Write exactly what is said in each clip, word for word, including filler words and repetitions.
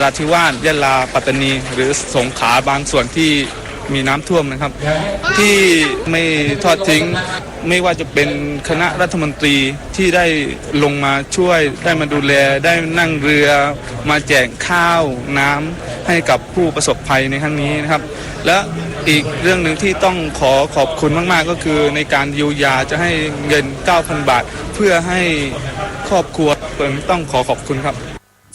ราธิวาส ยะลา ปัตตานี หรือสงขลาบางส่วนที่มีน้ำท่วมนะครับ ที่ไม่ทอดทิ้ง ไม่ว่าจะเป็นคณะรัฐมนตรีที่ได้ลงมาช่วย ได้มาดูแล ได้นั่งเรือมาแจกข้าวน้ำให้กับผู้ประสบภัยในครั้งนี้นะครับ และอีกเรื่องหนึ่งที่ต้องขอขอบคุณมากๆ ก็คือในการเยียวยาจะให้เงิน เก้าพัน บาท เพื่อให้ครอบครัว ต้องขอขอบคุณครับ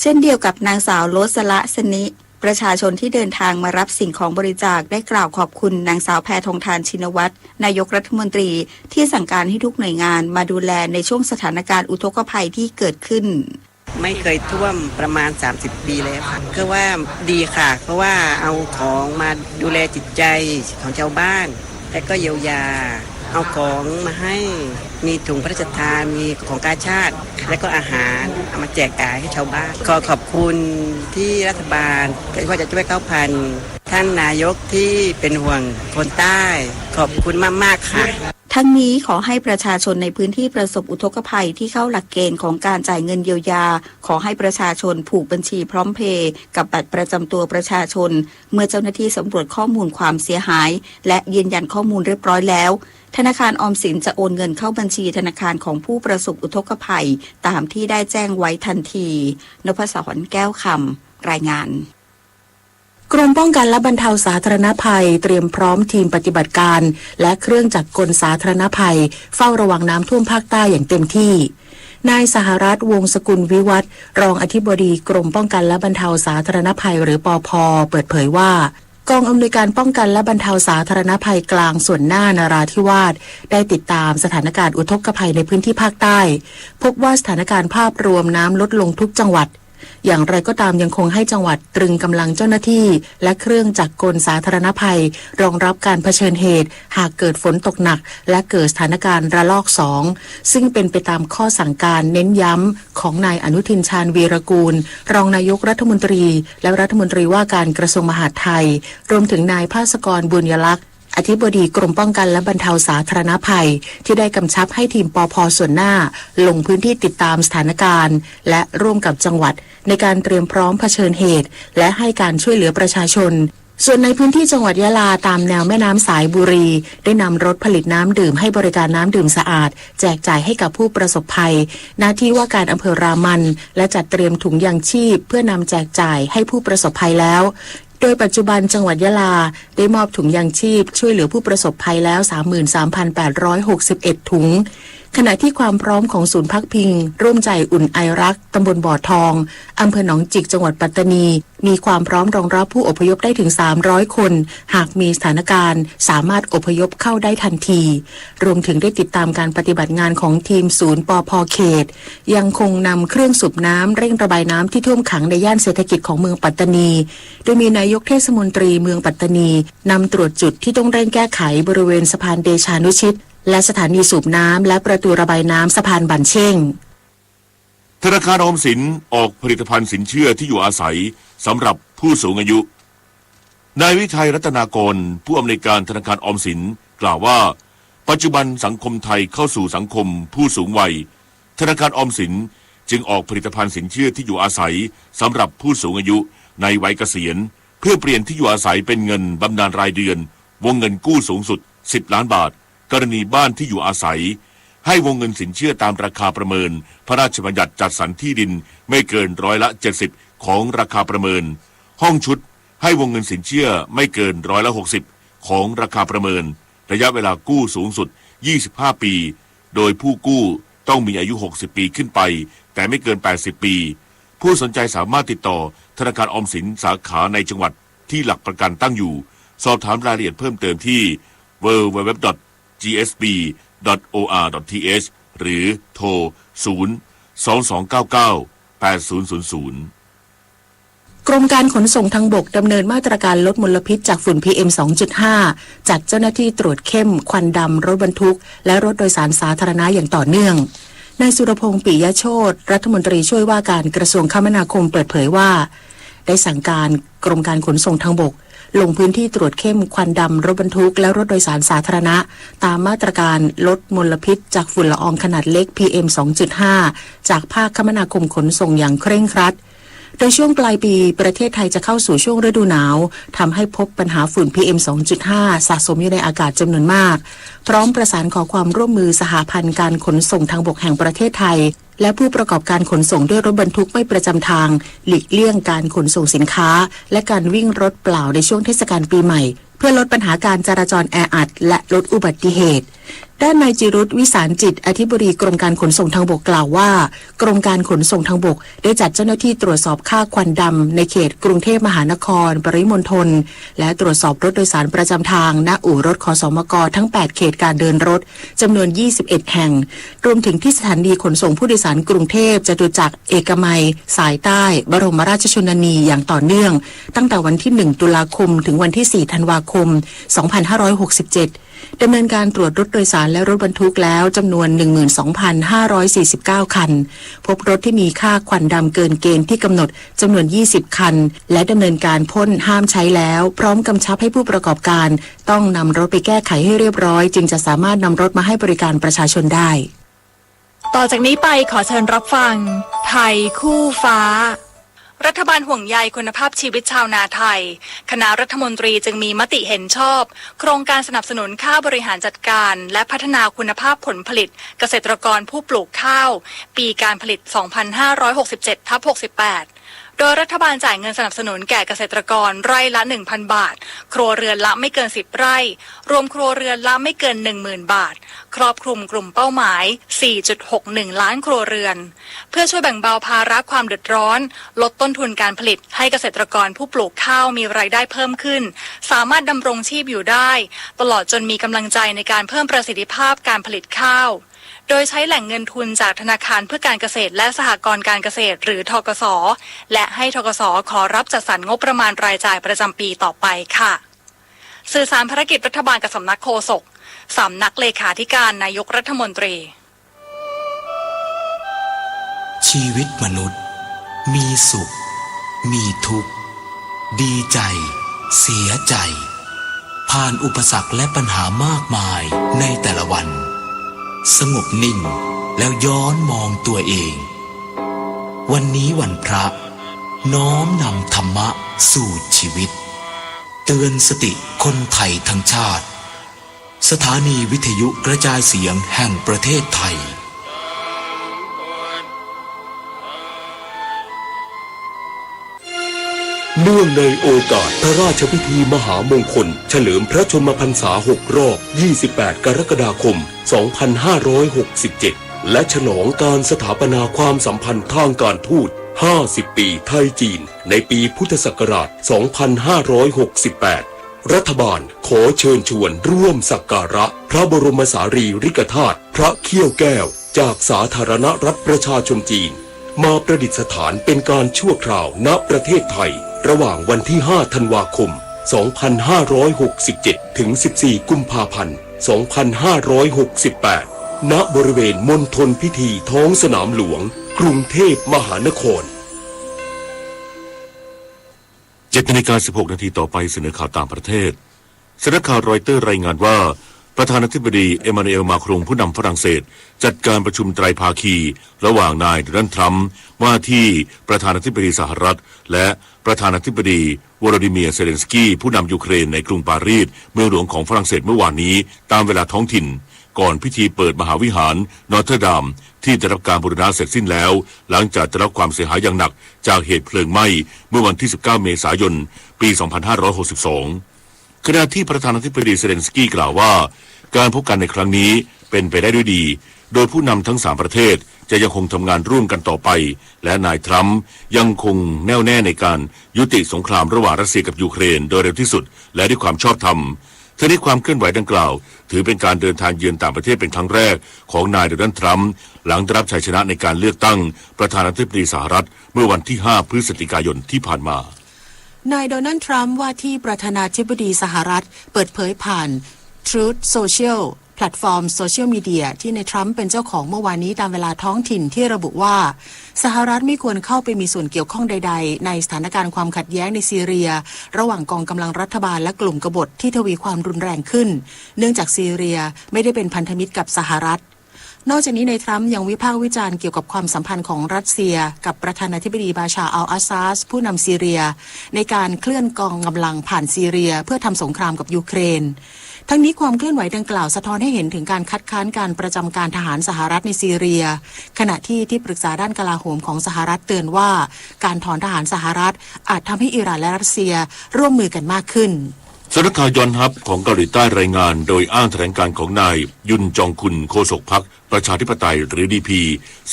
เช่นเดียวกับนางสาวโรสละสนิ ประชาชนที่เดินทางมารับสิ่งของบริจาคได้กล่าวขอบคุณนางสาวแพทองธาร ชินวัตร นายกรัฐมนตรี ที่สั่งการให้ทุกหน่วยงานมาดูแลในช่วงสถานการณ์อุทกภัยที่เกิดขึ้น ไม่เคยท่วมประมาณ สามสิบ ปีแล้วค่ะ ก็ว่าดีค่ะ เพราะว่าเอาของมาดูแลจิตใจของชาวบ้าน และก็เยียวยา เอาของมาให้ มีถุงพระราชทาน มีของกาชาด และก็อาหาร เอามาแจกจ่ายให้ชาวบ้าน ขอขอบคุณที่รัฐบาล ว่าจะช่วย เก้าพัน ท่านนายกที่เป็นห่วงคนใต้ ขอบคุณมากๆ ค่ะ ทั้งนี้ขอให้ประชาชนในพื้นที่ประสบอุทกภัยที่เข้าหลักเกณฑ์ของการจ่ายเงินเยียวยา ขอให้ประชาชนผูกบัญชีพร้อมเพย์กับบัตรประจำตัวประชาชน เมื่อเจ้าหน้าที่สำรวจข้อมูลความเสียหาย และยืนยันข้อมูลเรียบร้อยแล้ว ธนาคารออมสินจะโอนเงินเข้าบัญชีธนาคารของผู้ประสบอุทกภัย ตามที่ได้แจ้งไว้ทันที นพศร แก้วคำ รายงาน กรมป้องกันและบรรเทาสาธารณภัยเตรียมพร้อมทีมปฏิบัติการ และเครื่องจักรกลสาธารณภัย เฝ้าระวังน้ำท่วมภาคใต้อย่างเต็มที่ นายสหรัฐ วงศ์สกุลวิวัฒน์ รองอธิบดีกรมป้องกันและบรรเทาสาธารณภัย หรือ ปภ เปิดเผยว่า กองอำนวยการป้องกันและบรรเทาสาธารณภัยกลางส่วนหน้านราธิวาส ได้ติดตามสถานการณ์อุทกภัยในพื้นที่ภาคใต้ พบว่าสถานการณ์ภาพรวมน้ำลดลงทุกจังหวัด อย่างไรก็ตามยังคงให้จังหวัดตรึงกำลังเจ้าหน้าที่ และเครื่องจักรกลสาธารณภัย รองรับการเผชิญเหตุ หากเกิดฝนตกหนัก และเกิดสถานการณ์ระลอกสอง ซึ่งเป็นไปตามข้อสั่งการเน้นย้ำของนายอนุทิน ชาญวีรกูล รองนายกรัฐมนตรี และรัฐมนตรีว่าการกระทรวงมหาดไทย รวมถึงนายภาสกร บุญยลักษณ์ อธิบดีกรมป้องกันและบรรเทาสาธารณภัย ที่ได้กำชับให้ทีม ปภ ส่วนหน้า ลงพื้นที่ติดตามสถานการณ์ และร่วมกับจังหวัดในการเตรียมพร้อมเผชิญเหตุ และให้การช่วยเหลือประชาชน ส่วนในพื้นที่จังหวัดยะลา ตามแนวแม่น้ำสายบุรี ได้นำรถผลิตน้ำดื่มให้บริการน้ำดื่มสะอาด แจกจ่ายให้กับผู้ประสบภัย ณ ที่ว่าการอำเภอรามัน และจัดเตรียมถุงยางชีพเพื่อนำแจกจ่ายให้ผู้ประสบภัยแล้ว โดยปัจจุบันจังหวัดยะลาได้มอบถุงยางชีพช่วยเหลือผู้ประสบภัยแล้ว สามหมื่นสามพันแปดร้อยหกสิบเอ็ด ถุง ขณะที่ความพร้อมของศูนย์พักพิงร่วมใจอุ่นไอรัก ตำบลบ่อทอง อำเภอหนองจิก จังหวัดปัตตานี มีความพร้อมรองรับผู้อพยพได้ถึง สามร้อย คน หากมีสถานการณ์สามารถอพยพเข้าได้ทันที รวมถึงได้ติดตามการปฏิบัติงานของทีมศูนย์ ปภ เขต ยังคงนำเครื่องสูบน้ำเร่งระบายน้ำที่ท่วมขังในย่านเศรษฐกิจของเมืองปัตตานี โดยมีนายกเทศมนตรีเมืองปัตตานีนำตรวจจุดที่ต้องเร่งแก้ไขบริเวณสะพานเดชานุชิต และสถานีสูบน้ำและประตูระบายน้ำสะพานบันเช่ง ธนาคารออมสินออกผลิตภัณฑ์สินเชื่อที่อยู่อาศัยสำหรับผู้สูงอายุ นายวิชัย รัตนากร ผู้อำนวยการธนาคารออมสิน กล่าวว่า ปัจจุบันสังคมไทยเข้าสู่สังคมผู้สูงวัย ธนาคารออมสินจึงออกผลิตภัณฑ์สินเชื่อที่อยู่อาศัยสำหรับผู้สูงอายุในวัยเกษียณ เพื่อเปลี่ยนที่อยู่อาศัยเป็นเงินบำนาญรายเดือน วงเงินกู้สูงสุด สิบ ล้านบาท กรณีบ้านที่อยู่อาศัย ให้วงเงินสินเชื่อตามราคาประเมิน พระราชบัญญัติจัดสรรที่ดินไม่เกินร้อยละ เจ็ดสิบ ของราคาประเมิน ห้องชุด ให้วงเงินสินเชื่อไม่เกินร้อยละ หกสิบ ของราคาประเมิน ระยะเวลากู้สูงสุด ยี่สิบห้า ปี โดยผู้กู้ต้องมีอายุ หกสิบ ปีขึ้นไป แต่ไม่เกิน แปดสิบ ปี ผู้สนใจสามารถติดต่อธนาคารออมสินสาขาในจังหวัดที่หลักประกันตั้งอยู่ สอบถามรายละเอียดเพิ่มเติมที่ ดับเบิลยู ดับเบิลยู ดับเบิลยู ดอท จี เอส บี ดอท โอ อาร์ ดอท ที เอช หรือโทร ศูนย์ สอง สอง เก้า เก้า แปด ศูนย์ ศูนย์ ศูนย์ กรมการขนส่งทางบกดำเนินมาตรการลดมลพิษจากฝุ่น พีเอ็ม สองจุดห้า จัดเจ้าหน้าที่ตรวจเข้มควันดำรถบรรทุก และรถโดยสารสาธารณะอย่างต่อเนื่อง นายสุรพงษ์ ปิยโชติ รัฐมนตรีช่วยว่าการกระทรวงคมนาคมเปิดเผยว่า ได้สั่งการกรมการขนส่งทางบก ลงพื้นที่ตรวจเข้มควันดำรถบรรทุกและรถโดยสารสาธารณะ ตามมาตรการลดมลพิษจากฝุ่นละอองขนาดเล็ก พีเอ็ม สองจุดห้า จากภาคคมนาคมขนส่งอย่างเคร่งครัด โดยช่วงปลายปีประเทศไทยจะเข้าสู่ช่วงฤดูหนาว ทำให้พบปัญหาฝุ่น พีเอ็ม สองจุดห้า สะสมอยู่ในอากาศจำนวนมาก พร้อมประสานขอความร่วมมือสหพันธ์การขนส่งทางบกแห่งประเทศไทย และผู้ประกอบการขนส่งด้วยรถบรรทุกไม่ประจำทาง หลีกเลี่ยงการขนส่งสินค้า และการวิ่งรถเปล่าในช่วงเทศกาลปีใหม่ เพื่อลดปัญหาการจราจรแออัด และลดอุบัติเหตุ ด้านนายจิรุธ วิสารจิต อธิบดีกรมการขนส่งทางบกกล่าวว่า กรมการขนส่งทางบกได้จัดเจ้าหน้าที่ตรวจสอบค่าควันดำในเขตกรุงเทพมหานคร ปริมณฑล และตรวจสอบรถโดยสารประจำทาง ณ อู่รถ ขสมก ทั้ง แปด เขตการเดินรถ จำนวน ยี่สิบเอ็ด แห่ง รวมถึงที่สถานีขนส่งผู้โดยสารกรุงเทพ จตุจักร เอกมัย สายใต้ บรมราชชนนี อย่างต่อเนื่อง ตั้งแต่วันที่ หนึ่ง ตุลาคม ถึงวันที่ สี่ ธันวาคม สองพันห้าร้อยหกสิบเจ็ด ดำเนินการตรวจรถโดยสารและรถบรรทุกแล้วจำนวน หนึ่งหมื่นสองพันห้าร้อยสี่สิบเก้า คัน พบรถที่มีค่าควันดำเกินเกณฑ์ที่กำหนดจำนวน ยี่สิบ คัน และดำเนินการพ่นห้ามใช้แล้ว พร้อมกำชับให้ผู้ประกอบการต้องนำรถไปแก้ไขให้เรียบร้อย จึงจะสามารถนำรถมาให้บริการประชาชนได้ ต่อจากนี้ไปขอเชิญรับฟัง ไทยคู่ฟ้า รัฐบาลห่วงใยคุณภาพชีวิตชาวนาไทย คณะรัฐมนตรีจึงมีมติเห็นชอบ โครงการสนับสนุนค่าบริหารจัดการ และพัฒนาคุณภาพผลผลิตเกษตรกรผู้ปลูกข้าว ปีการผลิต สองพันห้าร้อยหกสิบเจ็ดทับหกสิบแปด โดยรัฐบาลจ่ายเงินสนับสนุนแก่เกษตรกรไร่ละ หนึ่งพัน บาท ครัวเรือนละไม่เกิน สิบ ไร่ รวมครัวเรือนละไม่เกิน หนึ่งหมื่น บาท ครอบคลุมกลุ่มเป้าหมาย สี่จุดหกหนึ่ง ล้านครัวเรือน เพื่อช่วยแบ่งเบาภาระความเดือดร้อน ลดต้นทุนการผลิต ให้เกษตรกรผู้ปลูกข้าวมีรายได้เพิ่มขึ้น สามารถดำรงชีพอยู่ได้ ตลอดจนมีกำลังใจในการเพิ่มประสิทธิภาพการผลิตข้าว โดยใช้แหล่งเงินทุนจากธนาคารเพื่อการเกษตรและสหกรณ์การเกษตร หรือ ธกส และให้ ธกส ขอรับจัดสรรงบประมาณรายจ่ายประจำปีต่อไปค่ะ สื่อสารภารกิจรัฐบาลกับสำนักโฆษก สำนักเลขาธิการนายกรัฐมนตรี ชีวิตมนุษย์ มีสุข มีทุกข์ ดีใจ เสียใจ ผ่านอุปสรรคและปัญหามากมายในแต่ละวัน สงบนิ่ง แล้วย้อนมองตัวเอง วันนี้วันพระ น้อมนำธรรมะสู่ชีวิต เตือนสติคนไทยทั้งชาติ สถานีวิทยุกระจายเสียงแห่งประเทศไทย เนื่องในโอกาสพระราชพิธีมหามงคลเฉลิมพระชนมพรรษาหกรอบ ยี่สิบแปด กรกฎาคม สองพันห้าร้อยหกสิบเจ็ด และฉลองการสถาปนาความสัมพันธ์ทางการทูต ห้าสิบ ปี ไทย-จีน ในปีพุทธศักราช สองพันห้าร้อยหกสิบแปด รัฐบาลขอเชิญชวนร่วมสักการะพระบรมสารีริกธาตุ พระเขี้ยวแก้ว จากสาธารณรัฐประชาชนจีน มาประดิษฐานเป็นการชั่วคราว ณ ประเทศไทย ระหว่างวันที่ ห้า ธันวาคม สองพันห้าร้อยหกสิบเจ็ด ถึง สิบสี่ กุมภาพันธ์ สองพันห้าร้อยหกสิบแปด ณ บริเวณมณฑลพิธีท้องสนามหลวง กรุงเทพมหานคร เจ็ดนาฬิกาสิบหกนาที ต่อไปเสนอข่าวต่างประเทศ สำนักข่าวรอยเตอร์รายงานว่า ประธานาธิบดีเอมมานูเอล มาครง ผู้นำฝรั่งเศส จัดการประชุมไตรภาคี ระหว่างนายโดนัลด์ ทรัมป์ ว่าที่ประธานาธิบดีสหรัฐ และประธานาธิบดี โวโลดิเมียร์ เซเลนสกี้ ผู้นำยูเครน ในกรุงปารีส เมืองหลวงของฝรั่งเศส เมื่อวานนี้ ตามเวลาท้องถิ่น ก่อนพิธีเปิดมหาวิหารนอตเทอร์ดาม ที่ได้รับการบูรณะเสร็จสิ้นแล้ว หลังจากได้รับความเสียหายอย่างหนักจากเหตุเพลิงไหม้ เมื่อวันที่ สิบเก้า เมษายน ปี สองพันห้าร้อยหกสิบสอง ขณะที่ประธานาธิบดีเซเลนสกี้กล่าวว่า การพบกันในครั้งนี้เป็นไปได้ด้วยดี โดยผู้นำทั้งสามประเทศจะยังคงทำงานร่วมกันต่อไป และนายทรัมป์ยังคงแน่วแน่ในการยุติสงครามระหว่างรัสเซียกับยูเครนโดยเร็วที่สุด และด้วยความชอบธรรม ทั้งนี้ความเคลื่อนไหวดังกล่าว ถือเป็นการเดินทางเยือนต่างประเทศเป็นครั้งแรกของนายโดนัลด์ ทรัมป์ หลังได้รับชัยชนะในการเลือกตั้งประธานาธิบดีสหรัฐเมื่อวันที่ ห้า พฤศจิกายนที่ผ่านมา นายโดนัลด์ ทรัมป์ ว่าที่ประธานาธิบดีสหรัฐ เปิดเผยผ่าน Truth Social แพลตฟอร์มโซเชียลมีเดียที่นายทรัมป์เป็นเจ้าของเมื่อวานนี้ตามเวลาท้องถิ่นที่ระบุว่า สหรัฐไม่ควรเข้าไปมีส่วนเกี่ยวข้องใดๆ ในสถานการณ์ความขัดแย้งในซีเรีย ระหว่างกองกำลังรัฐบาลและกลุ่มกบฏที่ทวีความรุนแรงขึ้น เนื่องจากซีเรียไม่ได้เป็นพันธมิตรกับสหรัฐ นอกจากนี้นายทรัมป์ยังวิพากษ์วิจารณ์เกี่ยวกับความสัมพันธ์ของรัสเซียกับประธานาธิบดีบาชาร์อัลอาสซัดผู้นำซีเรีย ในการเคลื่อนกองกำลังผ่านซีเรียเพื่อทำสงครามกับยูเครน ทั้งนี้ความเคลื่อนไหวดังกล่าวสะท้อนให้เห็นถึงการคัดค้านการประจำการทหารสหรัฐในซีเรีย ขณะที่ที่ปรึกษาด้านกลาโหมของสหรัฐเตือนว่า การถอนทหารสหรัฐอาจทำให้อิหร่านและรัสเซียร่วมมือกันมากขึ้น สำนักข่าวยอนฮับของเกาหลีใต้รายงานโดยอ้างแถลงการณ์ของนายยุนจองคุน โฆษกพรรคประชาธิปไตยหรือ ดีพี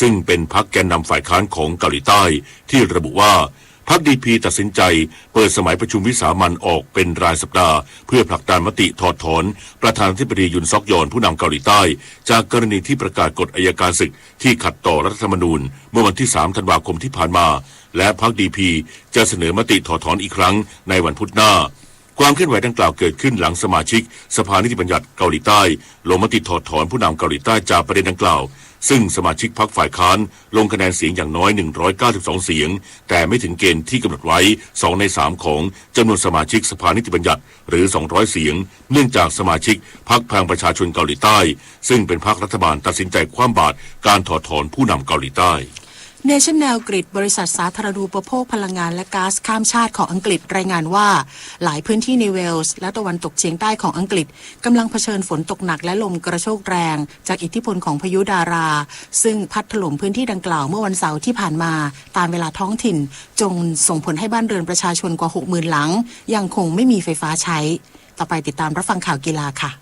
ซึ่งเป็นพรรคแกนนำฝ่ายค้านของเกาหลีใต้ ที่ระบุว่า พรรค ดีพี ตัดสินใจเปิดสมัยประชุมวิสามัญออกเป็นรายสัปดาห์ เพื่อผลักดันมติถอดถอนประธานาธิบดียุนซอกยอนผู้นำเกาหลีใต้ จากกรณีที่ประกาศกฎอัยการศึกที่ขัดต่อรัฐธรรมนูญ เมื่อวันที่ สาม ธันวาคมที่ผ่านมา และพรรค ดีพี จะเสนอมติถอดถอนอีกครั้งในวันพุธหน้า ความเคลื่อนไหวดังกล่าวเกิดขึ้นหลังสมาชิกสภานิติบัญญัติเกาหลีใต้ ลงมติถอดถอนผู้นำเกาหลีใต้จากประเด็นดังกล่าว ซึ่งสมาชิกพรรคฝ่ายค้านลงคะแนนเสียงอย่างน้อย หนึ่งร้อยเก้าสิบสอง เสียง แต่ไม่ถึงเกณฑ์ที่กำหนดไว้ สองในสามของจำนวนสมาชิกสภานิติบัญญัติ หรือ สองร้อย เสียง เนื่องจากสมาชิกพรรคพลังประชาชนเกาหลีใต้ ซึ่งเป็นพรรครัฐบาลตัดสินใจคว่ำบาตรการถอดถอนผู้นำเกาหลีใต้ National Grid บริษัทสาธารณูปโภคพลังงานและก๊าซข้ามชาติของอังกฤษรายงานว่า หลายพื้นที่ในเวลส์และตะวันตกเฉียงใต้ของอังกฤษกำลังเผชิญฝนตกหนักและลมกระโชกแรง จากอิทธิพลของพายุดารา ซึ่งพัดถล่มพื้นที่ดังกล่าวเมื่อวันเสาร์ที่ผ่านมา ตามเวลาท้องถิ่น จนส่งผลให้บ้านเรือนประชาชนกว่า หกหมื่น หลัง ยังคงไม่มีไฟฟ้าใช้ ต่อไปติดตามรับฟังข่าวกีฬาค่ะ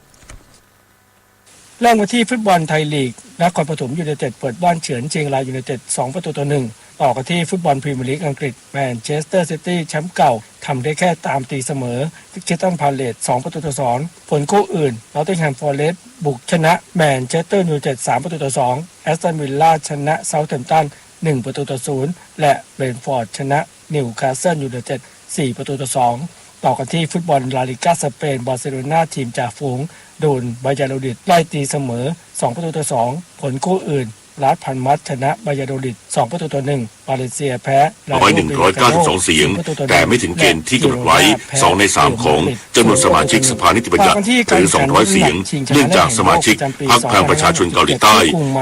เริ่มกันที่ฟุตบอลไทยลีก นครปฐมยูไนเต็ดเปิดบ้านเฉือนเชียงรายยูไนเต็ด สองประตูต่อหนึ่ง ต่อกันที่ฟุตบอลพรีเมียร์ลีกอังกฤษ แมนเชสเตอร์ซิตี้แชมป์เก่าทำได้แค่ตามตีเสมอคริสตัลพาเลซ สองประตูต่อสอง ผลคู่อื่น นอตติงแฮมฟอเรสต์บุกชนะแมนเชสเตอร์ยูไนเต็ด สามประตูต่อสอง แอสตันวิลล่าชนะเซาท์แฮมป์ตัน หนึ่งประตูต่อศูนย์ และเบรนท์ฟอร์ดชนะนิวคาสเซิลยูไนเต็ด สี่ประตูต่อสอง ต่อกันที่ฟุตบอลลาลิก้าสเปน บาร์เซโลนาทีมจ่าฝูง โดนวาลลาโดลิดไล่ตีเสมอ สองประตูต่อสอง ผลคู่อื่น ลาสพาลมาสชนะวาลลาโดลิด สองประตูต่อหนึ่ง วาเลนเซียแพ้รายโด หนึ่งร้อยเก้าสิบสอง เสียง แต่ไม่ถึงเกณฑ์ที่กำหนดไว้ สองในสามของจำนวนสมาชิกสภานิติบัญญัติ หรือ สองร้อย เสียง เนื่องจากสมาชิกพรรคพลังประชาชนเกาหลีใต้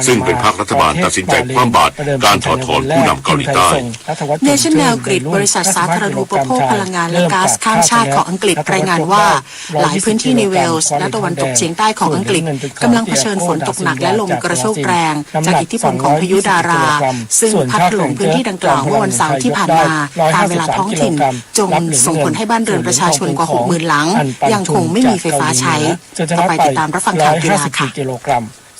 ซึ่งเป็นพรรครัฐบาลตัดสินใจคว่ำบาตรการถอดถอนผู้นำเกาหลีใต้ National Grid บริษัทสาธารณูปโภคพลังงานและก๊าซข้ามชาติของอังกฤษรายงานว่า หลายพื้นที่ในเวลส์และตะวันตกเฉียงใต้ของอังกฤษกำลังเผชิญฝนตกหนักและลมกระโชกแรง จากอิทธิพลของพายุดารา ซึ่งพัดถล่มพื้นที่ดังกล่าวเมื่อวันเสาร์ที่ผ่านมา ตามเวลาท้องถิ่น จนส่งผลให้บ้านเรือนประชาชนกว่า หกหมื่น หลัง ยังคงไม่มีไฟฟ้าใช้ ต่อไปติดตามรับฟังข่าวกีฬาค่ะ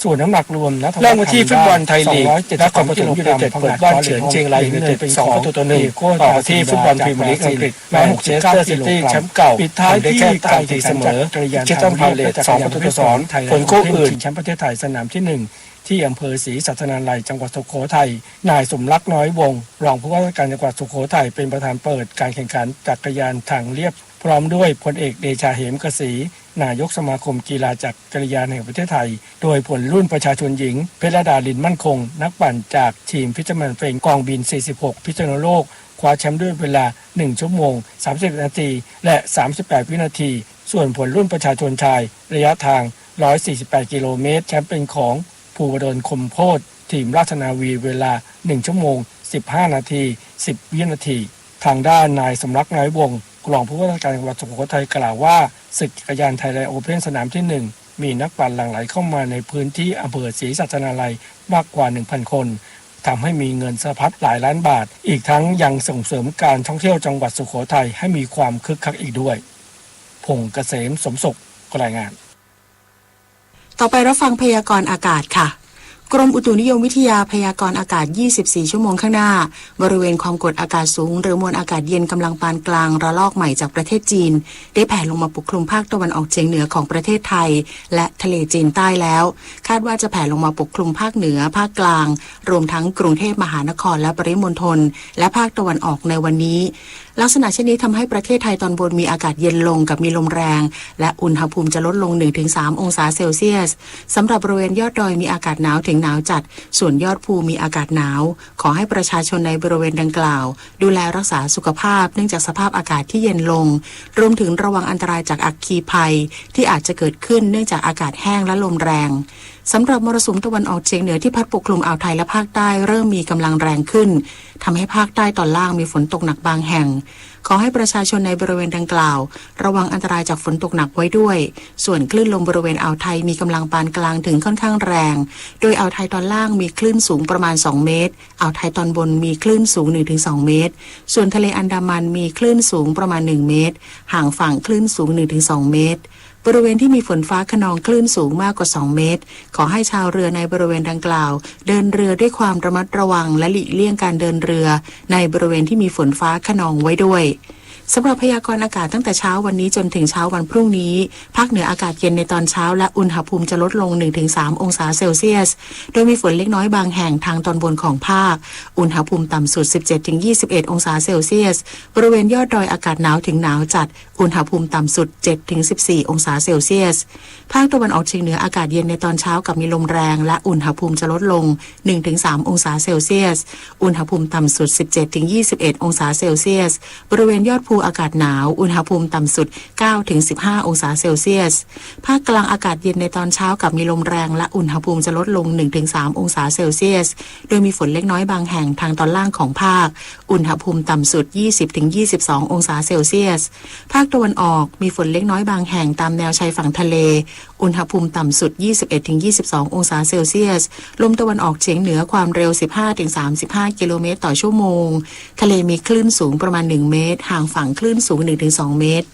ส่วนน้ำหนักรวมนะ เริ่มกันที่ฟุตบอลไทยลีก นครปฐมยูไนเต็ดเปิดบ้านเฉือนเชียงรายยูไนเต็ด สองประตูต่อหนึ่ง ต่อกันที่ฟุตบอลพรีเมียร์ลีกอังกฤษ แมนเชสเตอร์ซิตี้แชมป์เก่า ปิดท้ายที่การตีเสมอคริสตัลพาเลซ สองประตูต่อสอง ผลคู่อื่น ชิงแชมป์ประเทศไทยสนามที่หนึ่ง ที่อำเภอศรีสัชนาลัย จังหวัดสุโขทัย นายสมรักน้อยวงศ์ รองผู้ว่าราชการจังหวัดสุโขทัย เป็นประธานเปิดการแข่งขันจักรยานทางเลียบ พร้อมด้วยพลเอกเดชา เหมกศรี นายกสมาคมกีฬาจักรยานแห่งประเทศไทย โดยผลรุ่นประชาชนหญิง เพชรดา ลินมั่นคง นักปั่นจากทีม Fisherman Friends กองบิน สี่สิบหก พิษณุโลก คว้าแชมป์ด้วยเวลา หนึ่งชั่วโมง สามสิบนาที และ สามสิบแปดวินาที ส่วนผลรุ่นประชาชนชาย ระยะทาง ร้อยสี่สิบแปดกิโลเมตร แชมป์เป็นของ ภูวดล คมโพธิ์ ทีมราชนาวี เวลา หนึ่งชั่วโมง สิบห้านาที สิบวินาที ทางด้านนายสมรักน้อยวงศ์ รองผู้ว่าราชการจังหวัดสุโขทัย กล่าวว่า ศึกจักรยานไทยแลนด์โอเพ่นสนามที่หนึ่ง มีนักปั่นหลั่งไหลเข้ามาในพื้นที่อำเภอศรีสัชนาลัยมากกว่า หนึ่งพันคน ทำให้มีเงินสะพัดหลายล้านบาท อีกทั้งยังส่งเสริมการท่องเที่ยวจังหวัดสุโขทัยให้มีความคึกคักอีกด้วย พงษ์เกษม สมศุข รายงาน ต่อไปรับฟังพยากรณ์อากาศค่ะ กรมอุตุนิยมวิทยาพยากรณ์อากาศ ยี่สิบสี่ ชั่วโมงข้างหน้า บริเวณความกดอากาศสูง หรือมวลอากาศเย็นกำลังปานกลางระลอกใหม่จากประเทศจีน ได้แผ่ลงมาปกคลุมภาคตะวันออกเฉียงเหนือของประเทศไทย และทะเลจีนใต้แล้ว คาดว่าจะแผ่ลงมาปกคลุมภาคเหนือ ภาคกลาง รวมทั้งกรุงเทพมหานครและปริมณฑล และภาคตะวันออกในวันนี้ ลักษณะเช่นนี้ทำให้ประเทศไทยตอนบนมีอากาศเย็นลงกับมีลมแรง และอุณหภูมิจะลดลง หนึ่งถึงสาม องศาเซลเซียส สำหรับบริเวณยอดดอยมีอากาศหนาวถึงหนาวจัด ส่วนยอดภูมีอากาศหนาว ขอให้ประชาชนในบริเวณดังกล่าว ดูแลรักษาสุขภาพเนื่องจากสภาพอากาศที่เย็นลง รวมถึงระวังอันตรายจากอัคคีภัยที่อาจจะเกิดขึ้นเนื่องจากอากาศแห้งและลมแรง สำหรับมรสุมตะวันออกเฉียงเหนือที่พัดปกคลุมอ่าวไทยและภาคใต้เริ่มมีกำลังแรงขึ้น ทำให้ภาคใต้ตอนล่างมีฝนตกหนักบางแห่ง ขอให้ประชาชนในบริเวณดังกล่าว ระวังอันตรายจากฝนตกหนักไว้ด้วย ส่วนคลื่นลมบริเวณอ่าวไทยมีกำลังปานกลางถึงค่อนข้างแรง โดยอ่าวไทยตอนล่างมีคลื่นสูงประมาณสองเมตร อ่าวไทยตอนบนมีคลื่นสูงหนึ่งถึงสองเมตร ส่วนทะเลอันดามันมีคลื่นสูงประมาณหนึ่งเมตร ห่างฝั่งคลื่นสูงหนึ่งถึงสองเมตร บริเวณที่มีฝนฟ้าคะนองคลื่นสูงมากกว่าสองเมตร ขอให้ชาวเรือในบริเวณดังกล่าว เดินเรือด้วยความระมัดระวัง และหลีกเลี่ยงการเดินเรือในบริเวณที่มีฝนฟ้าคะนองไว้ด้วย สำหรับพยากรณ์อากาศตั้งแต่เช้าวันนี้จนถึงเช้าวันพรุ่งนี้ ภาคเหนืออากาศเย็นในตอนเช้า และอุณหภูมิจะลดลงหนึ่งถึงสามองศาเซลเซียส โดยมีฝนเล็กน้อยบางแห่งทางตอนบนของภาค อุณหภูมิต่ำสุดสิบเจ็ดถึงยี่สิบเอ็ดองศาเซลเซียส บริเวณยอดดอยอากาศหนาวถึงหนาวจัด อุณหภูมิต่ำสุดเจ็ดถึงสิบสี่องศาเซลเซียส ภาคตะวันออกเฉียงเหนืออากาศเย็นในตอนเช้ากับมีลมแรง และอุณหภูมิจะลดลงหนึ่งถึงสามองศาเซลเซียส อุณหภูมิต่ำสุดสิบเจ็ดถึงยี่สิบเอ็ดองศาเซลเซียส บริเวณยอดภูอากาศหนาว อุณหภูมิต่ำสุดเก้าถึงสิบห้าองศาเซลเซียส ภาคกลางอากาศเย็นในตอนเช้ากับมีลมแรง และอุณหภูมิจะลดลงหนึ่งถึงสามองศาเซลเซียส โดยมีฝนเล็กน้อยบางแห่งทางตอนล่างของภาค อุณหภูมิต่ำสุดยี่สิบถึงยี่สิบสององศาเซลเซียส ภาคตะวันออกมีฝนเล็กน้อยบางแห่งตามแนวชายฝั่งทะเล อุณหภูมิต่ำสุดยี่สิบเอ็ดถึงยี่สิบสององศาเซลเซียส ลมตะวันออกเฉียงเหนือความเร็วสิบห้าถึงสามสิบห้ากิโลเมตรต่อชั่วโมง ทะเลมีคลื่นสูงประมาณหนึ่งเมตร ห่างฝั่งคลื่นสูงหนึ่งถึงสองเมตร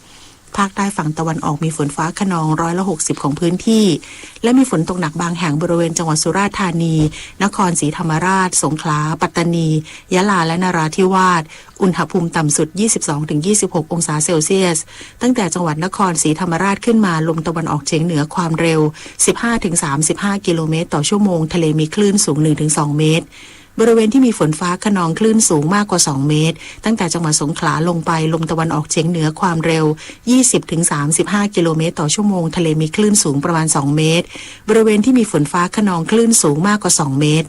ภาคใต้ฝั่งตะวันออกมีฝนฟ้าคะนองร้อยละหกสิบของพื้นที่ และมีฝนตกหนักบางแห่งบริเวณจังหวัดสุราษฎร์ธานี นครศรีธรรมราช สงขลา ปัตตานี ยะลา และนราธิวาส อุณหภูมิต่ำสุดยี่สิบสองถึงยี่สิบหกองศาเซลเซียส ตั้งแต่จังหวัดนครศรีธรรมราชขึ้นมา ลมตะวันออกเฉียงเหนือความเร็วสิบห้าถึงสามสิบห้ากิโลเมตรต่อชั่วโมง ทะเลมีคลื่นสูงหนึ่งถึงสองเมตร บริเวณที่มีฝนฟ้าคะนองคลื่นสูงมากกว่าสองเมตร ตั้งแต่จังหวัดสงขลาลงไป ลมตะวันออกเฉียงเหนือความเร็วยี่สิบถึงสามสิบห้ากิโลเมตรต่อชั่วโมง ทะเลมีคลื่นสูงประมาณสองเมตร บริเวณที่มีฝนฟ้าคะนองคลื่นสูงมากกว่าสองเมตร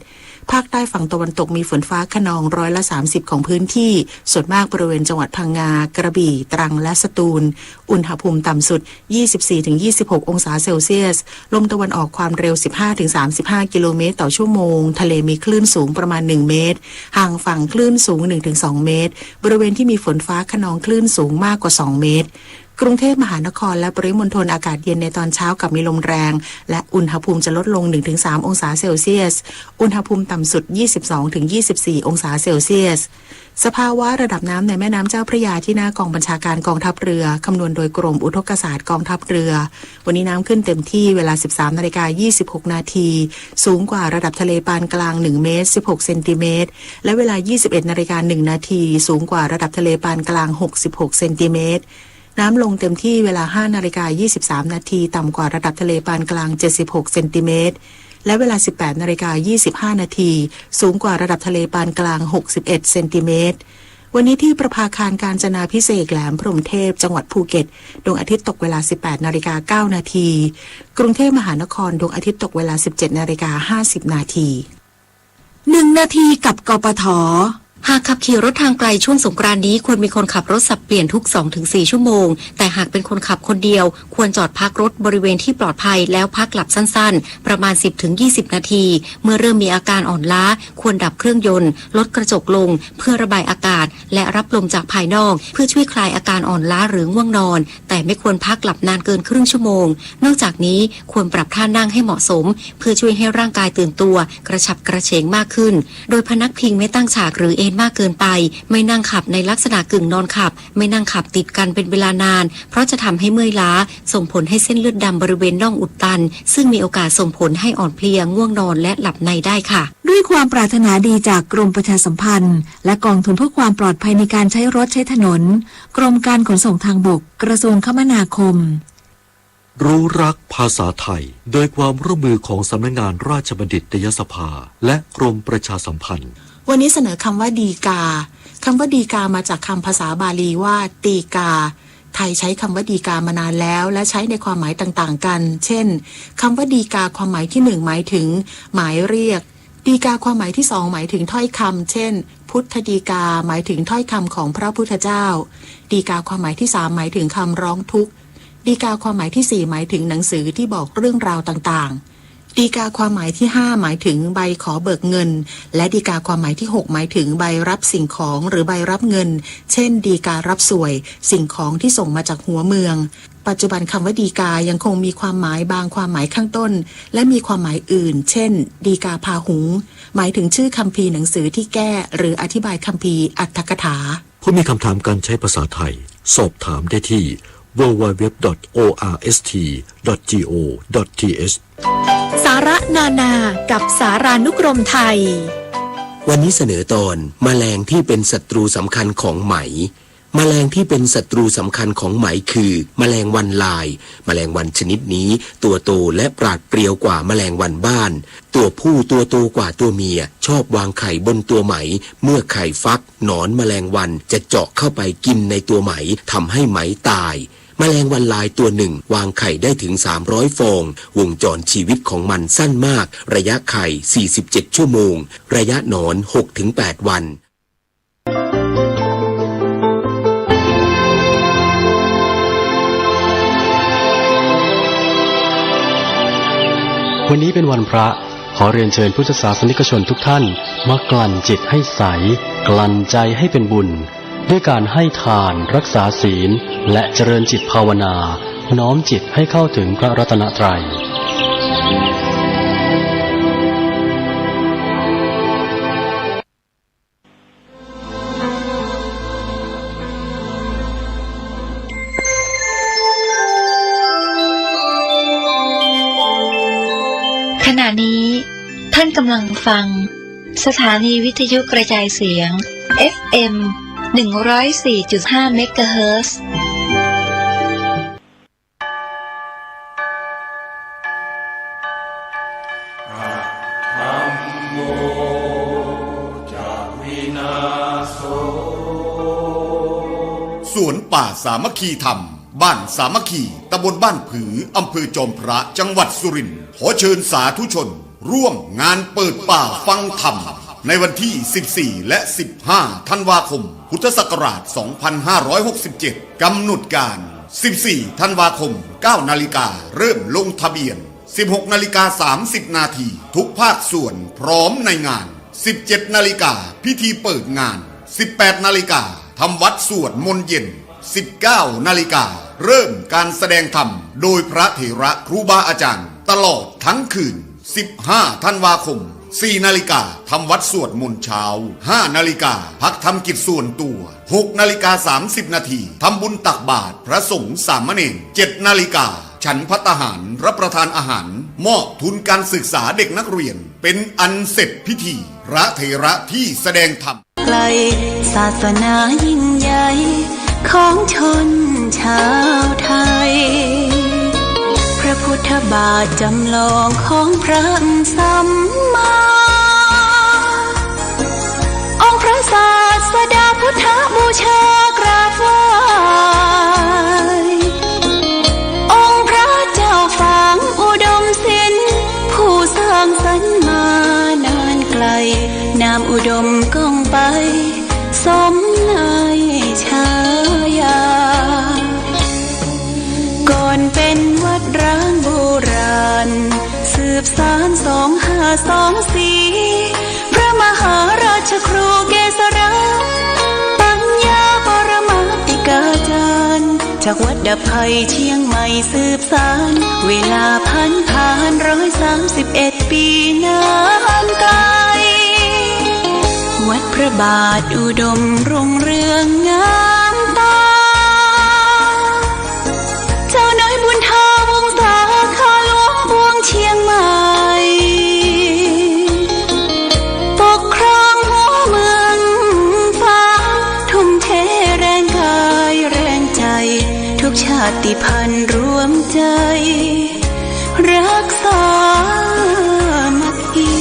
ภาคใต้ฝั่งตะวันตกมีฝนฟ้าคะนองร้อยละสามสิบของพื้นที่ ส่วนมากบริเวณจังหวัดพังงา กระบี่ ตรัง และสตูล อุณหภูมิต่ำสุดยี่สิบสี่ถึงยี่สิบหกองศาเซลเซียส ลมตะวันออกความเร็วสิบห้าถึงสามสิบห้ากิโลเมตรต่อชั่วโมง ทะเลมีคลื่นสูงประมาณหนึ่งเมตร ห่างฝั่งคลื่นสูงหนึ่งถึงสองเมตร บริเวณที่มีฝนฟ้าคะนองคลื่นสูงมากกว่าสองเมตร กรุงเทพมหานครและปริมณฑลอากาศเย็นในตอนเช้ากับมีลมแรง และอุณหภูมิจะลดลงหนึ่งถึงสามองศาเซลเซียส อุณหภูมิต่ำสุดยี่สิบสองถึงยี่สิบสี่องศาเซลเซียส สภาวะระดับน้ำในแม่น้ำเจ้าพระยาที่หน้ากองบัญชาการกองทัพเรือ คำนวณโดยกรมอุทกศาสตร์กองทัพเรือ วันนี้น้ำขึ้นเต็มที่เวลาสิบสามนาฬิกายี่สิบหกนาที สูงกว่าระดับทะเลปานกลางหนึ่งเมตรสิบหกเซนติเมตร และเวลายี่สิบเอ็ดนาฬิกาหนึ่งนาที สูงกว่าระดับทะเลปานกลางหกสิบหกเซนติเมตร น้ำลงเต็มที่เวลาห้านาฬิกายี่สิบสามนาที ต่ำกว่าระดับทะเลปานกลางเจ็ดสิบหกเซนติเมตร และเวลาสิบแปดนาฬิกายี่สิบห้านาที สูงกว่าระดับทะเลปานกลางหกสิบเอ็ดเซนติเมตร วันนี้ที่ประภาคารกาญจนาภิเษกแหลมพรหมเทพ จังหวัดภูเก็ต ดวงอาทิตย์ตกเวลาสิบแปดนาฬิกาเก้านาที กรุงเทพมหานคร ดวงอาทิตย์ตกเวลาสิบเจ็ดนาฬิกาห้าสิบนาที หนึ่งนาทีกับ กปท. หากขับขี่รถทางไกลช่วงสงกรานต์นี้ ควรมีคนขับรถสับเปลี่ยนทุกสองถึงสี่ชั่วโมง แต่หากเป็นคนขับคนเดียว ควรจอดพักรถบริเวณที่ปลอดภัยแล้วพักหลับสั้นๆ ประมาณสิบถึงยี่สิบนาที เมื่อเริ่มมีอาการอ่อนล้า ควรดับเครื่องยนต์ ลดกระจกลง เพื่อระบายอากาศ และรับลมจากภายนอก เพื่อช่วยคลายอาการอ่อนล้าหรือง่วงนอน แต่ไม่ควรพักหลับนานเกินครึ่งชั่วโมง นอกจากนี้ควรปรับท่านั่งให้เหมาะสม เพื่อช่วยให้ร่างกายตื่นตัว กระฉับกระเฉงมากขึ้น โดยพนักพิงไม่ตั้งฉากหรือเอนมากเกินไป ไม่นั่งขับในลักษณะกึ่งนอนขับ ไม่นั่งขับติดกันเป็นเวลานาน เพราะจะทำให้เมื่อยล้า ส่งผลให้เส้นเลือดดำบริเวณน่องอุดตัน ซึ่งมีโอกาสส่งผลให้อ่อนเพลีย ง่วงนอน และหลับในได้ค่ะ ด้วยความปรารถนาดีจากกรมประชาสัมพันธ์ และกองทุนเพื่อความปลอดภัยในการใช้รถใช้ถนน กรมการขนส่งทางบก กระทรวงคมนาคม รู้รักภาษาไทย โดยความร่วมมือของสำนักงานราชบัณฑิตยสภา และกรมประชาสัมพันธ์ วันนี้เสนอคำว่าดีกา คำว่าดีกามาจากคำภาษาบาลีว่า ตีกา ไทยใช้คำว่าดีกามานานแล้ว และใช้ในความหมายต่างๆ กัน เช่น คำว่าดีกาความหมายที่หนึ่งหมายถึง หมายเรียก ดีกาความหมายที่สองหมายถึงถ้อยคำ เช่น พุทธดีกา หมายถึงถ้อยคำของพระพุทธเจ้า ดีกาความหมายที่สามหมายถึงคำร้องทุกข์ ดีกาความหมายที่สี่หมายถึงหนังสือที่บอกเรื่องราวต่างๆ ฎีกาความหมายที่ห้าหมายถึงใบขอเบิกเงิน และฎีกาความหมายที่หกหมายถึงใบรับสิ่งของหรือใบรับเงิน เช่น ฎีการับส่วย สิ่งของที่ส่งมาจากหัวเมือง ปัจจุบันคำว่าฎีกายังคงมีความหมายบางความหมายข้างต้น และมีความหมายอื่น เช่น ฎีกาพาหุง หมายถึงชื่อคัมภีร์หนังสือที่แก้หรืออธิบายคัมภีร์อรรถกถา ผู้มีคำถามการใช้ภาษาไทย สอบถามได้ที่ ดับเบิลยู ดับเบิลยู ดับเบิลยู ดอท โอ อาร์ เอส ที ดอท จี โอ ดอท ที เอช สาระนานากับสารานุกรมไทย วันนี้เสนอตอน แมลงที่เป็นศัตรูสำคัญของไหม แมลงที่เป็นศัตรูสำคัญของไหมคือ แมลงวันลาย แมลงวันชนิดนี้ตัวโตและปราดเปรียวกว่าแมลงวันบ้าน ตัวผู้ตัวโตกว่าตัวเมีย ชอบวางไข่บนตัวไหม เมื่อไข่ฟัก หนอนแมลงวันจะเจาะเข้าไปกินในตัวไหม ทำให้ไหมตาย แมลงวันลายตัวหนึ่งวางไข่ได้ถึงสามร้อยฟอง วงจรชีวิตของมันสั้นมาก ระยะไข่ สี่สิบเจ็ด ชั่วโมง ระยะหนอน หกถึงแปด วัน วันนี้เป็นวันพระ ขอเรียนเชิญพุทธศาสนิกชนทุกท่าน มากลั่นจิตให้ใส กลั่นใจให้เป็นบุญ ด้วยการให้ทาน รักษาศีล และเจริญจิตภาวนา น้อมจิตให้เข้าถึงพระรัตนตรัย ขณะนี้ท่านกำลังฟังสถานีวิทยุกระจายเสียง เอฟเอ็ม หนึ่งร้อยสี่จุดห้า เมกะเฮิรตซ์ สวนป่าสามัคคีธรรม บ้านสามัคคี ตำบลบ้านผือ อำเภอจอมพระ จังหวัดสุรินทร์ ขอเชิญสาธุชน ร่วมงานเปิดป่าฟังธรรม ในวันที่ สิบสี่ และ สิบห้า ธันวาคม พุทธศักราช สองพันห้าร้อยหกสิบเจ็ด กำหนดการ สิบสี่ ธันวาคม เก้า นาฬิกา เริ่มลงทะเบียน สิบหก นาฬิกา สามสิบ นาที ทุกภาคส่วนพร้อมในงาน สิบเจ็ด นาฬิกา พิธีเปิดงาน สิบแปด นาฬิกา ทำวัตรสวดมนต์เย็น สิบเก้า นาฬิกา เริ่มการแสดงธรรม โดยพระเถระครูบาอาจารย์ ตลอดทั้งคืน สิบห้า ธันวาคม สี่ นาฬิกา ทำวัตรสวดมนต์เช้า ห้า นาฬิกา พักทำกิจส่วนตัว หก นาฬิกา สามสิบ นาที ทำบุญตักบาตรพระสงฆ์สามเณร เจ็ด นาฬิกา ฉันภัตตาหาร รับประทานอาหาร มอบทุนการศึกษาเด็กนักเรียน เป็นอันเสร็จพิธี พระเถระที่แสดงธรรม ไกล ศาสนายิ่งใหญ่ของชนชาวไทย พระพุทธบาทจำลองของพระสัมมา องค์พระศาสดาพุทธบูชากราบไหว้ องค์พระเจ้าฝางอุดมศิลป์ ผู้สร้างสรรค์มานานไกล นามอุดมก้องไป สมในฉายา ก่อนเป็นวัดร้างโบราณ สืบสาน สองห้าสองสี่ พระมหาราชครูเกษรา ปัญญาปรมาติกาจารย์ จากวัดดับภัยเชียงใหม่สืบสาน เวลาผันผ่าน ร้อยสามสิบเอ็ด ปีนานไกล วัดพระบาทอุดมรุ่งเรืองงามตา เจ้าน้อยบุญธาวงศาคาหลวงปวงเชียงใหม่ ปกครองหัวเมืองฟ้า ทุ่มเทแรงกายแรงใจ ทุกชาติพันธุ์รวมใจ รักสามัคคี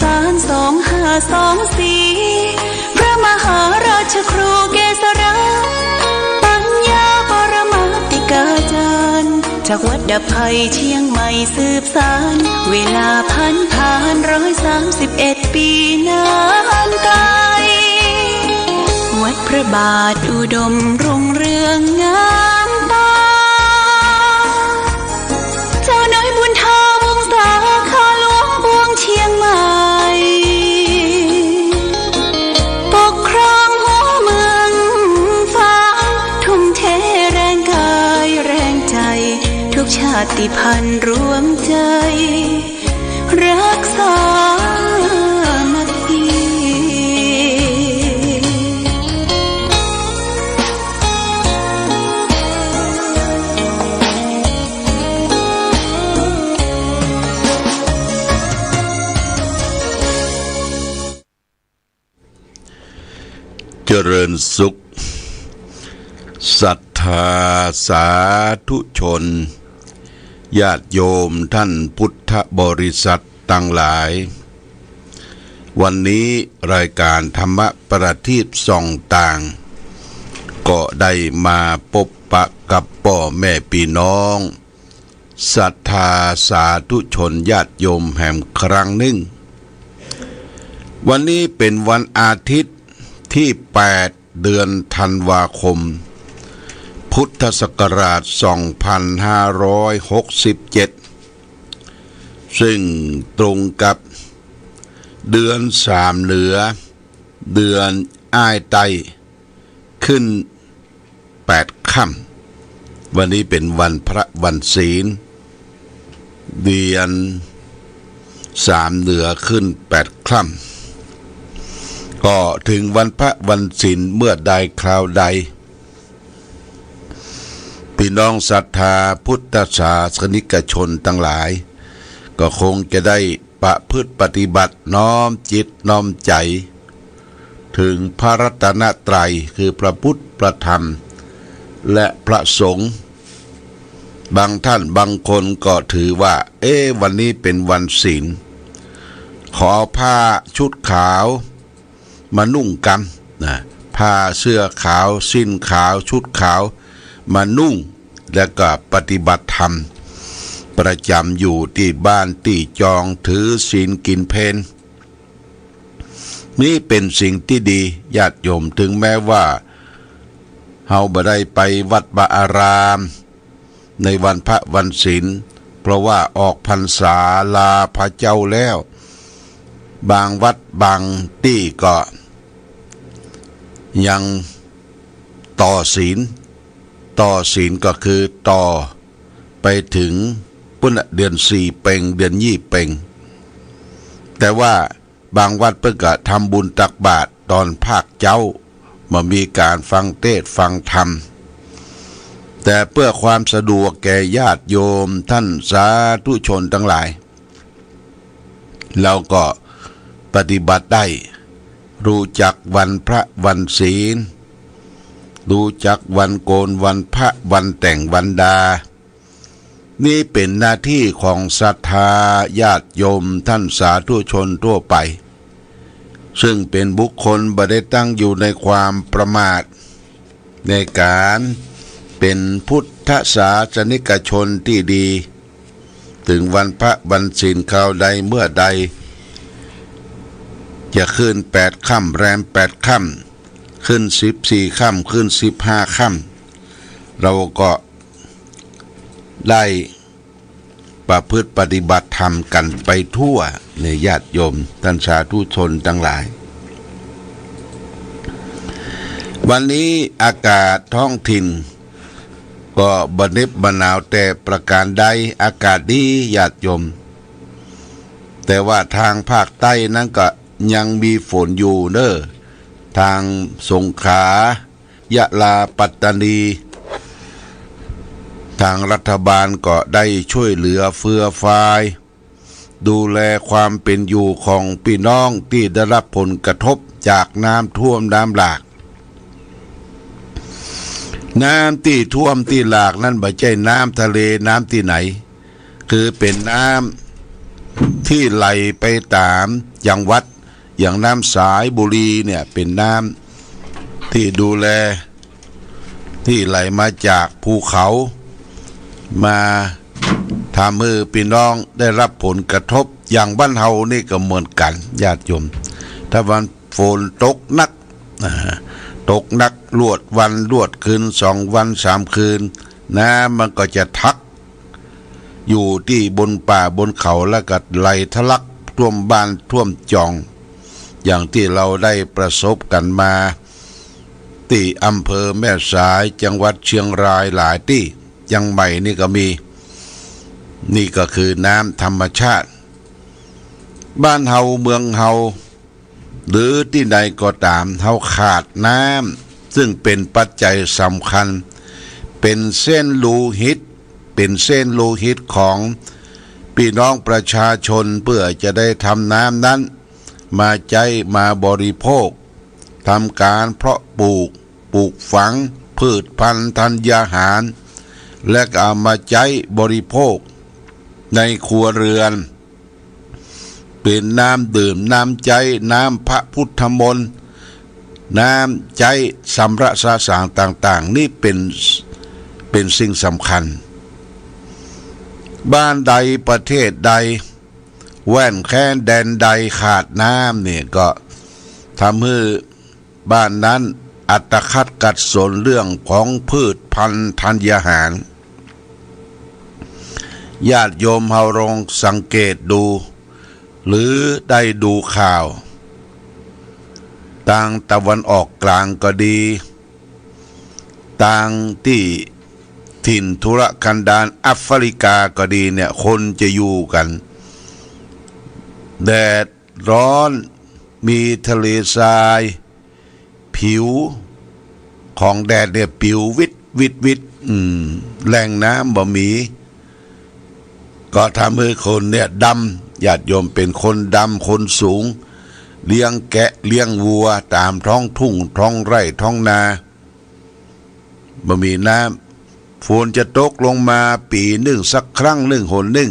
สารสองห้าสองสี่ พระมหาราชครูเกษรา ปัญญาปรมาติกาจารย์ จากวัดดับภัยเชียงใหม่สืบสาน เวลาผ่านผ่านร้อยสามสิบเอ็ดปีนานไกล วัดพระบาทอุดมรุ่งเรืองงามตา เจ้าน้อยบุญทาวงศา ข้าหลวงปวงเชียงใหม่ ปกครองหัวเมืองฟ้า ทุ่มเทแรงกายแรงใจ ทุกชาติพันธุ์รวมใจ รักสามัคคี เจริญสุข ศรัทธาสาธุชน ญาติโยมท่านพุทธบริษัทตังหลาย วันนี้รายการธรรมประทีปส่องต่าง ก็ได้มาปบปะกับป้อแม่ปี้น้อง ศรัทธาสาธุชนญาติโยมแหมครั้งนึ่ง วันนี้เป๋นวันอาทิตย์ตี้แปด เดือนธันวาคม พุทธศักราชสองพันห้าร้อยหกสิบเจ็ด ซึ่งตรงกับเดือนสามเหนือ เดือนอ้ายใต้ ขึ้นแปดค่ำ วันนี้เป๋นวันพระวันศีล เดือนสามเหนือขึ้นแปดค่ำ ก็เถิงวันพระวันศีลเมื่อใดคราวใด ปี้น้องศรัทธาพุทธศาสนิกชนตังหลาย ก็คงจะได้ประพฤติปฏิบัติน้อมจิตน้อมใจ๋ เถิงพระรัตนตรัย คือพระพุทธ พระธรรม และพระสงฆ์ บางท่านบางคนก็ถือว่า เอ๊ะ วันนี้เป๋นวันศีล ขอเอาผ้าชุดขาวมานุ่งกำ นะ ผ้าเสื้อขาว สิ้นขาว ชุดขาว มานุ่ง แล้วก็ปฏิบัติธรรม ประจ๋ำอยู่ตี้บ้านตี้จอง ถือศีลกิ๋นเพล นี่เป๋นสิ่งตี้ดี ญาติโยม เถิงแม้ว่าเฮาบ่ได้ไปวัดวาอาราม ในวันพระวันศีล เพราะว่าออกพรรษาลาพระเจ้าแล้ว บางวัดบางตี้ก็ยังต่อศีล ต่อศีลก็คือต่อไปเถิงปู๊นน่ะ เดือนสี่เป็ง เดือนยี่เป็ง แต่ว่า บางวัดเปิ้นก็ทำบุญตักบาตรต๋อนภาคเจ๊า บ่มีก๋านฟังเตสน์ฟังธรรม แต่เพื่อความสะดวกแก่ญาติโยมท่านสาธุชนตังหลาย เฮาก็ปฏิบัติได้ ฮู้จักวันพระวันศีล ฮู้จักวันโก๋นวันพระวันแต่งวันดา นี่เป๋นหน้าตี้ของศรัทธาญาติโยมท่านสาธุชนทั่วไป ซึ่งเป๋นบุคคลบ่ได้ตั้งอยู่ในความประมาท ในก๋านเป๋นพุทธศาสนิกชนตี้ดี เถิงวันพระวันศีลคราวใดเมื่อใด จะขึ้นแปดค่ำ แรมแปดค่ำ ขึ้นสิบสี่ค่ำ ขึ้นสิบห้าค่ำ เฮาก็ ได้ประพฤติปฏิบัติธรรมกั๋นไปทั่ว ในญาติโยมท่านสาธุชนตังหลาย วันนี้อากาศท้องถิ่นก็บ่เหน็บบ่หนาวแต่ประก๋านใด อากาศดีญาติโยม แต่ว่าตางภาคใต้นั้นก็ยังมีฝนอยู่เน่อ ตางสงขลา ยะลา ปัตตานี ตางรัฐบาลก็ได้จ้วยเหลือเฟือฟาย ดูแลความเป๋นอยู่ของปี้น้องตี้ได้ฮับผลกระทบจากน้ำท่วมน้ำหลาก น้ำตี้ท่วมตี้หลากนั้นบ่ใจ้น้ำทะเลน้ำตี้ไหน คือเป๋นน้ ตี้ไหลไปต๋ามจังหวัด อย่างน้ำสายบุรีเนี่ยเป๋นน้ำตี้ดูแล ตี้ไหลมาจากภูเขา มาทำหื้อปี้น้องได้ฮับผลกระทบ อย่างบ้านเฮานี่ก็เหมือนกั๋นญาติโยม ถ้าวันฝนตกหนัก อ่า ตกหนักลวดวันลวดคืน สองวันสามคืน น้ำมันก็จะทัก อยู่ตี้บนป่าบนเขา แล้วก็ไหลทะลักท่วมบ้านท่วมจ่อง อย่างตี้เฮาได้ประสบกั๋นมา ตี้อำเภอแม่สาย จังหวัดเชียงรายหลายตี้ เจียงใหม่นี่ก็มี นี่ก็คือน้ำธรรมชาติ บ้านเฮาเมืองเฮา หรือตี้ใดก็ต๋าม เฮาขาดน้ำ ซึ่งเป๋นปัจจัยสำคัญ เป๋นเส้นโลหิต เป๋นเส้นโลหิตของปี้น้องประชาชน เปื้อจะได้ทำน้ำนั้น มาใจ๊มาบริโภค ทำก๋านเพาะปลูก ปลูกฝัง พืชพันธุ์ธัญญาหาร และก็เอามาใจ๊บริโภค ในครัวเรือน เป๋นน้ำดื่ม น้ำใจ๊ น้ำพระพุทธมนต์ น้ำใจ๊สำระสะสางต่างๆ นี่เป๋น เป๋นสิ่งสำคัญ บ้านใดประเทศใด แว่นแคว้นแดนใดขาดน้ำเนี่ย ก็ทำหื้อบ้านนั้นอัตคัดขัดสนเรื่องของพืชพันธุ์ธัญญาหาร ญาติโยมเฮาลองสังเกตดู หรือได้ดูข่าว ตางตะวันออกกลางก็ดี ตางตี้ถิ่นทุรกันดารแอฟริกาก็ดีเนี่ย คนจะอยู่กั๋น แดดร้อน มีทะเลทราย ผิวของแดดเนี่ยปิ๋ววิดวิดวิด อืม แหล่งน้ำบ่มี ก็ทำหื้อคนเนี่ยดำ ญาติโยม เป๋นคนดำคนสูง เลี้ยงแกะเลี้ยงวัวต๋ามท้องทุ่งท้องไร่ท้องนา บ่มีน้ำ ฝนจะตกลงมาปี๋นึ่งสักครั้งนึ่งหนนึ่ง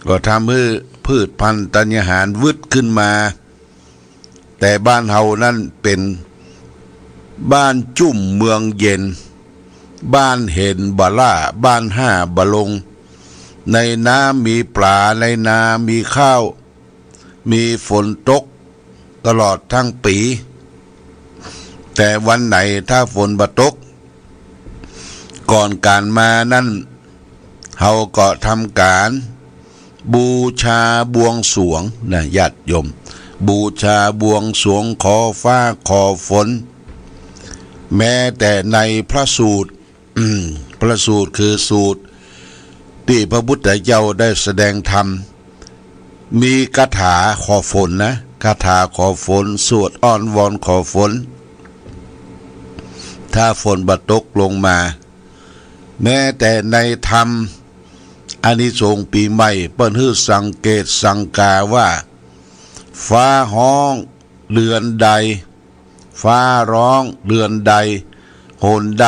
ก็ทำหื้อพืชพันธุ์ธัญญาหารวืดขึ้นมา แต่บ้านเฮานั้นเป๋นบ้านจุ่มเมืองเย็น บ้านเห็นบ่ล้า บ้านห้าบ่ลง ในนามีป๋า ในนามีข้าว มีฝนตกตลอดตึงปี๋ แต่วันไหนถ้าฝนบ่ตก ก่อนก๋านมานั้น เฮาก็ทำก๋านบูชาบวงสรวงนะญาติโยม บูชาบวงสรวงขอฟ้าขอฝน แม้แต่ในพระสูตร อืม พระสูตรคือสูตรตี้พระพุทธเจ้าได้แสดงธรรม มีคาถาขอฝนนะ คาถาขอฝน สวดอ้อนวอนขอฝน ถ้าฝนบ่ตกลงมา แม้แต่ในธรรมอานิสงส์ปี๋ใหม่ เปิ้นหื้อสังเกตสังกาว่า ฟ้าฮ้องเดือนใด ฟ้าฮ้องเดือนใด หนใด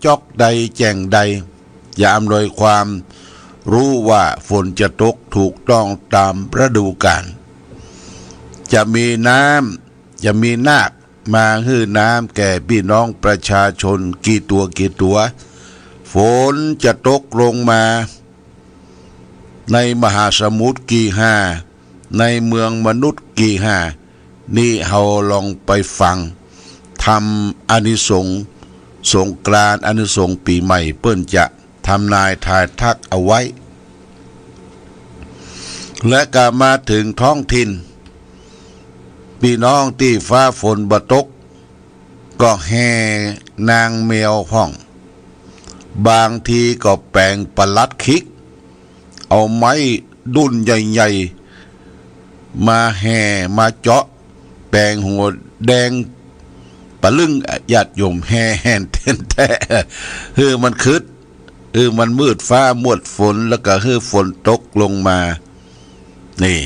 จ๊อกใด แจ่งใด จะอำนวยความฮู้ว่าฝนจะตกถูกต้องต๋ามฤดูกาล จะมีน้ำ จะมีนาคมาหื้อน้ำแก่ปี้น้องประชาชนกี่ตั๋วกี่ตั๋ว ฝนจะตกลงมาในมหาสมุทรกี่ห่า ในเมืองมนุษย์กี่ห่า นี่เฮาลองไปฟังธรรมอานิสงส์สงกรานต์ อานิสงส์ปี๋ใหม่ เปิ้นจะทำนายทายทักเอาไว้ และก็มาเถิงท้องถิ่น ปี้น้องตี้ฟ้าฝนบ่ตก ก็แห่นางแมวพ่อง บางทีก็แป๋งประหลัดขิก เอาไม้ดุ้นใหญ่ๆ มาแห่มาเจาะ แป๋งหัวแดงปะลึ้ง ญาติโยม แห่แหนแต๋นแต๊ หื้อมันคึด หื้อมันมืดฟ้ามืดฝน แล้วก็หื้อฝนตกลงมา นี่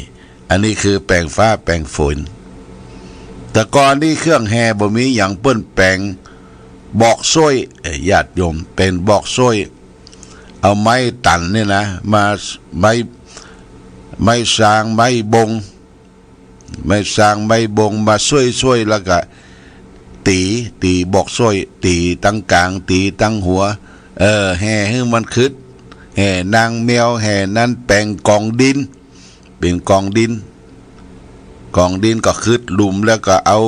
อันนี้คือแป๋งฟ้าแป๋งฝน แต่ก่อนนี้เครื่องแห่บ่มีหยัง เปิ้นแป๋งบอกส้วย เอ่อ ญาติโยม เป๋นบอกส้วย เอาไม้ตันเนี่ยนะ มา ไม้ ไม้ซางไม้บง ไม้ซางไม้บงมาซ่วยๆ แล้วก็ตี๋ ตี๋บอกซ่วย ตี๋ตังก๋าง ตี๋ตังหัว เออ แห่หื้อมันขึด แห่นางแมว แห่นั้นแป๋งก๋องดิน เป๋นก๋องดิน ก๋องดินก็ขึดหลุม แล้วก็เอา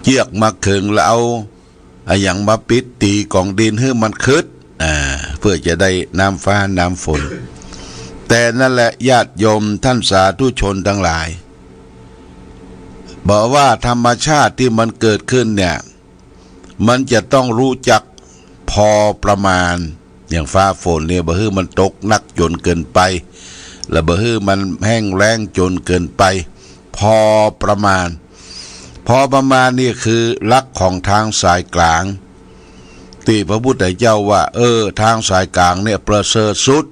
เจื้อกมาเขิง แล้วเอา อะหยังมาปิด ตี๋ก๋องดินหื้อมันขึด อ่า เปื้อจะได้น้ำฟ้าน้ำฝน แต่นั้นแหละญาติโยมท่านสาธุชนตังหลาย บอกว่าธรรมชาติตี้มันเกิดขึ้นเนี่ย มันจะต้องฮู้จักพอประมาณ อย่างฟ้าฝนเนี่ย บ่หื้อมันตกหนักจ๋นเกินไป และบ่หื้อมันแห้งแล้งจ๋นเกินไป พอประมาณ พอประมาณนี่คือหลักของตางสายก๋าง ตี้พระพุทธเจ้าว่า เออ ตางสายก๋างเนี่ยประเสริฐสุด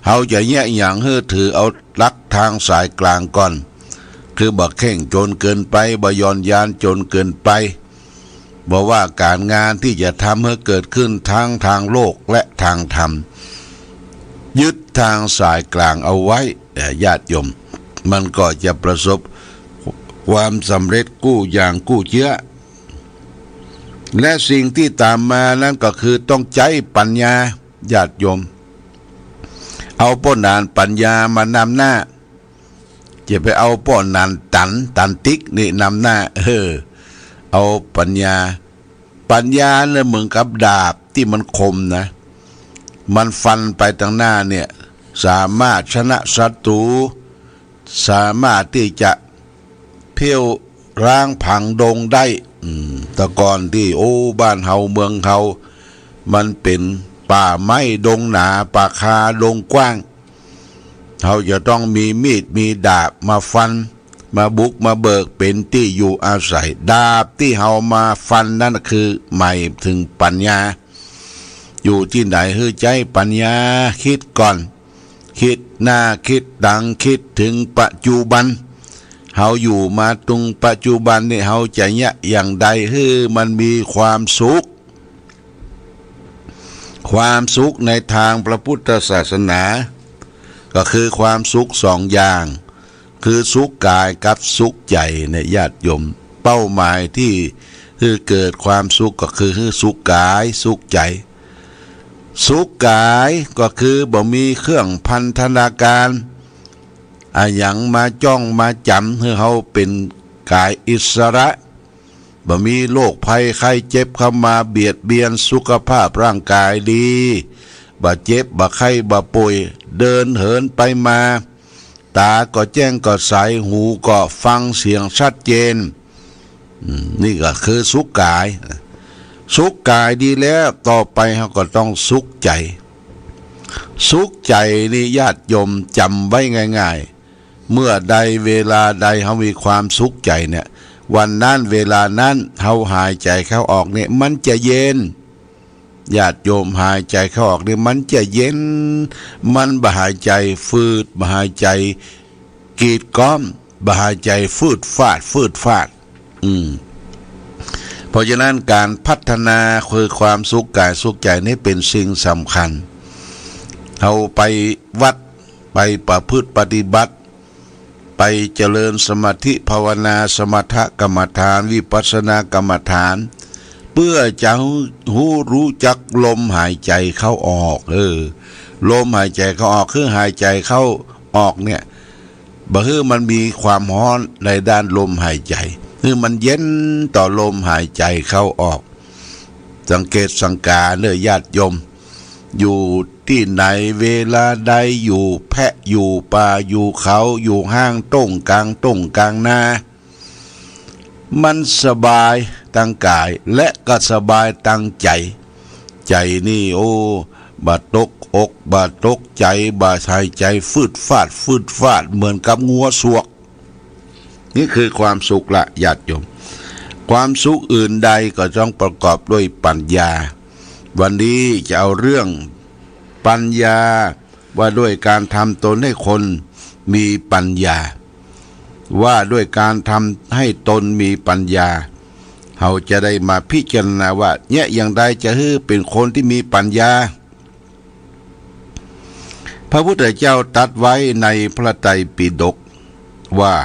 เฮาจะเยียะหยังหื้อถือเอาหลักตางสายก๋างก่อน คือบ่เข่งจ๋นเกินไป บ่หย่อนยานจ๋นเกินไป บ่ว่าก๋านงานตี้จะทำหื้อเกิดขึ้นตังตางโลกและตางธรรม ยึดตางสายก๋างเอาไว้ เอ่อ ญาติโยม มันก็จะประสบความสำเร็จกู้อย่างกู้เจื้อ และสิ่งตี้ต๋ามมานั้นก็คือต้องใจ๊ปัญญา ญาติโยม เอาป้อหนานปัญญามานำหน้า จะไปเอาป้อหนานตัน ตันติ๊กนี่นำหน้า เออ เอาปัญญา ปัญญาเนี่ยเหมือนกับดาบตี้มันคมนะ มันฟันไปตังหน้าเนี่ย สามารถชนะศัตรู๋ สามารถตี้จะเผี้วร้างผลาญดงได้ อืม แต่ก่อนตี้ โอ้ บ้านเฮาเมืองเฮา มันเป๋นป่าไม้ดงหนา ป่าคาดงกว้าง เฮาจะต้องมีมีดมีดาบมาฟัน มาบุกมาเบิกเป๋นตี้อยู่อาศัย ดาบตี้เฮามาฟันนั้นคือหมายเถิงปัญญา อยู่ตี้ไหนหื้อใจ๊ปัญญาคิดก่อน คิดหน้าคิดหลัง คิดเถิงปัจจุบัน เฮาอยู่มาตึงปัจจุบันนี่ เฮาจะเยียะอย่างใดหื้อมันมีความสุข ความสุขในตางพระพุทธศาสนา ก็คือความสุขสองอย่าง คือสุขก๋ายกับสุขใจ๋เนี่ยญาติโยม เป้าหมายตี้หื้อเกิดความสุขก็คือหื้อสุขก๋ายสุขใจ๋ สุขก๋ายก็คือบ่มีเครื่องพันธนาการอะหยังมาจ้องมาจ๋ำ หื้อเฮาเป๋นก๋ายอิสระ บ่มีโรคภัยไข้เจ็บเข้ามาเบียดเบียนสุขภาพร่างก๋ายดี บ่เจ็บบ่ไข้บ่ป่วย เดินเหินไปมา ต๋าก็แจ้งก็ใส หูก็ฟังเสียงชัดเจน อืม นี่ก็คือสุขก๋าย สุขก๋ายดีแล้ว ต่อไปเฮาก็ต้องสุขใจ๋ สุขใจ๋นี่ญาติโยมจ๋ำไว้ง่ายๆ เมื่อใดเวลาใดเฮามีความสุขใจ๋เนี่ย วันนั้นเวลานั้นเฮาหายใจ๋เข้าออกเนี่ย มันจะเย็น ญาติโยม หายใจ๋เข้าออกนี่มันจะเย็น มันบ่หายใจ๋ฟืด บ่หายใจ๋กีดก๊อม บ่หายใจ๋ฟืดฟาด ฟืดฟาด อืม เพราะฉะนั้นก๋านพัฒนาคือความสุขก๋ายสุขใจ๋นี่เป๋นสิ่งสำคัญ เฮาไปวัด ไปประพฤติปฏิบัติ ไปเจริญสมาธิภาวนา สมถกรรมฐาน วิปัสสนากรรมฐาน เปื้อจะฮู้ ฮู้จักลมหายใจ๋เข้าออก เออ ลมหายใจ๋เข้าออก คือหายใจ๋เข้าออกเนี่ย บ่หื้อมันมีความฮ้อนในด้านลมหายใจ๋ หื้อมันเย็นต่อลมหายใจ๋เข้าออก สังเกตสังกาเน่อญาติโยม อยู่ตี้ไหนเวลาใด อยู่แพะอยู่ป่า อยู่เขา อยู่ห้างต้งก๋างต้งก๋างนา มันสบายตังก๋าย และก็สบายตังใจ๋ ใจ๋นี่ โอ้ บ่ตกอก บ่ตกใจ๋ บ่หายใจ๋ฟืดฟาด ฟืดฟาด เหมือนกับงัวสวก นี่คือความสุขละ ญาติโยม ความสุขอื่นใดก็ต้องประกอบด้วยปัญญา วันนี้จะเอาเรื่องปัญญา ว่าด้วยการทำตนให้คนมีปัญญา ว่าด้วยการทำให้ตนมีปัญญา เฮาจะได้มาพิจารณาว่า เยียะอย่างใดจะหื้อเป๋นคนตี้มีปัญญา พระพุทธเจ้าตรัสไว้ในพระไตรปิฎกว่า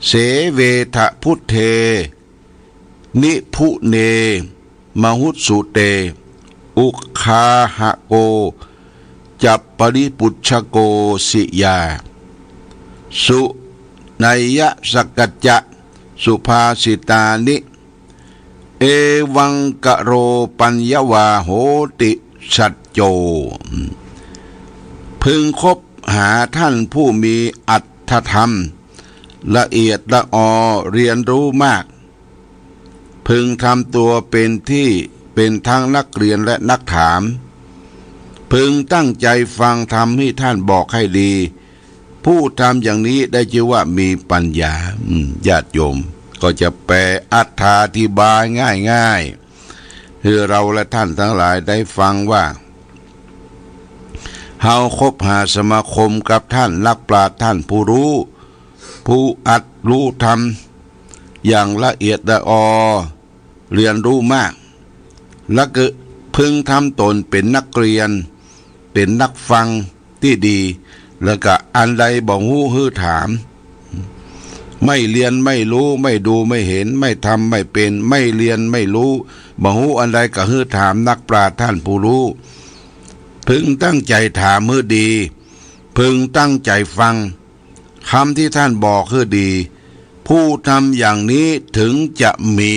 เสเวทะพุทเท นิพุเน มหุสสุเต อุคาหะโก จัปปริปุชชโก สิยา สุไนยสกัจจะ สุภาสิตานิ เอวังกะโรปัญญวาโหติสัจโจ พึงคบหาท่านผู้มีอรรถธรรม ละเอียดละออ เรียนรู้มาก พึงทำตัวเป็นที่ เป็นทั้งนักเรียนและนักถาม พึงตั้งใจฟังธรรมที่ท่านบอกให้ดี ผู้ทำอย่างนี้ได้ชื่อว่ามีปัญญา อืม ญาติโยม ก็จะแปลอรรถาธิบายง่ายๆ คือเราและท่านทั้งหลายได้ฟังว่า เฮาคบหาสมาคมกับท่านนักปราชญ์ ท่านผู้รู้ ผู้อัดรู้ธรรมอย่างละเอียดละออ เรียนรู้มาก แล้วก็พึงทำตนเป็นนักเรียน เป็นนักฟังตี้ดี แล้วก็อันใดบ่ฮู้หื้อถาม ไม่เรียนไม่รู้ ไม่ดูไม่เห็น ไม่ทำไม่เป็น ไม่เรียนไม่รู้ บ่ฮู้อันใดก็หื้อถามนักปราชญ์ ท่านผู้รู้ พึงตั้งใจถามหื้อดี พึงตั้งใจฟังคำที่ท่านบอกหื้อดี ผู้ทำอย่างนี้ถึงจะมี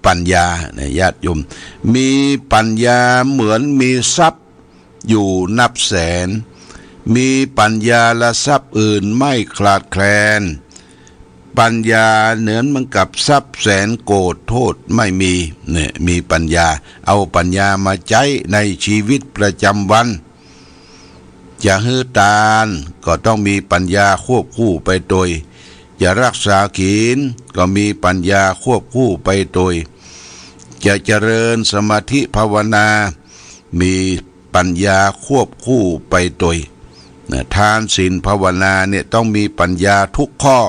ปัญญา นะ ญาติโยม มีปัญญาเหมือนมีทรัพย์อยู่นับแสน มีปัญญาและทรัพย์อื่นไม่ขาดแคลน ปัญญาเหมือนมันกับทรัพย์แสนโกด โทษไม่มี เนี่ย มีปัญญา เอาปัญญามาใจ๊ในชีวิตประจำวัน จะหื้อตานก็ต้องมีปัญญาควบคู่ไปโดย จะรักษาศีลก็มีปัญญาควบคู่ไปโดย จะเจริญสมาธิภาวนา มีปัญญาควบคู่ไปโดย นะ ทานศีลภาวนาเนี่ยต้องมีปัญญาทุกข้อ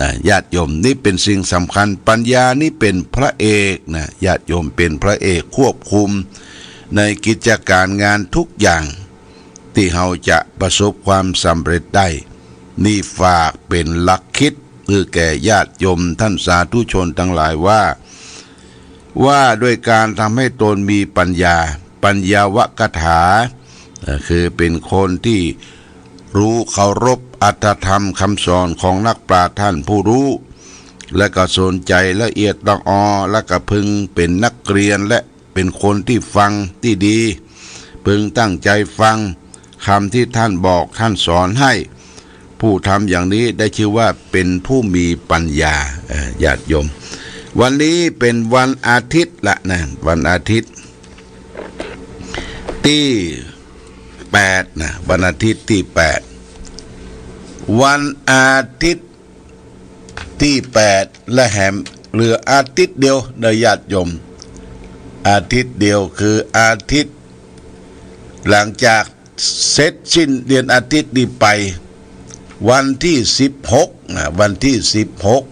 นะ ญาติโยม นี่เป็นสิ่งสำคัญ ปัญญานี่เป็นพระเอก นะ ญาติโยม เป็นพระเอกควบคุมในกิจการงานทุกอย่าง ตี้เฮาจะประสบความสำเร็จได้ นี่ฝากเป็นหลักคิดหื้อแก่ญาติโยมท่านสาธุชนทั้งหลายว่า ว่าด้วยการทำให้ตนมีปัญญา ปัญญวกถา เอ่อ คือเป็นคนที่รู้เคารพอรรถธรรมคำสอนของนักปราชญ์ท่านผู้รู้ และก็สนใจละเอียดละออ และก็พึงเป็นนักเรียน และเป็นคนที่ฟังที่ดี พึงตั้งใจฟังคำที่ท่านบอกท่านสอนให้ ผู้ทำอย่างนี้ได้ชื่อว่าเป็นผู้มีปัญญา เอ่อ ญาติโยม วันนี้เป็นวันอาทิตย์ละนะ วันอาทิตย์ตี้แปดนะ วันอาทิตย์ตี้แปด วันอาทิตย์ตี้แปด และแหมเหลืออาทิตย์เดียวนะ ญาติโยม อาทิตย์เดียว คืออาทิตย์หลังจาก เสร็จสิ้นเดือนอาทิตย์นี้ไป วันที่สิบหกนะ วันที่สิบหก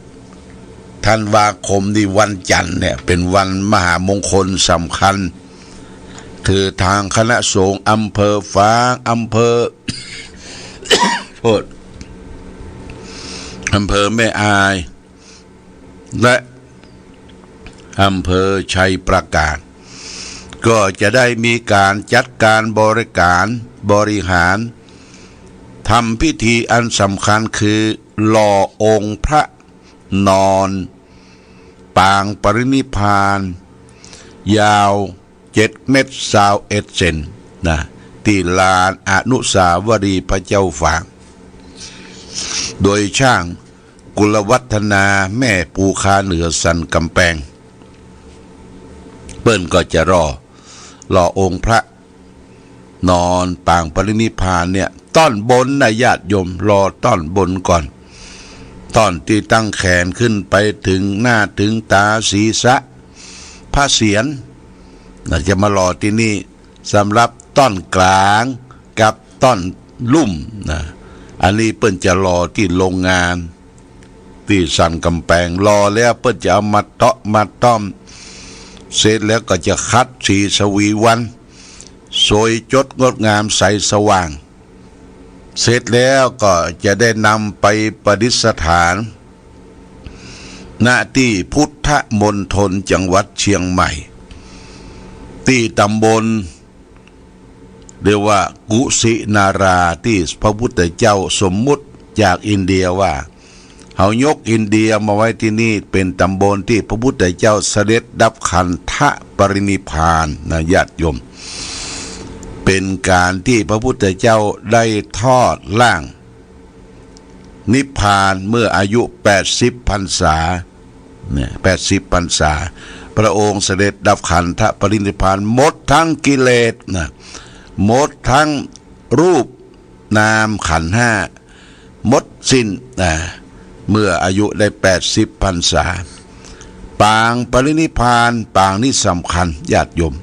ธันวาคมนี่ วันจันทร์เนี่ย เป็นวันมหามงคลสำคัญ คือทางคณะสงฆ์อำเภอฝาง อำเภอ โทษ อำเภอแม่อาย และอำเภอชัยปราการ ก็จะได้มีการจัดการบริการบริหารทำพิธีอันสำคัญ คือหล่อองค์พระนอนปางปรินิพพาน ยาวเจ็ดเมตรซาวเอ็ดเซนนะ ที่ลานอนุสาวรีย์พระเจ้าฝาง โดยช่าง กุลวัฒนาแม่ปูคาเหนือสันกำแปง เปิ้นก็จะหล่อ หล่อองค์พระนอนปางปรินิพพานเนี่ย ต้อนบนนะญาติโยม หล่อต้อนบนก่อน ต้อนตี้ตั้งแขนขึ้นไปถึงหน้าถึงต๋าศีรษะ พระเศียรนะ จะมาหล่อตี้นี่ สำหรับต้อนก๋างกับต้อนลุ่มนะ อันนี้เปิ้นจะหล่อตี้โฮงงาน ตี้สันกำแปง หล่อแล้วเปิ้นจะเอามาเตาะมาต้อม เสร็จแล้วก็จะขัดสีสวีวัน สวยจดงดงามใสสว่าง เสร็จแล้วก็จะได้นำไปประดิษฐาน ณ ตี้พุทธมณฑลจังหวัดเชียงใหม่ ตี้ตำบล เรียกว่ากุสินารา ตี้พระพุทธเจ้าสมมุติจากอินเดียว่า เฮายกอินเดียมาไว้ตี้นี่ เป๋นตำบลตี้พระพุทธเจ้าเสด็จดับขันธปรินิพพานนะญาติโยม เป๋นก๋านตี้พระพุทธเจ้าได้ทอดร่างนิพพานเมื่ออายุแปดสิบพรรษา เนี่ย แปดสิบพรรษา พระองค์เสด็จดับขันธปรินิพพาน หมดทั้งกิเลสนะ หมดทั้งรูปนามขันธ์ห้า หมดสิ้นนะ เมื่ออายุได้แปดสิบพรรษา ปางปรินิพพาน ปางนี้สำคัญญาติโยม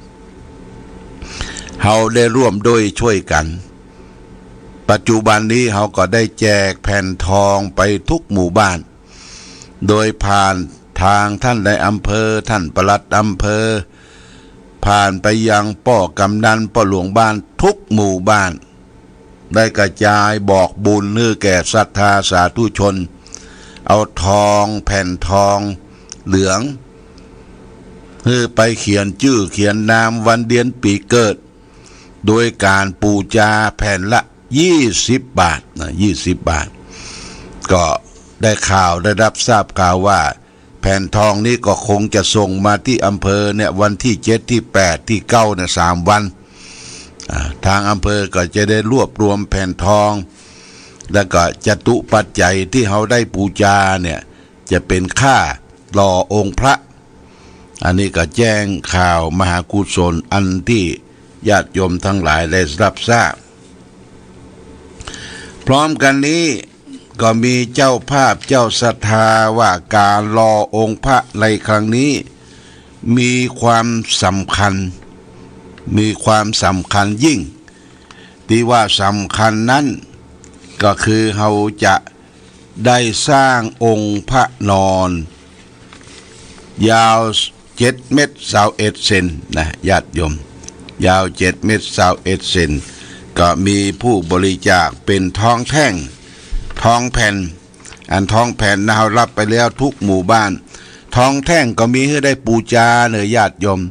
เฮาได้ร่วมด้วยช่วยกั๋น ปัจจุบันนี้เฮาก็ได้แจกแผ่นทองไปทุกหมู่บ้าน โดยผ่านทางท่านนายอำเภอ ท่านปลัดอำเภอ ผ่านไปยังป้อกำนัน ป้อหลวงบ้าน ทุกหมู่บ้าน ได้กระจายบอกบุญหื้อแก่ศรัทธาสาธุชน เอาทองแผ่นทองเหลือง หื้อไปเขียนจื้อเขียนนามวันเดือนปี๋เกิด โดยก๋านปู๋จาแผ่นละยี่สิบบาทนะ ยี่สิบบาท ก็ได้ข่าว ได้รับทราบข่าวว่า แผ่นทองนี้ก็คงจะส่งมาตี้อำเภอเนี่ย วันตี้เจ็ด ตี้แปด ตี้เก้าเนี่ย สามวัน อ่า ตางอำเภอก็จะได้รวบรวมแผ่นทอง แล้วก็จตุปัจจัยตี้เฮาได้ปู๋จาเนี่ย จะเป๋นค่าหล่อองค์พระ อันนี้ก็แจ้งข่าวมหากุศลอันตี้ญาติโยมตังหลายได้รับทราบ พร้อมกั๋นนี้ ก็มีเจ้าภาพเจ้าศรัทธาว่าก๋านหล่อองค์พระในครั้งนี้ มีความสำคัญ มีความสำคัญยิ่ง ตี้ว่าสำคัญนั้น ก็คือเฮาจะได้สร้างองค์พระนอน ยาวเจ็ดเมตรซาวเอ็ดเซนนะญาติโยม ยาวเจ็ดเมตรซาวเอ็ดเซน ก็มีผู้บริจาคเป๋นทองแท่ง ทองแผ่น อันทองแผ่นนะ เฮารับไปแล้วทุกหมู่บ้าน ทองแท่งก็มีหื้อได้ปู๋จาเน่อญาติโยม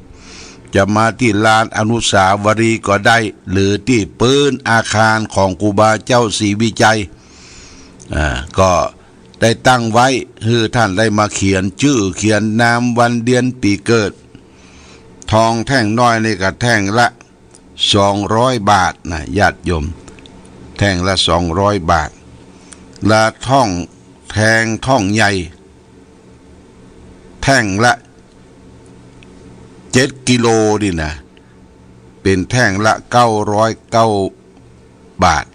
จะมาตี้ลานอนุสาวรีย์ก็ได้ หรือตี้ปื๊นอาคารของครูบาเจ้าศรีวิชัย อ่า ก็ ได้ตั้งไว้ หื้อต้านได้มาเขียนจื้อเขียนนามวันเดือนปี๋เกิด ทองแท่งน้อยนี่ก็แท่งละสองร้อยบาทนะญาติโยม แท่งละสองร้อยบาท และทองแท่งทองใหญ่ แท่งละเจ็ดกิโลนี่นะ เป๋นแท่งละเก้าร้อยเก้าบาท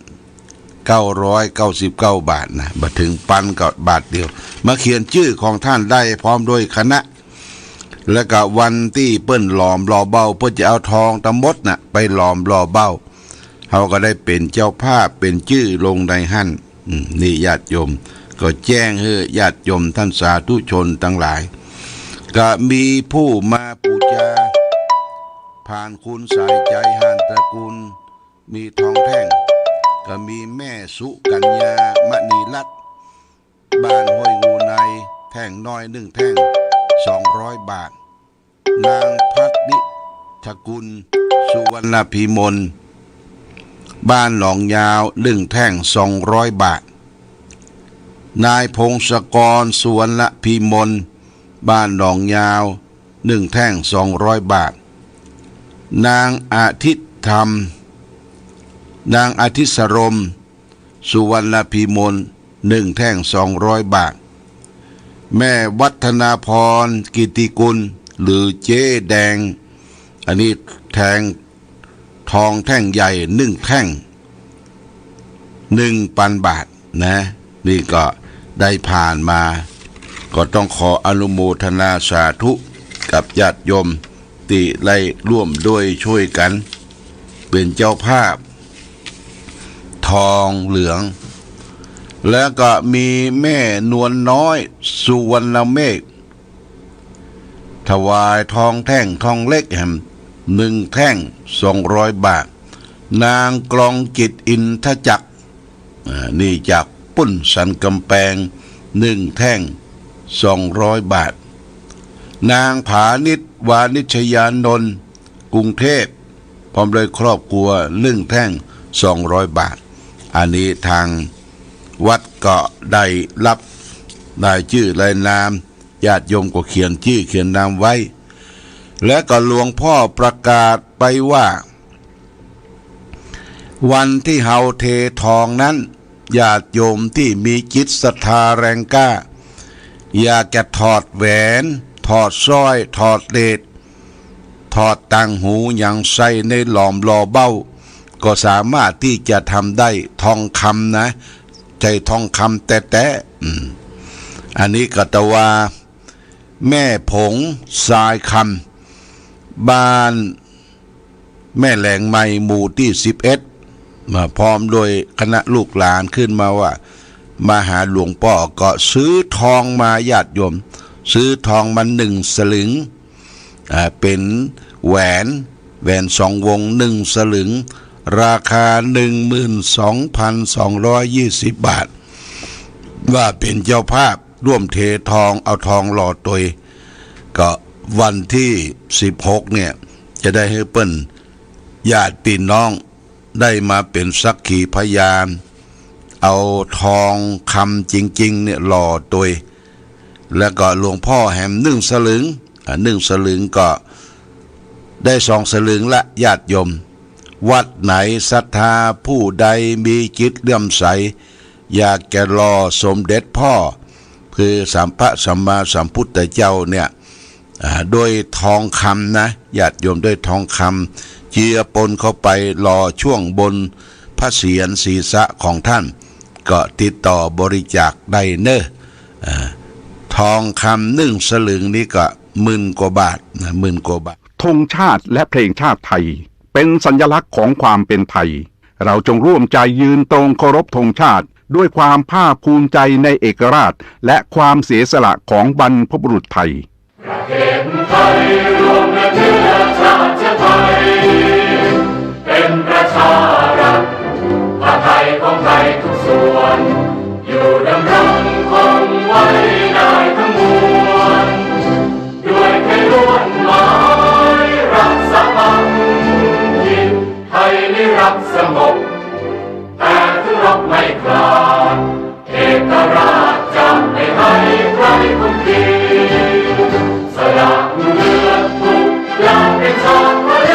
เก้าร้อยเก้าสิบเก้าบาทนะ บ่เถิงปันก็บาทเดียว มาเขียนจื้อของต้านได้พร้อมด้วยคณะ แล้วก็วันตี้เปิ้นหลอมหล่อเบ้า เปิ้นจะเอาทองตังหมดน่ะ ไปหลอมหล่อเบ้า เฮาก็ได้เป๋นเจ้าภาพ เป๋นจื้อลงในหั้น อืม นี่ญาติโยม ก็แจ้งหื้อญาติโยมต้านสาธุชนตังหลาย ก็มีผู้มาปู๋จา ผ่านคุณสายใจ๋ หานตระกูล มีทองแท่ง ก็มีแม่สุกัญญา มณีรัตน์ บ้านห้วยงูใน แท่งน้อยนึ่งแท่ง สองร้อยบาท นางพัฒนิชกุล สุวรรณพีมล บ้านหนองยาว นึ่งแท่ง สองร้อยบาท นายพงศกร สุวรรณพีมล บ้านหนองยาว นึ่งแท่ง สองร้อยบาท นางอาทิตย์ธรรม นางอาทิตย์สรม สุวรรณพีมล นึ่งแท่ง สองร้อยบาท แม่วัฒนาพร กิตติกุล หรือเจ๊แดง อันนี้แท่ง ทองแท่งใหญ่นึ่งแท่ง นึ่งปันบาทนะ นี่ก็ได้ผ่านมา ก็ต้องขออนุโมทนาสาธุกับญาติโยมตี้ได้ร่วมด้วยช่วยกั๋น เป๋นเจ้าภาพ ทองเหลือง แล้วก็มีแม่นวลน้อย สุวรรณเมฆ ถวายทองแท่งทองเล็กแหม นึ่งแท่ง สองร้อยบาท นางกรองจิต อินทจักร อ่า นี่จากปุ้นสันก๋ำแปง นึ่งแท่ง สองร้อยบาท นางผานิช วานิชยานนท์ กรุงเทพฯ พร้อมด้วยครอบครัว นึ่งแท่ง สองร้อยบาท อันนี้ทางวัดก็ได้รับรายจื้อรายนาม ญาติโยมก็เขียนจื้อเขียนนามไว้ และก็หลวงพ่อประกาศไปว่า วันตี้เฮาเททองนั้น ญาติโยมตี้มีจิตศรัทธาแรงกล้า อยากจะถอดแหวน ถอดสร้อย ถอดเลส ถอดต่างหูหยังใส่ในหลอมหล่อเบ้า ก็สามารถตี้จะทำได้ ทองคำนะ ใจ้ทองคำแต๊ๆ อืม อันนี้ก็ตะวา แม่ผง ทรายคำ บ้านแม่แหลงใหม่ หมู่ตี้สิบเอ็ด มาพร้อมด้วยคณะลูกหลานขึ้นมาว่า มาหาหลวงป้อ ก็ซื้อทองมา ญาติโยม ซื้อทองมานึ่งสลึง อ่า เป๋นแหวน แหวนสองวง นึ่งสลึง ราคา นึ่งหมื่นสองพันสองร้อยยี่สิบบาท ว่าเป๋นเจ้าภาพร่วมเททอง เอาทองหล่อตวย ก็วันตี้สิบหกเนี่ย จะได้หื้อเปิ้นญาติปี้น้อง ได้มาเป๋นสักขีพยาน เอาทองคำจริงๆ เนี่ยหล่อตวย แล้วก็หลวงป้อแหมนึ่งสลึง อ่า นึ่งสลึงก็ได้สองสลึงละ ญาติโยม วัดไหนศรัทธา ผู้ใดมีจิตเลื่อมใส อยากจะหล่อสมเด็จป้อ คือสัมพระสัมมาสัมพุทธเจ้าเนี่ย อ่า ด้วยทองคำนะ ญาติโยม ด้วยทองคำเจือปนเข้าไปหล่อช่วงบนพระเศียรศีรษะของท่าน ก็ติดต่อบริจาคได้เน่อ อ่า ทองคำนึ่งสลึงนี่ก็หมื่นกว่าบาทนะ หมื่นกว่าบาท ธงชาติและเพลงชาติไทย เป็นสัญลักษณ์ของความเป็นไทย เราจงร่วมใจยืนตรงเคารพธงชาติ ด้วยความภาคภูมิใจในเอกราช และความเสียสละของบรรพบุรุษไทย ประเทศไทยรวมเป็นเชื้อชาติไทย เป็นประชารัฐ ผ้าไทยของไทยทุกส่วน อยู่ดำรงคงไว้ได้ทั้งมวล ด้วยไทยล้วนหมายรักสามัคคี ไทยนิรักสงบ แต่ถึงรบไม่กล้า เอกราชจะไม่ให้ใครคุมขี สละเลือดทุกอย่างเป็นชาติทะเล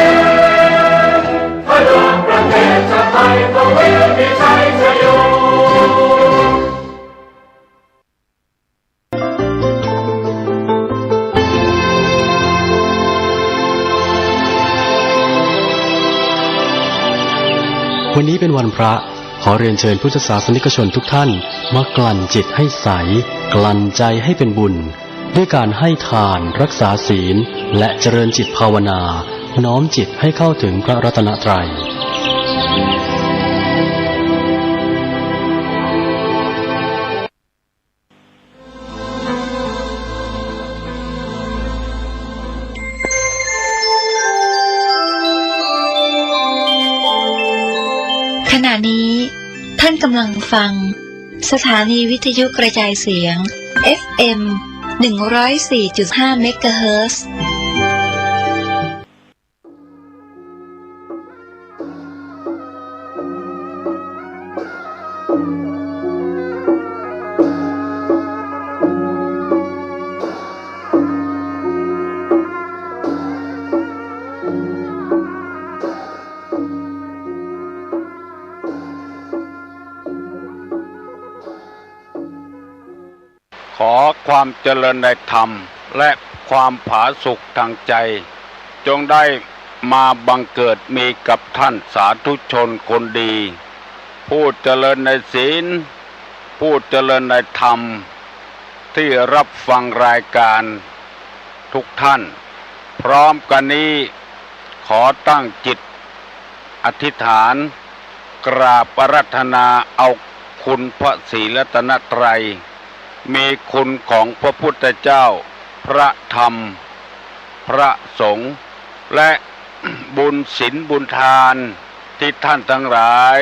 เพื่อประเทศชาติไทย ทวีมีชัยชโย วันนี้เป็นวันพระ ขอเรียนเชิญพุทธศาสนิกชนทุกท่าน มากลั่นจิตให้ใส กลั่นใจให้เป็นบุญ ด้วยการให้ทาน รักษาศีล และเจริญจิตภาวนา น้อมจิตให้เข้าถึงพระรัตนตรัย ขณะนี้ท่านกำลังฟังสถานีวิทยุกระจายเสียง เอฟเอ็ม หนึ่งร้อยสี่จุดห้า เมกะเฮิรตซ์ ขอความเจริญในธรรมและความผาสุกทางใจ จงได้มาบังเกิดมีกับท่านสาธุชนคนดี ผู้เจริญในศีล ผู้เจริญในธรรม ที่รับฟังรายการทุกท่าน พร้อมกันนี้ ขอตั้งจิตอธิษฐาน กราบอาราธนาเอาคุณพระศรีรัตนตรัย มีคุณของพระพุทธเจ้า พระธรรม พระสงฆ์ และบุญศีลบุญทานที่ท่านทั้งหลาย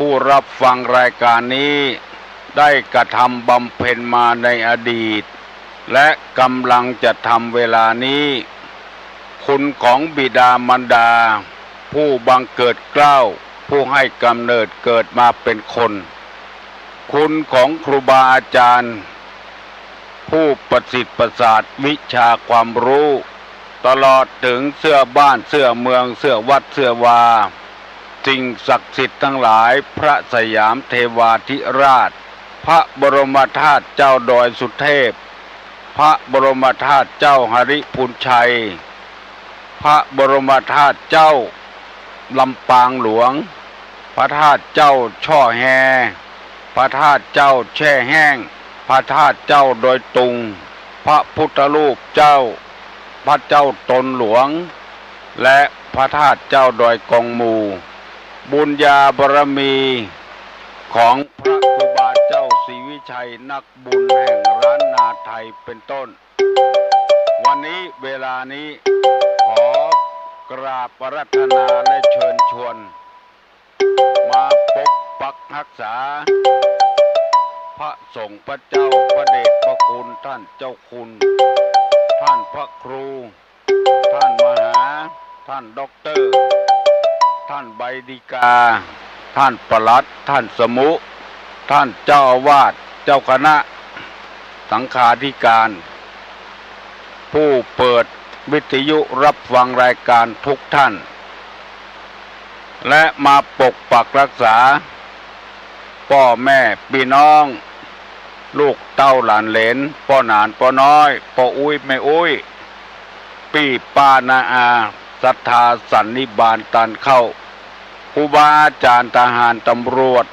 ผู้รับฟังรายการนี้ได้กระทำบำเพ็ญมาในอดีต และกำลังจะทำเวลานี้ คุณของบิดามารดา ผู้บังเกิดเกล้า ผู้ให้กำเนิดเกิดมาเป็นคน คุณของครูบาอาจารย์ ผู้ประสิทธิ์ประสาทวิชาความรู้ ตลอดถึงเสื้อบ้านเสื้อเมืองเสื้อวัดเสื้อวา สิ่งศักดิ์สิทธิ์ทั้งหลาย พระสยามเทวาธิราช พระบรมธาตุเจ้าดอยสุเทพ พระบรมธาตุเจ้าหริพูนชัย พระบรมธาตุเจ้าลำปางหลวง พระธาตุเจ้าช่อแฮ พระธาตุเจ้าแช่แห้ง พระธาตุเจ้าดอยตุง พระพุทธรูปเจ้า พระเจ้าตนหลวง และพระธาตุเจ้าดอยกองมู บุญญาบารมีของพระครูบาเจ้าศรีวิชัยนักบุญแห่งล้านนาไทยเป็นต้น วันนี้เวลานี้ขอกราบอาราธนาและเชิญชวน มาปกปักรักษา พระสงฆ์พระเจ้าพระเดชพระคุณท่านเจ้าคุณ ท่านพระครู ท่านมหา ท่านด็อกเตอร์ ท่านใบดีกา ท่านปลัด ท่านสมุ ท่านเจ้าอาวาส เจ้าคณะสังฆาธิการ ผู้เปิดวิทยุรับฟังรายการทุกท่าน และมาปกปักรักษา ป้อแม่ปี้น้อง ลูกเต้าหลานเหลน ป้อหนานป้อน้อย ป้ออุ๊ยแม่อุ๊ย ปี้ป้าน้าอา ศรัทธาสันนิบาตตานเข้า ครูบาอาจารย์ทหารตำรวจ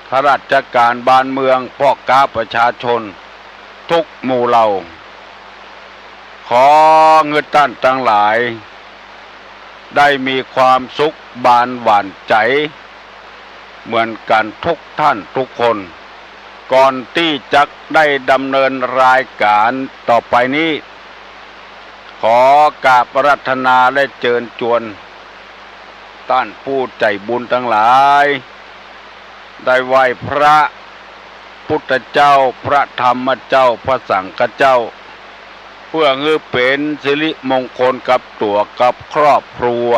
ข้าราชการบ้านเมือง ป้อก๊าประชาชน ทุกหมู่เหล่า ขอหื้อต้านตังหลาย ได้มีความสุขบานหวานใจ๋ เหมือนกั๋นทุกท่านทุกคน ก่อนตี้จะได้ดำเนินรายการต่อไปนี้ ขอกราบอาราธนาและเจิญจวน ต้านผู้ใจ๋บุญตังหลาย ได้ไหว้พระพุทธเจ้า พระธรรมเจ้า พระสังฆเจ้า เพื่อหื้อเป๋นสิริมงคลกับตั๋วกับครอบครัว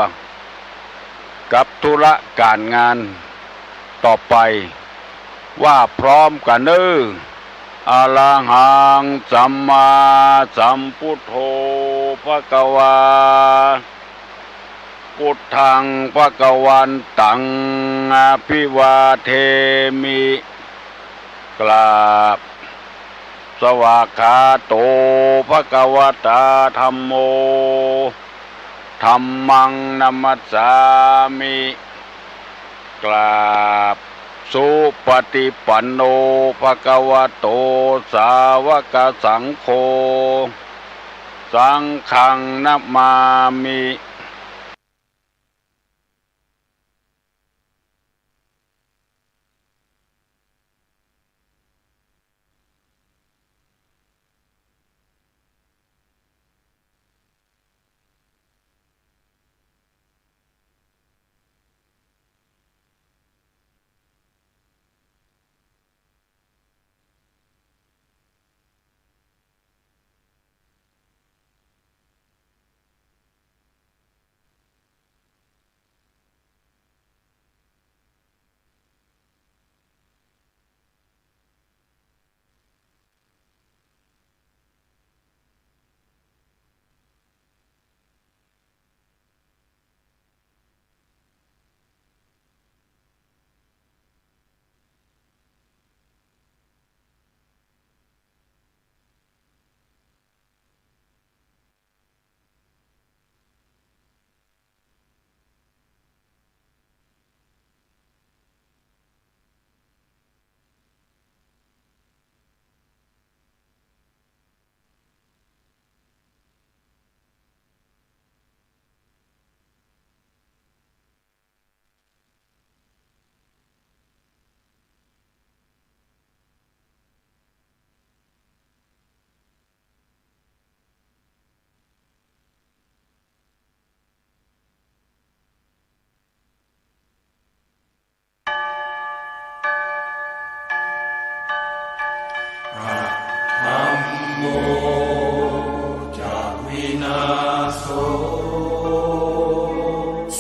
กับธุระก๋านงานต่อไป ว่าพร้อมกั๋นเน่อ อะระหังสัมมาสัมพุทโธ ภะคะวา พุทธังภะคะวันตัง อะภิวาเทมิ กราบ สวากขาโต ภะคะวะตา ธัมโม ธัมมังนะมัสสามิ กราบ สุปะฏิปันโน ภะคะวะโต สาวกสังโฆ สังฆังนะมามิ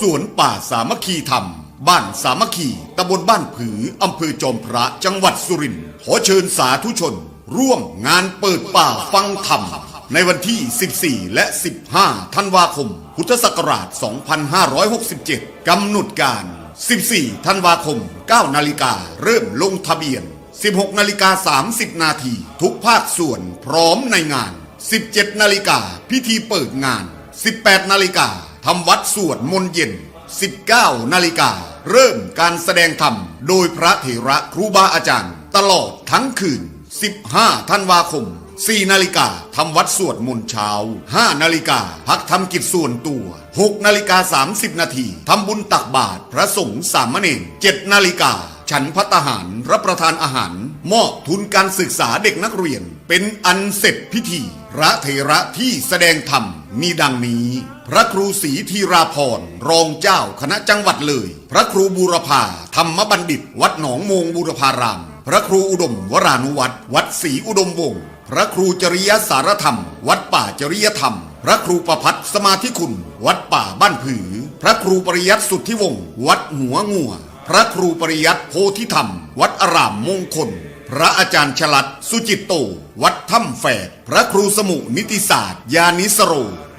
สวนป่าสามัคคีธรรม บ้านสามัคคี ตำบลบ้านผือ อำเภอจอมพระ จังหวัดสุรินทร์ ขอเชิญสาธุชน ร่วมงานเปิดป่าฟังธรรม ในวันที่ สิบสี่ และ สิบห้า ธันวาคม พุทธศักราช สองพันห้าร้อยหกสิบเจ็ด กำหนดการ สิบสี่ ธันวาคม เก้า นาฬิกา เริ่มลงทะเบียน สิบหก นาฬิกา สามสิบ นาที ทุกภาคส่วนพร้อมในงาน สิบเจ็ด นาฬิกา พิธีเปิดงาน สิบแปด นาฬิกา ทำวัตรสวดมนต์เย็น สิบเก้า นาฬิกา เริ่มการแสดงธรรม โดยพระเถระครูบาอาจารย์ ตลอดทั้งคืน สิบห้า ธันวาคม สี่ นาฬิกา ทำวัตรสวดมนต์เช้า ห้า นาฬิกา พักทำกิจส่วนตัว หก นาฬิกา สามสิบ นาที ทำบุญตักบาตรพระสงฆ์สามเณร เจ็ด นาฬิกา ฉันภัตตาหาร รับประทานอาหาร มอบทุนการศึกษาเด็กนักเรียน เป็นอันเสร็จพิธี พระเถระที่แสดงธรรมมีดังนี้ พระครูศรีธีราภรณ์ รองเจ้าคณะจังหวัดเลย พระครูบูรพา ธรรมบัณฑิต วัดหนองโมงบูรพาราม พระครูอุดมวรานุวัฒน์ วัดศรีอุดมวงศ์ พระครูจริยสารธรรม วัดป่าจริยธรรม พระครูประภัสสมาธิคุณ วัดป่าบ้านผือ พระครูปริยัติสุทธิวงศ์ วัดหัวงั่ว พระครูปริยัติโพธิธรรม วัดอารามมงคล พระอาจารย์ชลัดสุจิตโต วัดถ้ำแฝด พระครูสมุนิติศาสตร์ ญาณิสโร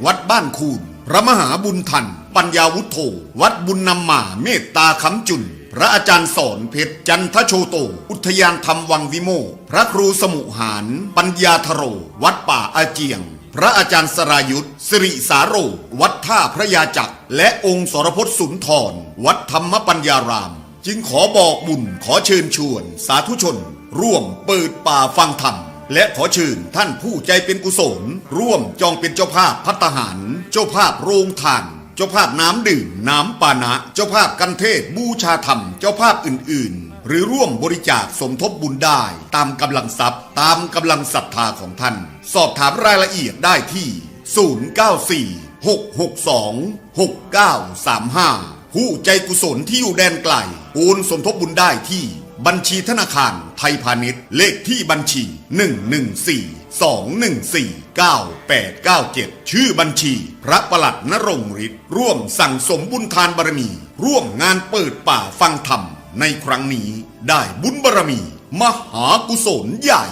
วัดบ้านคูน พระมหาบุญทัน ปัญญาวุฒโธ วัดบุญนำมาเมตตาคำจุน พระอาจารย์สอนเพชร จันทโชโต อุทยานธรรมวังวิโมกข์ พระครูสมุหาน ปัญญาธโร วัดป่าอาเจียง พระอาจารย์สรายุทธ สิริสาโร วัดท่าพระยาจักร และองค์สรพจน์สุนทร วัดธรรมปัญญาราม จึงขอบอกบุญ ขอเชิญชวนสาธุชน ร่วมเปิดป่าฟังธรรม และขอเชิญท่านผู้ใจเป็นกุศล ร่วมจองเป็นเจ้าภาพภัตตาหาร เจ้าภาพโรงทาน เจ้าภาพน้ำดื่ม น้ำปานะ เจ้าภาพกันเทศน์บูชาธรรม เจ้าภาพอื่นๆ หรือร่วมบริจาคสมทบบุญได้ตามกำลังทรัพย์ ตามกำลังศรัทธาของท่าน สอบถามรายละเอียดได้ที่ ศูนย์เก้าสี่ หกหกสอง หกเก้าสามห้า ผู้ใจกุศลที่อยู่แดนไกล โอนสมทบบุญได้ที่บัญชีธนาคารไทยพาณิชย์ เลขที่บัญชี หนึ่งหนึ่งสี่ สองหนึ่งสี่ เก้าแปดเก้าเจ็ด ชื่อบัญชี พระประหลัดณรงค์ฤทธิ์ ร่วมสั่งสมบุญทานบารมี ร่วมงานเปิดป่าฟังธรรมในครั้งนี้ ได้บุญบารมี มหากุศลใหญ่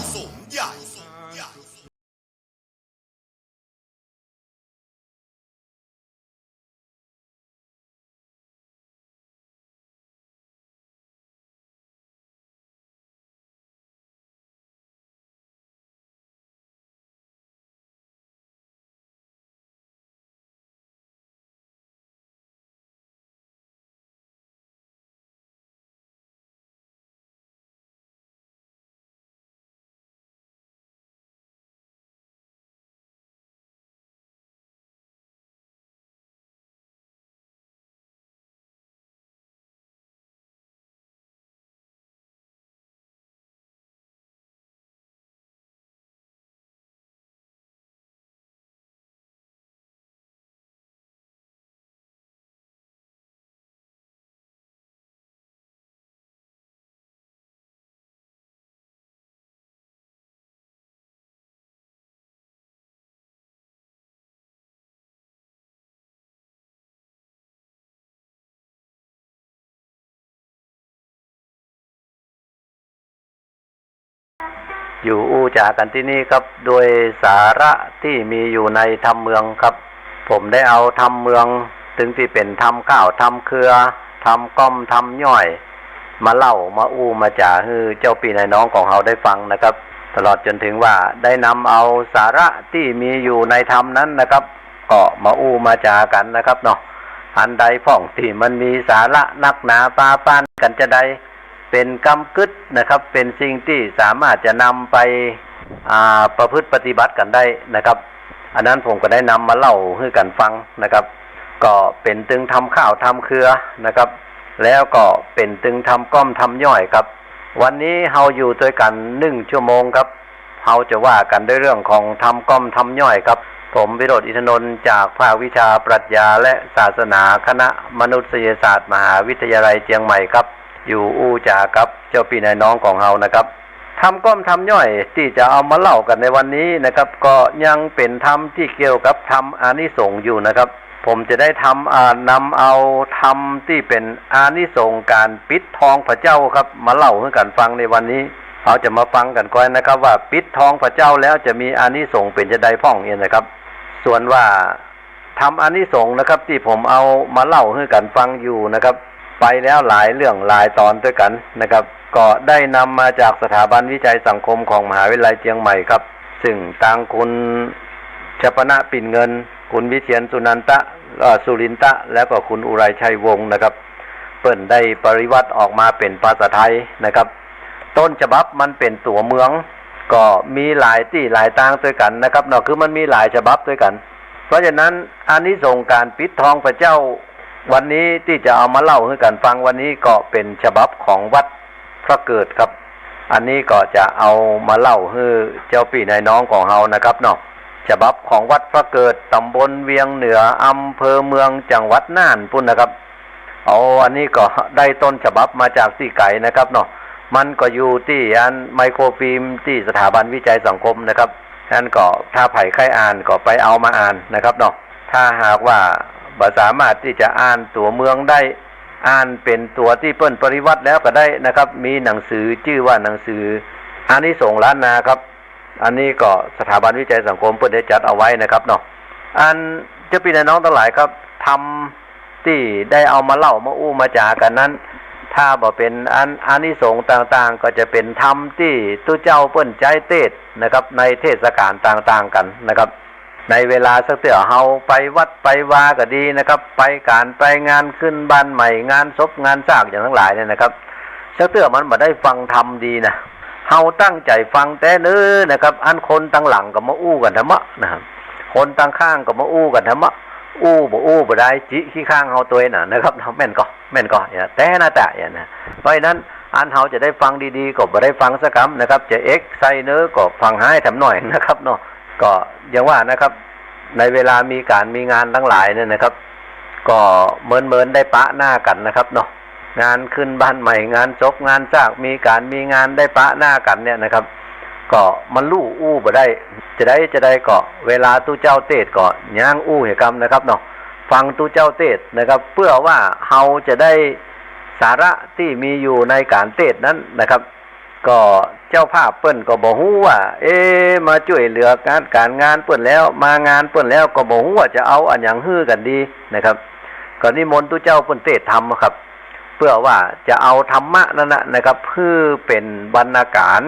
อยู่อู้จ๋ากั๋นตี้นี่ครับ โดยสาระตี้มีอยู่ในธรรมเมืองครับ ผมได้เอาธรรมเมือง ตึงตี้เป๋นธรรมข้าวธรรมเครือ ธรรมก้อมธรรมย่อย มาเล่ามาอู้มาจ๋าหื้อเจ้าปี้นายน้องของเฮาได้ฟังนะครับ ตลอดจ๋นถึงว่าได้นำเอาสาระตี้มีอยู่ในธรรมนั้นนะครับ ก็มาอู้มาจ๋ากั๋นนะครับเนาะ อันใดพ่องตี้มันมีสาระนักหนาปาปานกั๋นจาใด เป๋นกำกึ๊ดนะครับ เป๋นสิ่งตี้สามารถจะนำไป อ่า ประพฤติปฏิบัติกั๋นได้นะครับ อันนั้นผมก็ได้นำมาเล่าหื้อกั๋นฟังนะครับ ก็เป๋นตึงธรรมข้าวธรรมเครือนะครับ แล้วก็เป๋นตึงธรรมก้อมธรรมย่อยครับ วันนี้เฮาอยู่ตวยกั๋นนึ่งชั่วโมงครับ เฮาจะว่ากั๋นด้วยเรื่องของธรรมก้อมธรรมย่อยครับ ผมวิโรจน์ อินทนนท์ จากภาควิชาปรัชญาและศาสนา คณะมนุษยศาสตร์ มหาวิทยาลัยเจียงใหม่ครับ อยู่อู้จ๋ากับเจ้าปี้นายน้องของเฮานะครับ ธรรมก้อมธรรมย่อยตี้จะเอามาเล่ากั๋นในวันนี้นะครับ ก็ยังเป๋นธรรมตี้เกี่ยวกับธรรมอานิสงส์อยู่นะครับ ผมจะได้ทำ อ่า นำเอาธรรมตี้เป๋นอานิสงส์ก๋านปิดทองพระเจ้าครับ มาเล่าหื้อกั๋นฟังในวันนี้ เฮาจะมาฟังกั๋นก่อนนะครับ ว่าปิดทองพระเจ้าแล้วจะมีอานิสงส์เป๋นจาใดพ่องเนี่ยนะครับ ส่วนว่า ธรรมอานิสงส์นะครับ ตี้ผมเอามาเล่าหื้อกั๋นฟังอยู่นะครับ ไปแล้วหลายเรื่องหลายต๋อนตวยกั๋นนะครับ ก็ได้นำมาจากสถาบันวิจัยสังคมของมหาวิทยาลัยเจียงใหม่ครับ ซึ่งตางคุณชปนะ ปิ่นเงิน คุณวิเชียร สุนันตะ เอ่อ สุรินตะ แล้วก็คุณอุไรชัยวงศ์นะครับ เปิ้นได้ปริวัติออกมาเป๋นภาษาไทยนะครับ ต้นฉบับมันเป๋นตั๋วเมือง ก็มีหลายตี้หลายตางตวยกั๋นนะครับเนาะ คือมันมีหลายฉบับตวยกั๋น เพราะฉะนั้นอานิสงส์ก๋านปิดทองพระเจ้า วันนี้ตี้จะเอามาเล่าหื้อกั๋นฟังวันนี้ก็เป๋นฉบับของวัดพระเกิดครับ อันนี้ก็จะเอามาเล่าหื้อเจ้าปี้นายน้องของเฮานะครับเนาะ ฉบับของวัดพระเกิด ต๋ำบลเวียงเหนือ อำเภอเมือง จังหวัดน่านปู้นนะครับ เอา อันนี้ก็ได้ต้นฉบับมาจากตี้ไก๋นะครับเนาะ มันก็อยู่ตี้อันไมโครฟิล์มตี้สถาบันวิจัยสังคมนะครับ นั้นก็ถ้าใผใค่อ่านก็ไปเอามาอ่านนะครับเนาะ ถ้าหากว่าบ่สามารถตี้จะอ่านตั๋วเมืองได้ อ่านเป๋นตั๋วตี้เปิ้นปริวัติแล้วก็ได้นะครับ มีหนังสือจื้อว่าหนังสืออานิสงส์ล้านนาครับ อันนี้ก็สถาบันวิจัยสังคมเปิ้นได้จัดเอาไว้นะครับเนาะ อันเจ้าปี้นายน้องตังหลายครับ ธรรมตี้ได้เอามาเล่ามาอู้มาจ๋ากั๋นนั้น ถ้าบ่เป๋นอันอานิสงส์ต่างๆ ก็จะเป๋นธรรมตี้ตุ๊เจ้าเปิ้นใจ๊เตสน์นะครับ ในเทศกาลต่างๆ กั๋นนะครับ ในเวลาสักเตื้อเฮาไปวัดไปวาก็ดีนะครับ ไปก๋านไปงานขึ้นบ้านใหม่ งานศพงานซากอย่างตังหลายเนี่ยนะครับ สักเตื้อมันบ่ได้ฟังธรรมดีนะ เฮาตั้งใจ๋ฟังแต๊เน้อนะครับ อันคนตังหลังก็มาอู้กั๋นธรรมะนะครับ คนตังข้างก็มาอู้กั๋นธรรมะ อู้บ่อู้บ่ได้ จิขี้ข้างเฮาตวยน่ะนะครับ แม่นก่อ แม่นก่อ เนี่ย แต๊นาตะเนี่ยนะ เพราะฉะนั้นอันเฮาจะได้ฟังดีๆ ก็บ่ได้ฟังสักกำนะครับ จะเอ็กใส่เน้อก็ฟังฮ้ายแถมหน่อยนะครับเนาะ ก็อย่างว่านะครับ ในเวลามีก๋านมีงานตังหลายเนี่ยนะครับ ก็เมินๆ ได้ปะหน้ากั๋นนะครับเนาะ งานขึ้นบ้านใหม่ งานศพงานซาก มีก๋านมีงานได้ปะหน้ากั๋นเนี่ยนะครับ ก็มันลู่อู้บ่ได้ จะใดจะใดก็เวลาตุ๊เจ้าเตสน์ก็ย้างอู้เหียกำนะครับเนาะ ฟังตุ๊เจ้าเตสน์นะครับ เปื้อว่าเฮาจะได้สาระตี้มีอยู่ในก๋านเตสน์นั้นนะครับ ก็เจ้าภาพเปิ้นก็บ่ฮู้ว่า เอ๊ะ มาจ้วยเหลือก๋านก๋านงานเปิ้นแล้ว มางานเปิ้นแล้ว ก็บ่ฮู้ว่าจะเอาอะหยังหื้อกั๋นดีนะครับ ก็นิมนต์ตุ๊เจ้าเปิ้นเตสน์ธรรมครับ เปื้อว่าจะเอาธรรมะนั้นนะนะครับ หื้อเป๋นบรรณาก๋าน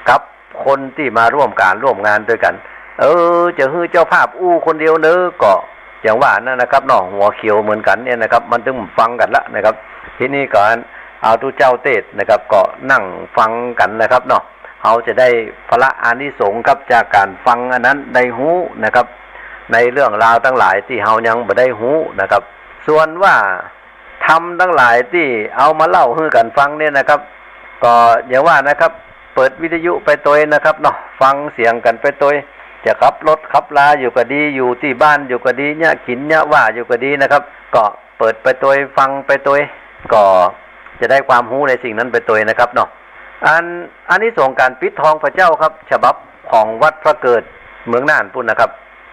กับคนตี้มาร่วมก๋านร่วมงานตวยกั๋น เออ จะหื้อเจ้าภาพอู้คนเดียวเน้อ ก็อย่างว่านั้นนะครับเนาะ หัวเขียวเหมือนกั๋นเนี่ยนะครับ มันตึงฟังกั๋นละนะครับ ทีนี้ก็เอาตุ๊เจ้าเตสน์นะครับ ก็นั่งฟังกั๋นนะครับเนาะ เฮาจะได้ผละอานิสงส์ครับ จากก๋านฟังอันนั้นได้ฮู้นะครับ ในเรื่องราวตังหลายตี้เฮายังบ่ได้ฮู้นะครับ ส่วนว่า ธรรมตังหลายตี้เอามาเล่าหื้อกั๋นฟังเนี่ยนะครับ ก็อย่างว่านะครับ เปิดวิทยุไปตวยนะครับเนาะ ฟังเสียงกั๋นไปตวย จะขับรถขับลาอยู่ก็ดี อยู่ตี้บ้านอยู่ก็ดี เยียะขินเยียะว่าอยู่ก็ดีนะครับ ก็เปิดไปตวย ฟังไปตวย ก็จะได้ความฮู้ในสิ่งนั้นไปตวยนะครับเนาะ อัน อานิสงส์ก๋านปิดทองพระเจ้าครับ ฉบับของวัดพระเกิดเมืองน่านปู้นนะครับ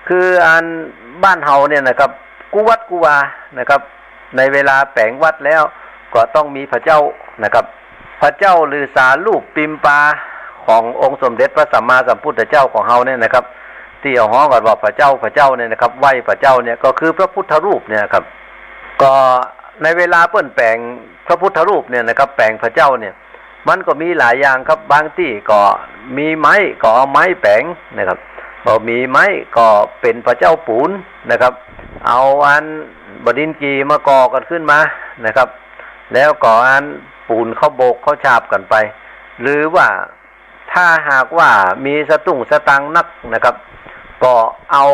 คืออันบ้านเฮาเนี่ยนะครับ กู้วัดกู้วานะครับ ในเวลาแป๋งวัดแล้วก็ต้องมีพระเจ้านะครับ พระเจ้าหรือสารูปปิมปาขององค์สมเด็จพระสัมมาสัมพุทธเจ้าของเฮาเนี่ยนะครับ ตี้เอาฮ้องกั๋นว่าพระเจ้า พระเจ้าเนี่ยนะครับ ไหว้พระเจ้าเนี่ยก็คือพระพุทธรูปเนี่ยครับ ก็ในเวลาเปิ้นแป๋งพระพุทธรูปเนี่ยนะครับ แป๋งพระเจ้าเนี่ย มันก็มีหลายอย่างครับ บางตี้ก็มีไม้ ก็เอาไม้แป๋งนะครับ บ่มีไม้ก็เป๋นพระเจ้าปู๋นนะครับ เอาอันบ่าดินกี่มาก่อกั๋นขึ้นมานะครับ แล้วก็อันปู๋นเขาโบกเขาฉาบกั๋นไป หรือว่าถ้าหากว่ามีสตุ้งสตางค์นักนะครับ ก็เอา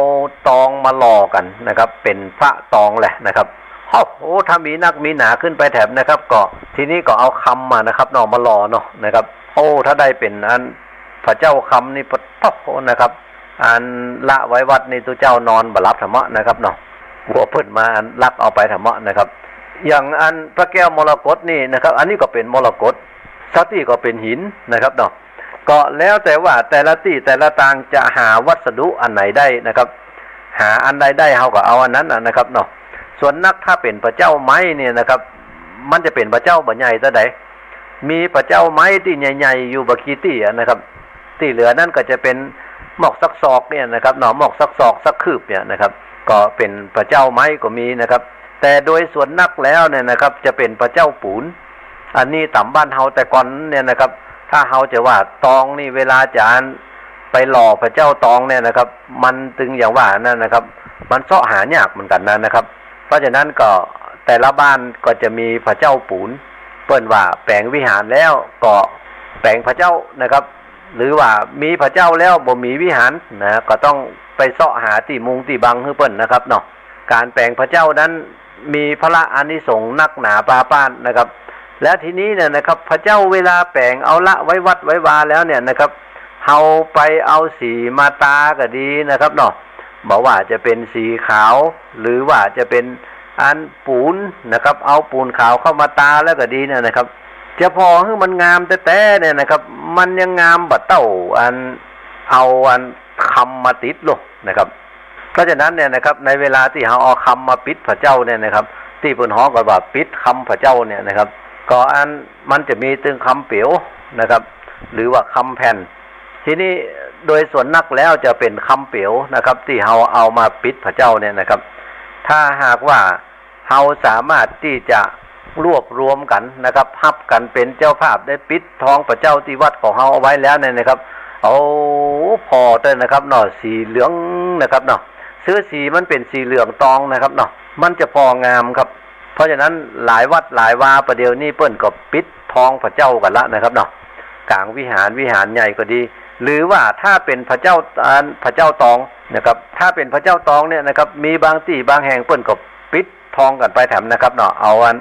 ตองมาหล่อกั๋นนะครับ เป๋นพระตองแหละนะครับ โอ้โห ถ้ามีนักมีหนาขึ้นไปแถมนะครับ ก็ทีนี้ก็เอาคำมานะครับเนาะ มาหล่อเนาะนะครับ โอ้ ถ้าได้เป๋นอันพระเจ้าคำนี่ปะโถนะครับ อันละไว้วัดนี่ตุ๊เจ้านอนบ่หลับธรรมะนะครับเนาะ กลัวเปิ้นมาอันลักเอาไปธรรมะนะครับ อย่างอันพระแก้วมรกตนี่นะครับ อันนี้ก็เป๋นมรกต สักตี้ก็เป๋นหินนะครับเนาะ ก็ ก็แล้วแต่ว่าแต่ละตี้แต่ละตางจะหาวัสดุอันไหนได้นะครับ หาอันใดได้เฮาก็เอาอันนั้นน่ะนะครับเนาะ ส่วนนักถ้าเป๋นพระเจ้าไม้เนี่ยนะครับ มันจะเป๋นพระเจ้าบ่ใหญ่เต้าใด มีพระเจ้าไม้ตี้ใหญ่ๆ อยู่บ่กี่ตี้อะนะครับ ตี้เหลือนั้นก็จะเป๋นหมอกสักศอกเนี่ยนะครับเนาะ หมอกสักศอกสักคืบเนี่ยนะครับ ก็เป๋นพระเจ้าไม้ก็มีนะครับ แต่โดยส่วนนักแล้วเนี่ยนะครับ จะเป๋นพระเจ้าปูน อันนี้ต๋ามบ้านเฮาแต่ก่อนเนี่ยนะครับ ถ้าเฮาจะว่าตองนี่ เวลาจะอันไปหล่อพระเจ้าตองเนี่ยนะครับ มันตึงอย่างว่านั่นนะครับ มันเซาะหายากเหมือนกั๋นนะนะครับ เพราะฉะนั้นก็แต่ละบ้านก็จะมีพระเจ้าปูน เปิ้นว่าแป๋งวิหารแล้วก็แป๋งพระเจ้านะครับ หรือว่ามีพระเจ้าแล้วบ่มีวิหารนะ ก็ต้องไปเซาะหาตี้มุงตี้บังหื้อเปิ้นนะครับเนาะ ก๋านแป๋งพระเจ้านั้นมีพละอานิสงส์นักหนาปาป้านนะครับ และทีนี้เนี่ยนะครับ พระเจ้าเวลาแป๋งเอาละไว้วัดไว้วาแล้วเนี่ยนะครับ เฮาไปเอาสีมาตาก็ดีนะครับเนาะ บ่ว่าจะเป๋นสีขาว หรือว่าจะเป๋นอันปูนนะครับ เอาปูนขาวเข้ามาตาแล้วก็ดีเนี่ยนะครับ จะผ่อหื้อมันงามแต๊ๆ เนี่ยนะครับ มันยังงามบ่เต้าอันเอาอันคำมาติดโลกนะครับ เพราะฉะนั้นเนี่ยนะครับ ในเวลาตี้เฮาเอาคำมาปิดพระเจ้าเนี่ยนะครับ ตี้เปิ้นฮ้องกั๋นว่าปิดคำพระเจ้าเนี่ยนะครับ ก็อันมันจะมีตึงคำเปียวนะครับ หรือว่าคำแผ่น ทีนี้โดยส่วนนักแล้วจะเป๋นคำเปียวนะครับ ตี้เฮาเอามาปิดพระเจ้าเนี่ยนะครับ ถ้าหากว่าเฮาสามารถตี้จะรวบรวมกั๋นนะครับ ฮับกั๋นเป๋นเจ้าภาพได้ปิดทองพระเจ้าตี้วัดของเฮาเอาไว้แล้วเนี่ยนะครับ เอาผ่อเต๊อะนะครับเนาะ สีเหลืองนะครับเนาะ ซื้อสีมันเป๋นสีเหลืองตองนะครับเนาะ มันจะผ่องามครับ เพราะฉะนั้นหลายวัดหลายวาประเดี๋ยวนี้เปิ้นก็ปิดทองพระเจ้ากั๋นละนะครับเนาะ ก๋างวิหาร วิหารใหญ่ก็ดี หรือว่าถ้าเป๋นพระเจ้า อันพระเจ้าตองนะครับ ถ้าเป๋นพระเจ้าตองเนี่ยนะครับ มีบางตี้บางแห่งเปิ้นก็ปิดทองกั๋นไปแถมนะครับเนาะ เอาอัน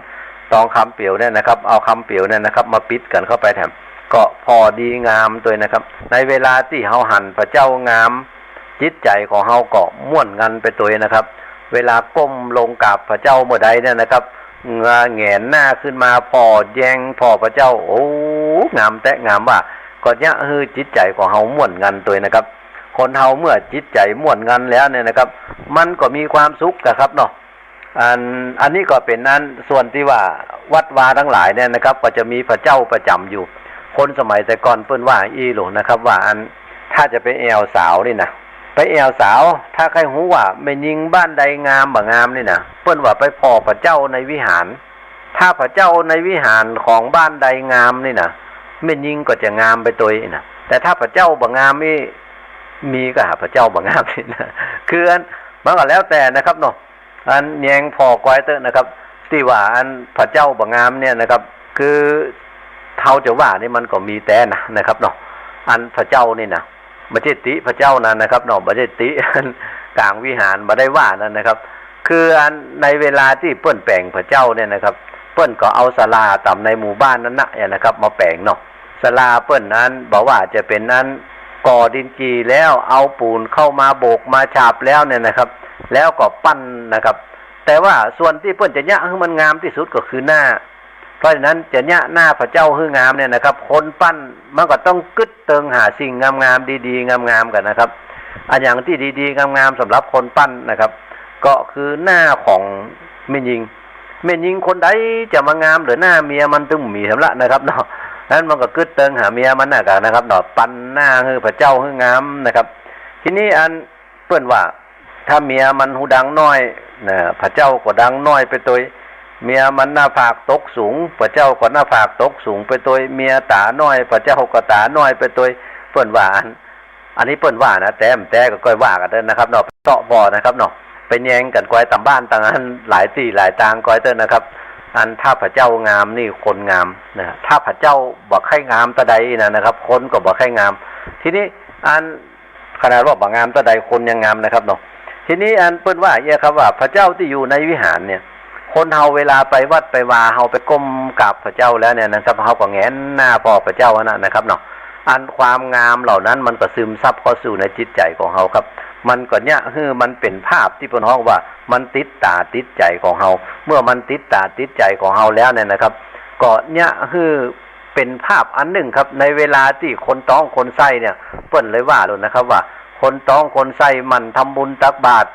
ตองคำเปียวเนี่ยนะครับ เอาคำเปียวเนี่ยนะครับ มาปิดกั๋นเข้าไปแถม ก็ผ่อดีงามตวยนะครับ ในเวลาตี้เฮาหันพระเจ้างาม จิตใจ๋ของเฮาก็ม่วนงันไปตวยนะครับ เวลาก้มลงกราบพระเจ้าเมื่อใดเนี่ยนะครับ เงยแหงนหน้าขึ้นมาผ่อแยงผ่อพระเจ้า โอ้ งามแต๊งามว่า ก็เยียะหื้อจิตใจ๋ของเฮาม่วนงันตวยนะครับ คนเฮาเมื่อจิตใจ๋ม่วนงันแล้วเนี่ยนะครับ มันก็มีความสุขอะครับเนาะ อัน อันนี้ก็เป๋นอันส่วนตี้ว่าวัดวาตังหลายเนี่ยนะครับ ก็จะมีพระเจ้าประจ๋ำอยู่ คนสมัยแต่ก่อนเปิ้นว่าอี้โหละนะครับ ว่าอันถ้าจะไปแอ่วสาวนี่นะ ไปแอ่วสาว ถ้าใค่ฮู้ว่าแม่ญิงบ้านใดงามบ่งามนี่นะ เปิ้นว่าไปผ่อพระเจ้าในวิหาร ถ้าพระเจ้าในวิหารของบ้านใดงามนี่นะ แม่ญิงก็จะงามไปตวยนะ แต่ถ้าพระเจ้าบ่งามนี่ มีก้าพระเจ้าบ่งามนี่นะ คืออัน มันก็แล้วแต่นะครับเนาะ อันแยงผ่อก้อยเต๊อะนะครับ ตี้ว่าอันพระเจ้าบ่งามเนี่ยนะครับ คือเฮาจะว่านี่มันก็มีแต๊นะนะครับเนาะ อันพระเจ้านี่นะ บ่ใจ้ติพระเจ้านะนะครับเนาะ บ่ใจ้ติก๋างวิหาร บ่ได้ว่านั้นนะครับ คืออันในเวลาตี้เปิ้นแป๋งพระเจ้าเนี่ยนะครับ เปิ้นก็เอาศาลาต๋ามในหมู่บ้านนั้นนะนะครับ มาแป๋งเนาะ ศาลาเปิ้นนั้น บ่ว่าจะเป๋นอันก่อดินจี่แล้ว เอาปูนเข้ามาโบกมาฉาบแล้วเนี่ยนะครับ แล้วก็ปั้นนะครับ แต่ว่าส่วนตี้เปิ้นจะเยียะหื้อมันงามตี้สุดก็คือหน้า เพราะฉะนั้นจะเยียะหน้าพระเจ้าหื้องามเนี่ยนะครับ คนปั้นมันก็ต้องกึ๊ดเติงหาสิ่งงามๆ ดีๆ งามๆ ก่อนนะครับ อันอย่างตี้ดีๆ งามๆ สำหรับคนปั้นนะครับ ก็คือหน้าของแม่ญิง แม่ญิงคนใดจะมางามเหลือหน้าเมียมันตึงบ่มีแถมละนะครับเนาะ นั้นมันก็กึ๊ดเติงหาเมียมันนะก่อนนะครับเนาะ ปั้นหน้าหื้อพระเจ้าหื้องามนะครับ ทีนี้อันเปิ้นว่า ถ้าเมียมันหูดังน้อยนะ พระเจ้าก็ดังน้อยไปตวย เมียมันหน้าผากตกสูง พระเจ้าก็หน้าผากตกสูงไปตวย เมียต๋าน้อย พระเจ้าก็ต๋าน้อยไปตวย เปิ้นว่าอัน อันนี้เปิ้นว่านะ แต๊บ่แต๊ก็ก้อยว่ากั๋นเต๊อะนะครับเนาะ เซาะผ่อนะครับเนาะ ไปแยงกั๋นก้อยต๋ามบ้านต๋างอัน หลายตี้หลายตางก้อยเต๊อะนะครับ อันถ้าพระเจ้างามนี่คนงามนะ ถ้าพระเจ้าบ่ใค่งามเต้าใดนะนะครับ คนก็บ่ใค่งาม ทีนี้อัน ขนาดว่าบ่งามเต้าใดคนยังงามนะครับเนาะ ทีนี้อันเปิ้นว่าเยียะครับว่าพระเจ้าตี้อยู่ในวิหารเนี่ย คนเฮาเวลาไปวัดไปวา เฮาไปก้มกราบพระเจ้าแล้วเนี่ยนะครับ เฮาก็แหงนหน้าผ่อพระเจ้าอันนั้นนะครับเนาะ อันความงามเหล่านั้นมันก็ซึมซับเข้าสู่ในจิตใจ๋ของเฮาครับ มันก็เยียะหื้อมันเป๋นภาพตี้เปิ้นฮ้องว่ามันติดต๋าติดใจ๋ของเฮา เมื่อมันติดต๋าติดใจ๋ของเฮาแล้วเนี่ยนะครับ ก็เยียะหื้อ เป๋นภาพอันนึ่งครับ ในเวลาตี้คนต๊องคนไส้เนี่ย เปิ้นเลยว่าแล้วนะครับ ว่าคนต๊องคนไส้หมั่นทำบุญตักบาตร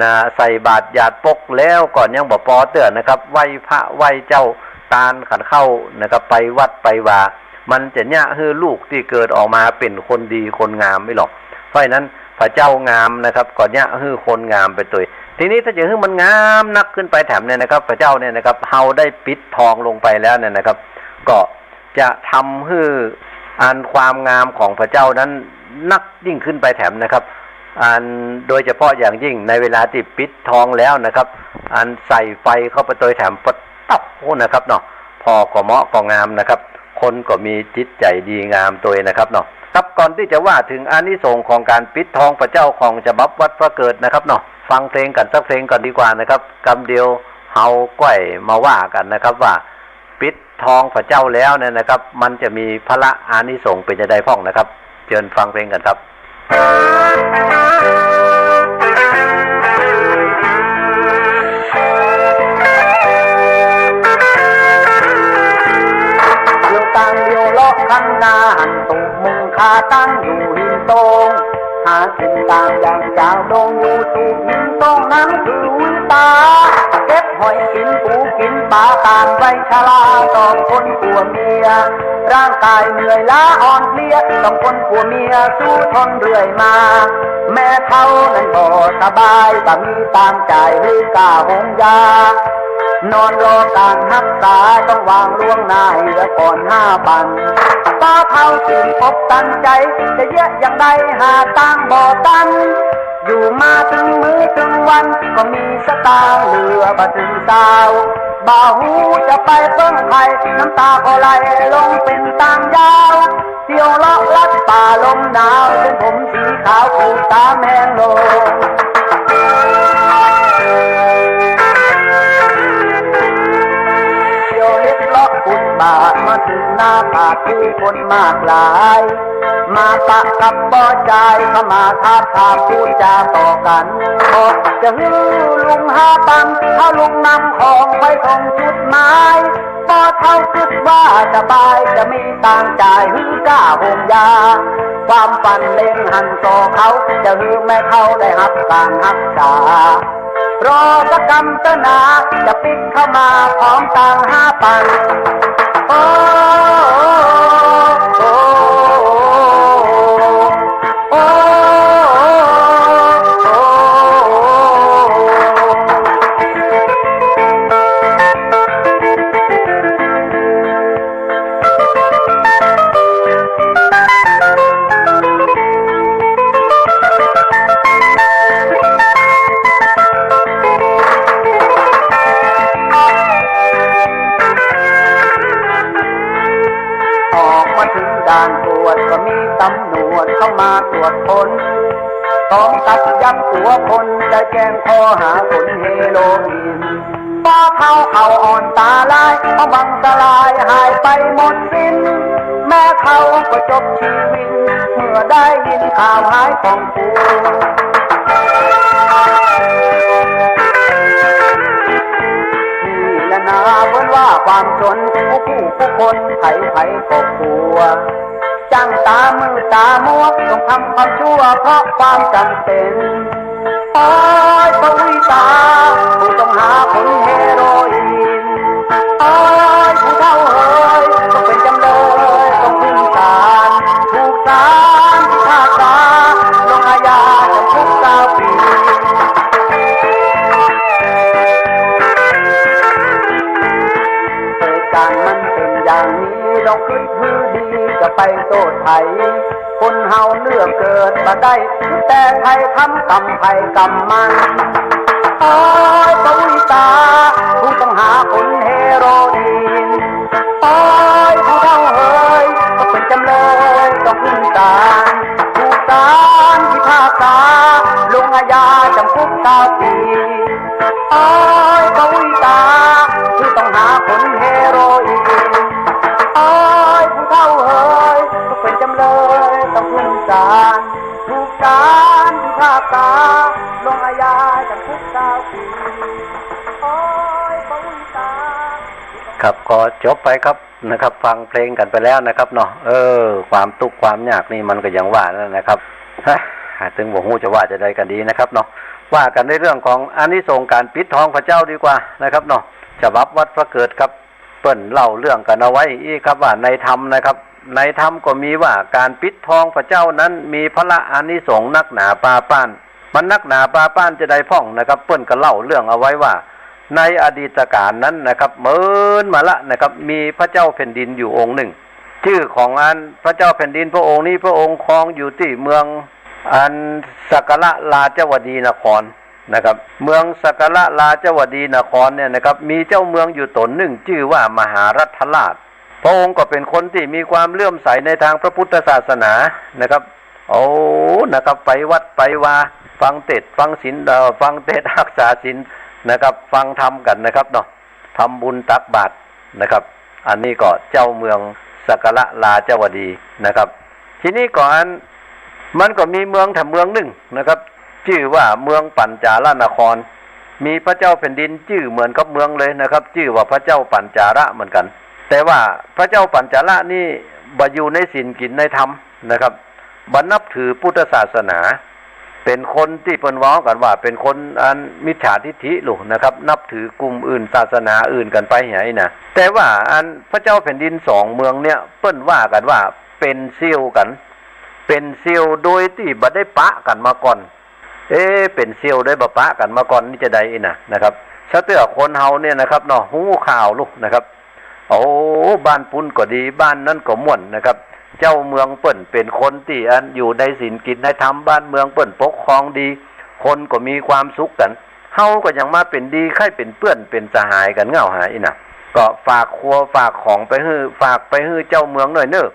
นะ ใส่บาตรหยาดปกแล้วก็ยังบ่ปอเตื้อนะครับ ไหว้พระไหว้เจ้า ตานขันข้าวนะครับ ไปวัดไปวา มันจะเยียะหื้อลูกตี้เกิดออกมาเป๋นคนดีคนงามอี้หรอก เพราะฉะนั้น พระเจ้างามนะครับ ก็เยียะหื้อคนงามไปตวย ทีนี้ถ้าจะหื้อมันงามนักขึ้นไปแถมเนี่ยนะครับ พระเจ้าเนี่ยนะครับ เฮาได้ปิดทองลงไปแล้วเนี่ยนะครับ ก็จะทำหื้ออันความงามของพระเจ้านั้นนักยิ่งขึ้นไปแถมนะครับ อันโดยเฉพาะอย่างยิ่งในเวลาตี้ปิดทองแล้วนะครับ อันใส่ไฟเข้าไปตวยแถม ปะต๊อบ โอ้นะครับเนาะ ผ่อก็เหมาะก็งามนะครับ คนก็มีจิตใจ๋ดีงามตวยนะครับเนาะ ครับ ก่อนตี้จะว่าเถิงอานิสงส์ของก๋านปิดทองพระเจ้าของฉบับวัดพระเกิดนะครับเนาะ ฟังเพลงกั๋นสักเพลงก่อนดีกว่านะครับ กำเดียวเฮาก้อยมาว่ากั๋นนะครับ ว่าปิดทองพระเจ้าแล้วเนี่ยนะครับ มันจะมีผละอานิสงส์เป๋นจะใดพ่องนะครับ เจิญฟังเพลงกั๋นครับ เตียวตางเตียวเลาะคันนาหัน ตุ๊กมุงคาตั้งอยู่หินตง หากิ๋นตางอย่างจาวดง อยู่ตุ๊กหินตงนั้นคือวิตา เก็บหอยกิ๋นปูกิ๋นป๋าต๋ามวัยชรา สองคนผัวเมีย ร่างก๋ายเหนื่อยล้าอ่อนเพลีย สองคนผัวเมียสู้ทนเรื่อยมา แม่เฒ่านั้นบ่สบาย บ่มีตางจ่ายหื้อก้าโฮงยา นอนรอก๋านฮักษา ต้องวางล่วงหน้าเหียก่อนห้าปัน ป้อเฒ่าจึงปกตันใจ๋ จะเยียะอย่างใดหาตางบ่ตัน อยู่มาตึงมื้อตึงวัน ก็มีสตางค์เหลือบ่เถิงซาว บ่ฮู้จะไปเปิ้งใผ น้ำต๋าก็ไหลลงเป๋นตางยาว เตียวเลาะลัดป่าลมหนาว เส้นผมสีขาวผูกต๋ามแห้งลง เตียวเล็ดเลาะฟุตบาท มาเถิงหน้าผาดผู้คนมากหลาย มาปะกับป้อจาย เข้ามาทาบทามพูดจาต่อกั๋น บอกจะหื้อลุงห้าปัน ถ้าลุงนำของไปส่งจุดหมาย ป้อเฒ่าคิดว่าสบาย จะมีตางจ่ายหื้อก้าโฮงยา ความฝันเล็งหันส่อเขา จะหื้อแม่เฒ่าได้ฮับก๋านฮักษา รอสักกำเต๊อะนา จะปิ๊กเข้ามาพร้อมตางห้าปัน โอ้ โอ้ โอ้ ออกมาเถิงด่านตรวจ ก็มีตำรวจเข้ามาตรวจค้น พร้อมกับจับตั๋วคน ได้แจ้งข้อหาขนเฮโรอีน ป้อเฒ่าเขาอ่อนต๋าลาย เพราะหวังสลายหายไปหมดสิ้น แม่เฒ่าก็จบชีวิต เมื่อได้ยินข่าวหายของกู นี่แหละนาเปิ้นว่าความจน ผู้ผู้ผู้คนใผๆก็กลัว จั้งต๋ามืดต๋ามัว ต้องทำความชั่วเพราะความจ๋ำเป๋น โอ้ย ปะอุ๊ยต๋า ผู้ต้องหาขนเฮโรอีน โอ้ย ผู้เฒ่าเฮย ตกเป๋นจ๋ำเลย ต้องขึ้นศาล ถูกศาลพิพากษา ลงอาญาจ๋ำคุกซาวปี๋ เหตุก๋ารณ์มันเป๋นอย่างนี้ ลองกึ๊ดหื้อดี จะไปโต้ษใผ คนเฮาเลือกเกิดบ่ได้ แต่ใผกรรมใผกรรมมัน โอ้ย ปะอุ๊ยต๋า ผู้ต้องหาขนเฮโรอีน โอ้ย ผู้เฒ่าเฮย ตกเป๋นจ๋ำเลย ต้องขึ้นศาล ถูกศาลพิพากษา ลงอาญาจ๋ำคุกซาวปี๋ โอ้ย ปะอุ๊ยต๋า ผู้ต้องหาขนเฮโรอีน โอ้ย ผู้เฒ่าเฮย ตกเป๋นจ๋ำเลย ต้องขึ้นศาล ถูกศาลพิพากษา ลงอาญาจ๋ำคุกซาวปี๋ โอ้ย ปะอุ๊ยต๋า ครับ ก็จบไปครับนะครับ ฟังเพลงกั๋นไปแล้วนะครับเนาะ เออ ความตุ๊กข์ความยากนี่มันก็อย่างว่านั่นนะครับ ฮะ ตึงบ่ฮู้จะว่าจะใดกั๋นดีนะครับเนาะ ว่ากั๋นในเรื่องของอานิสงส์ก๋านปิดทองพระเจ้าดีกว่านะครับเนาะ ฉบับวัดพระเกิดครับ เปิ้นเล่าเรื่องกั๋นเอาไว้อี้ครับ ว่าในธรรมนะครับ ในธรรมก็มีว่าก๋านปิดทองพระเจ้านั้นมีพละอานิสงส์นักหนาปาป๊าน มันนักหนาปาป๊านจะใดพ่องนะครับ เปิ้นก็เล่าเรื่องเอาไว้ว่า ในอดีตกาลนั้นนะครับ เมินมาละนะครับ มีพระเจ้าแผ่นดินอยู่องค์นึ่ง จื้อของอันพระเจ้าแผ่นดินพระองค์นี้ พระองค์ครองอยู่ตี้เมืองอันสักกะละราชวดีนครนะครับ เมืองสักกะละราชวดีนครเนี่ยนะครับ มีเจ้าเมืองอยู่ต๋นนึ่ง จื้อว่ามหารัฐราช พระองค์ก็เป๋นคนตี้มีความเลื่อมใสในตางพระพุทธศาสนานะครับ โอ้ นะครับ ไปวัดไปวา ฟังเตสน์ฟังศีล เอ่อ ฟังเตสน์ฮักษาศีลนะครับ ฟังธรรมกั๋นนะครับเนาะ ทำบุญตักบาตรนะครับ อันนี้ก็เจ้าเมืองสักกะละราชวดีนะครับ ทีนี้ก็อัน มันก็มีเมืองแถมเมืองนึ่งนะครับ จื้อว่าเมืองปัญจาลนคร มีพระเจ้าแผ่นดินจื้อเหมือนกับเมืองเลยนะครับ จื้อว่าพระเจ้าปัญจาละเหมือนกั๋น แต่ว่าพระเจ้าปัญจาละนี่บ่อยู่ในศีลกิ๋นในธรรมนะครับ บ่นับถือพุทธศาสนา เป๋นคนตี้เปิ้นเว้ากั๋นว่าเป๋นคนอันมิจฉาทิฏฐิลูกนะครับ นับถือกุมอื่นศาสนาอื่นกั๋นไปเหียอี้นะ แต่ว่าอันพระเจ้าแผ่นดินสองเมืองเนี่ย เปิ้นว่ากั๋นว่าเป๋นเสี่ยวกั๋น เป๋นเสี่ยวโดยตี้บ่ได้ปะกั๋นมาก่อน เอ๊ะ เป๋นเสี่ยวโดยบ่ปะกั๋นมาก่อนนี่จะใดอี้นะ นะครับ สะเตื้อคนเฮาเนี่ยนะครับเนาะ ฮู้ข่าวลูกนะครับ โอ้ บ้านปุ้นก็ดี บ้านนั้นก็ม่วนนะครับ เจ้าเมืองเปิ้นเป๋นคนตี้อันอยู่ในศีลกิ๋นในธรรม บ้านเมืองเปิ้นปกครองดี คนก็มีความสุขกั๋น เฮาก็ยังมาเป๋นดี ใค่เป๋นเปื้อนเป๋นสหายกั๋นเง่าหาอี้นะ ก็ฝากครัวฝากของไปหื้อ ฝากไปหื้อเจ้าเมืองหน่อยเน่อ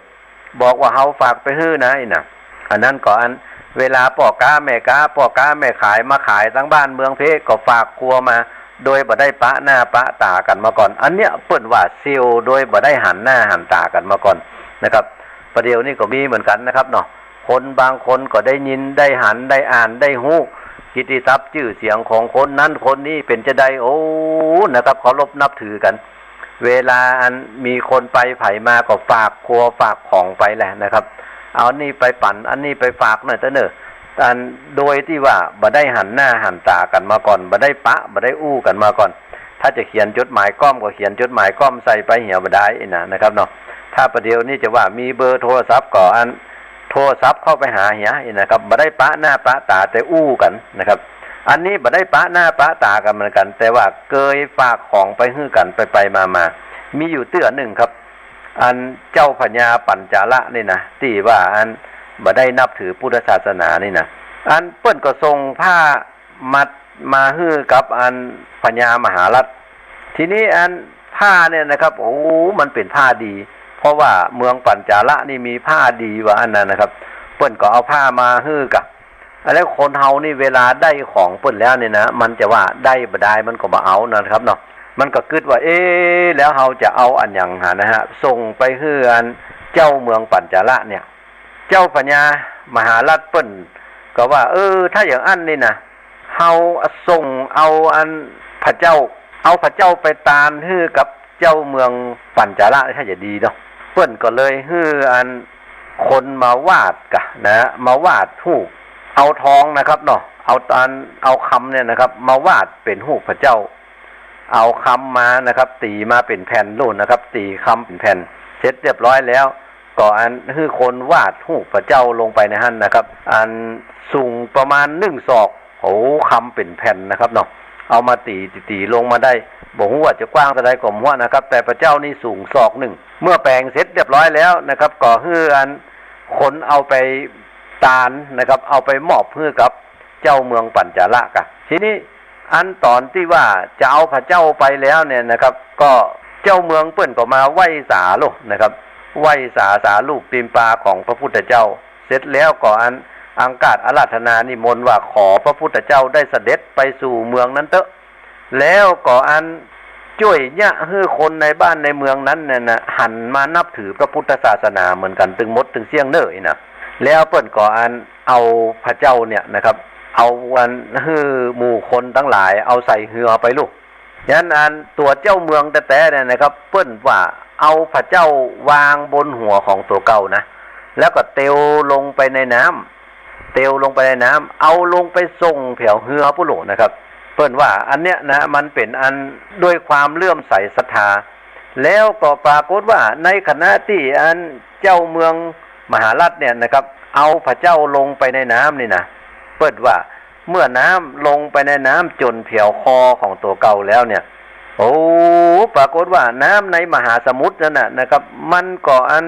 บอกว่าเฮาฝากไปหื้อนะอี้นะ อันนั้นก็อัน เวลาป้อก๊าแม่ก๊า ป้อก๊าแม่ขายมาขายตางบ้านเมืองเพ ก็ฝากครัวมา โดยบ่ได้ปะหน้าปะต๋ากั๋นมาก่อน อันเนี้ยเปิ้นว่าเสี่ยวโดยบ่ได้หันหน้าหันต๋ากั๋นมาก่อนนะครับ ประเดี๋ยวนี้ก็มีเหมือนกั๋นนะครับเนาะ คนบางคนก็ได้ยินได้หันได้อ่านได้ฮู้กิตติศัพท์จื้อเสียงของคนนั้นคนนี้เป๋นจะใด โอ้ นะครับ เคารพนับถือกั๋น เวลาอันมีคนไปไผมาก็ฝากครัวฝากของไปแหละนะครับ เอานี่ไปปั๋น อันนี้ไปฝากหน่อยเต๊อะเน่อ อันโดยตี้ว่าบ่ได้หันหน้าหันต๋ากั๋นมาก่อน บ่ได้ปะ บ่ได้อู้กั๋นมาก่อน ถ้าจะเขียนจดหมายก้อมก็เขียนจดหมายก้อมใส่ไปเหียบ่ดายอี้นะ นะครับเนาะ ถ้าประเดี๋ยวนี้จะว่ามีเบอร์โทรศัพท์ก็อัน โทรศัพท์เข้าไปหาเหียอี้นะครับ บ่ได้ปะหน้าปะต๋าแต่อู้กั๋นนะครับ อันนี้บ่ได้ปะหน้าปะต๋ากั๋นเหมือนกั๋น แต่ว่าเกยฝากของไปหื้อกั๋นไปไปมามา มีอยู่เตื้อนึ่งครับ อันเจ้าพญาปัญจาละนี่นะ ตี้ว่าอันบ่ได้นับถือพุทธศาสนานี่นะ อันเปิ้นก็ส่งผ้ามัดมาหื้อกับอันพญามหารัฐ ทีนี้อันผ้าเนี่ยนะครับ โอ้ มันเป๋นผ้าดี เพราะว่าเมืองปัญจาละนี่มีผ้าดีว่าอั้นนะนะครับ เปิ้นก็เอาผ้ามาหื้อกะ อันแล้วคนเฮานี่เวลาได้ของเปิ้นแล้วเนี่ยนะ มันจะว่าได้บ่ดายมันก็บ่เอานะครับเนาะ มันก็กึ๊ดว่า เอ๊ะ แล้วเฮาจะเอาอันหยังหานะฮะ ส่งไปหื้ออันเจ้าเมืองปัญจาละเนี่ย เจ้าพญามหารัฐเปิ้นก็ว่า เออ ถ้าอย่างอั้นนี่นะ เฮาส่งเอาอันพระเจ้า เอาพระเจ้าไปตานหื้อกับเจ้าเมืองปัญจาละ ถ้าจะดีเนาะ เปิ้นก็เลยหื้ออันคนมาวาดกะนะ มาวาดฮูป เอาทองนะครับเนาะ เอาอัน เอาคำเนี่ยนะครับ มาวาดเป๋นฮูปพระเจ้า เอาคำมานะครับ ตี๋มาเป๋นแผ่นลูกนะครับ ตี๋คำเป๋นแผ่น เสร็จเรียบร้อยแล้ว ก็อันหื้อคนวาดฮูปพระเจ้าลงไปในหั้นนะครับ อันสูงประมาณนึ่งศอก โอ้ คำเป๋นแผ่นนะครับเนาะ เอามาตี๋ ตี๋ ตี๋ลงมาได้ บ่ฮู้ว่าจะกว้างเต้าใดก็บ่ฮู้นะครับ แต่พระเจ้านี่สูงศอกนึ่ง เมื่อแป๋งเสร็จเรียบร้อยแล้วนะครับ ก็หื้ออันคนเอาไปตานนะครับ เอาไปมอบหื้อกับเจ้าเมืองปัญจาละกะ ทีนี้อันต๋อนตี้ว่าจะเอาพระเจ้าไปแล้วเนี่ยนะครับ ก็เจ้าเมืองเปิ้นก็มาไหว้สาลูกนะครับ ไหว้สา สาลูปตีนปาของพระพุทธเจ้า เสร็จแล้วก็อันอังคาสอาราธนานิมนต์ว่าขอพระพุทธเจ้าได้เสด็จไปสู่เมืองนั้นเต๊อะ แล้วก็อันจ้วยเยียะหื้อคนในบ้านในเมืองนั้นเนี่ยนะ หันมานับถือพระพุทธศาสนาเหมือนกั๋นตึงหมดตึงเสี้ยงเน่ออี้นะ แล้วเปิ้นก็อันเอาพระเจ้าเนี่ยนะครับ เอาอันหื้อหมู่คนตังหลายเอาใส่เฮือไปลูก ฉะนั้นอันตั๋วเจ้าเมืองแต๊ๆ เนี่ยนะครับ เปิ้นว่าเอาพระเจ้าวางบนหัวของตั๋วเก่านะ แล้วก็เตียวลงไปในน้ำ เตียวลงไปในน้ำ เอาลงไปส่งแผวเฮือปู้นโหละนะครับ เปิ้นว่าอันเนี้ยนะ มันเป๋นอันด้วยความเลื่อมใสศรัทธา แล้วก็ปรากฏว่าในขณะตี้อันเจ้าเมืองมหาราชเนี่ยนะครับ เอาพระเจ้าลงไปในน้ำนี่นะ เปิ้นว่าเมื่อน้ำลงไปในน้ำจ๋นแผวคอของตั๋วเก่าแล้วเนี่ย โอ้ ปรากฏว่าน้ำในมหาสมุทรนั่นน่ะนะครับ มันก็อัน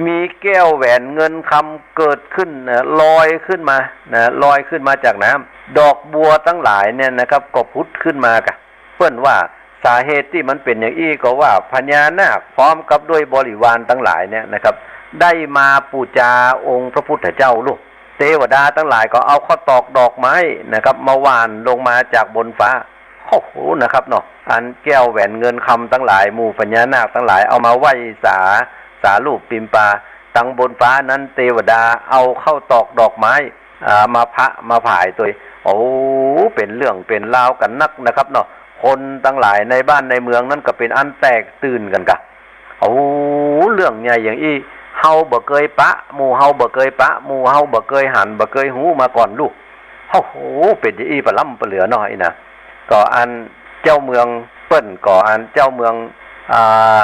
มีแก้วแหวนเงินคำเกิดขึ้นนะ ลอยขึ้นมานะ ลอยขึ้นมาจากน้ำ ดอกบัวตังหลายเนี่ยนะครับ ก็ผุดขึ้นมากะ เปิ้นว่าสาเหตุตี้มันเป๋นอย่างอี้ก็ว่าพญานาคพร้อมกับด้วยบริวารตังหลายเนี่ยนะครับ ได้มาปู๋จาองค์พระพุทธเจ้าลูก เตวดาตังหลายก็เอาข้าวตอกดอกไม้นะครับ มาหว่านลงมาจากบนฟ้า โอ้โห นะครับเนาะ อันแก้วแหวนเงินคำตังหลาย หมู่พญานาคตังหลายเอามาไหว้สา สารูปปิมปา ตังบนฟ้านั้นเตวดาเอาข้าวตอกดอกไม้ อ่า มาพระมาผายตวย โอ้ เป๋นเรื่องเป๋นราวกั๋นนักนะครับเนาะ คนตังหลายในบ้านในเมืองนั้นก็เป๋นอันแตกตื่นกั๋นกะ โอ้ เรื่องใหญ่อย่างอี้ เฮาบ่เกยปะ หมู่เฮาบ่เกยปะ หมู่เฮาบ่เกยหัน บ่เกยฮู้มาก่อนลูก โอ้โห เป๋นอย่างอี้ปะล้ำปะเหลือเนาะอี้นะ ก็อันเจ้าเมืองเปิ้น ก็อันเจ้าเมือง อ่า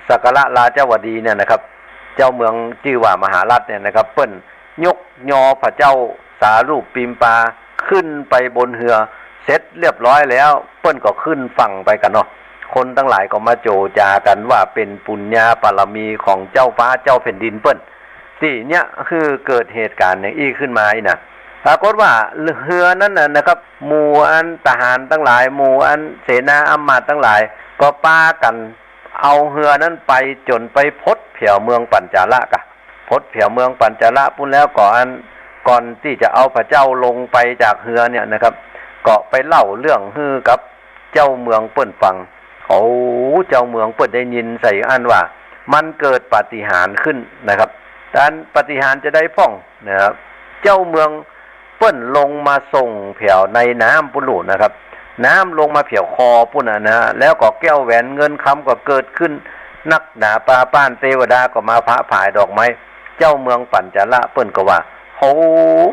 สักกะราชวดีเนี่ยนะครับ เจ้าเมืองจื้อว่ามหาราชเนี่ยนะครับ เปิ้นยกยอพระเจ้าสารูปปิมปาขึ้นไปบนเฮือ เสร็จเรียบร้อยแล้ว เปิ้นก็ขึ้นฝั่งไปกั๋นเนาะ คนตังหลายก็มาโจ่จากั๋นว่าเป๋นปุญญาบารมีของเจ้าฟ้าเจ้าแผ่นดินเปิ้น ตี้เยียะหื้อเกิดเหตุก๋ารณ์อย่างอี้ขึ้นมาอี้นะ ปรากฏว่าเฮือนั้นน่ะนะครับ หมู่อันทหารตังหลาย หมู่อันเสนาอำมาตย์ตังหลาย ก็ปากั๋นเอาเฮือนั้นไปจ๋นไปพดแผวเมืองปัญจาละกะ พดแผวเมืองปัญจาละปู้นแล้วก็อัน ก่อนตี้จะเอาพระเจ้าลงไปจากเฮือเนี่ยนะครับ ก็ไปเล่าเรื่องหื้อกับเจ้าเมืองเปิ้นฟัง โอ้ เจ้าเมืองเปิ้นได้ยินใส่อั้นว่า มันเกิดปาฏิหาริย์ขึ้นนะครับ อันปาฏิหาริย์จะใดพ่องนะครับ เจ้าเมืองเปิ้นลงมาส่งแผวในน้ำปู้นโหละนะครับ น้ำลงมาแผวคอปู้นน่ะนะ แล้วก็แก้วแหวนเงินคำก็เกิดขึ้น นักหนาปาป้าน เตวดาก็มาพระผายดอกไม้ เจ้าเมืองปัญจาละเปิ้นก็ว่า โห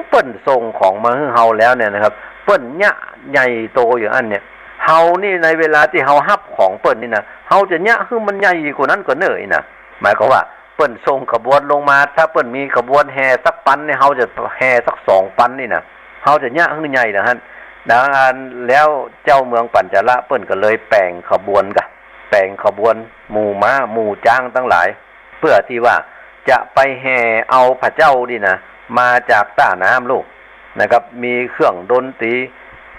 เปิ้นส่งของมาหื้อเฮาแล้วเนี่ยนะครับ เปิ้นเยียะใหญ่โตอย่างอั้นเนี่ย เฮานี่ในเวลาตี้เฮาฮับของเปิ้นนี่นะ เฮาจะเยียะหื้อมันใหญ่กว่านั้นก็เน่ออี้นะ หมายความว่าเปิ้นส่งขบวนลงมา ถ้าเปิ้นมีขบวนแห่สักปันเนี่ย เฮาจะแห่สักสองปันนี่นะ เฮาจะเยียะหื้อใหญ่นะฮั่น ดังอั้นแล้วเจ้าเมืองปัญจาละเปิ้นก็เลยแป๋งขบวนกะ แป๋งขบวนหมู่ม้าหมู่จ๊างตังหลาย เปื้อตี้ว่าจะไปแห่เอาพระเจ้านี่นะ มาจากต้าน้ำลูกนะครับ มีเครื่องดนตรี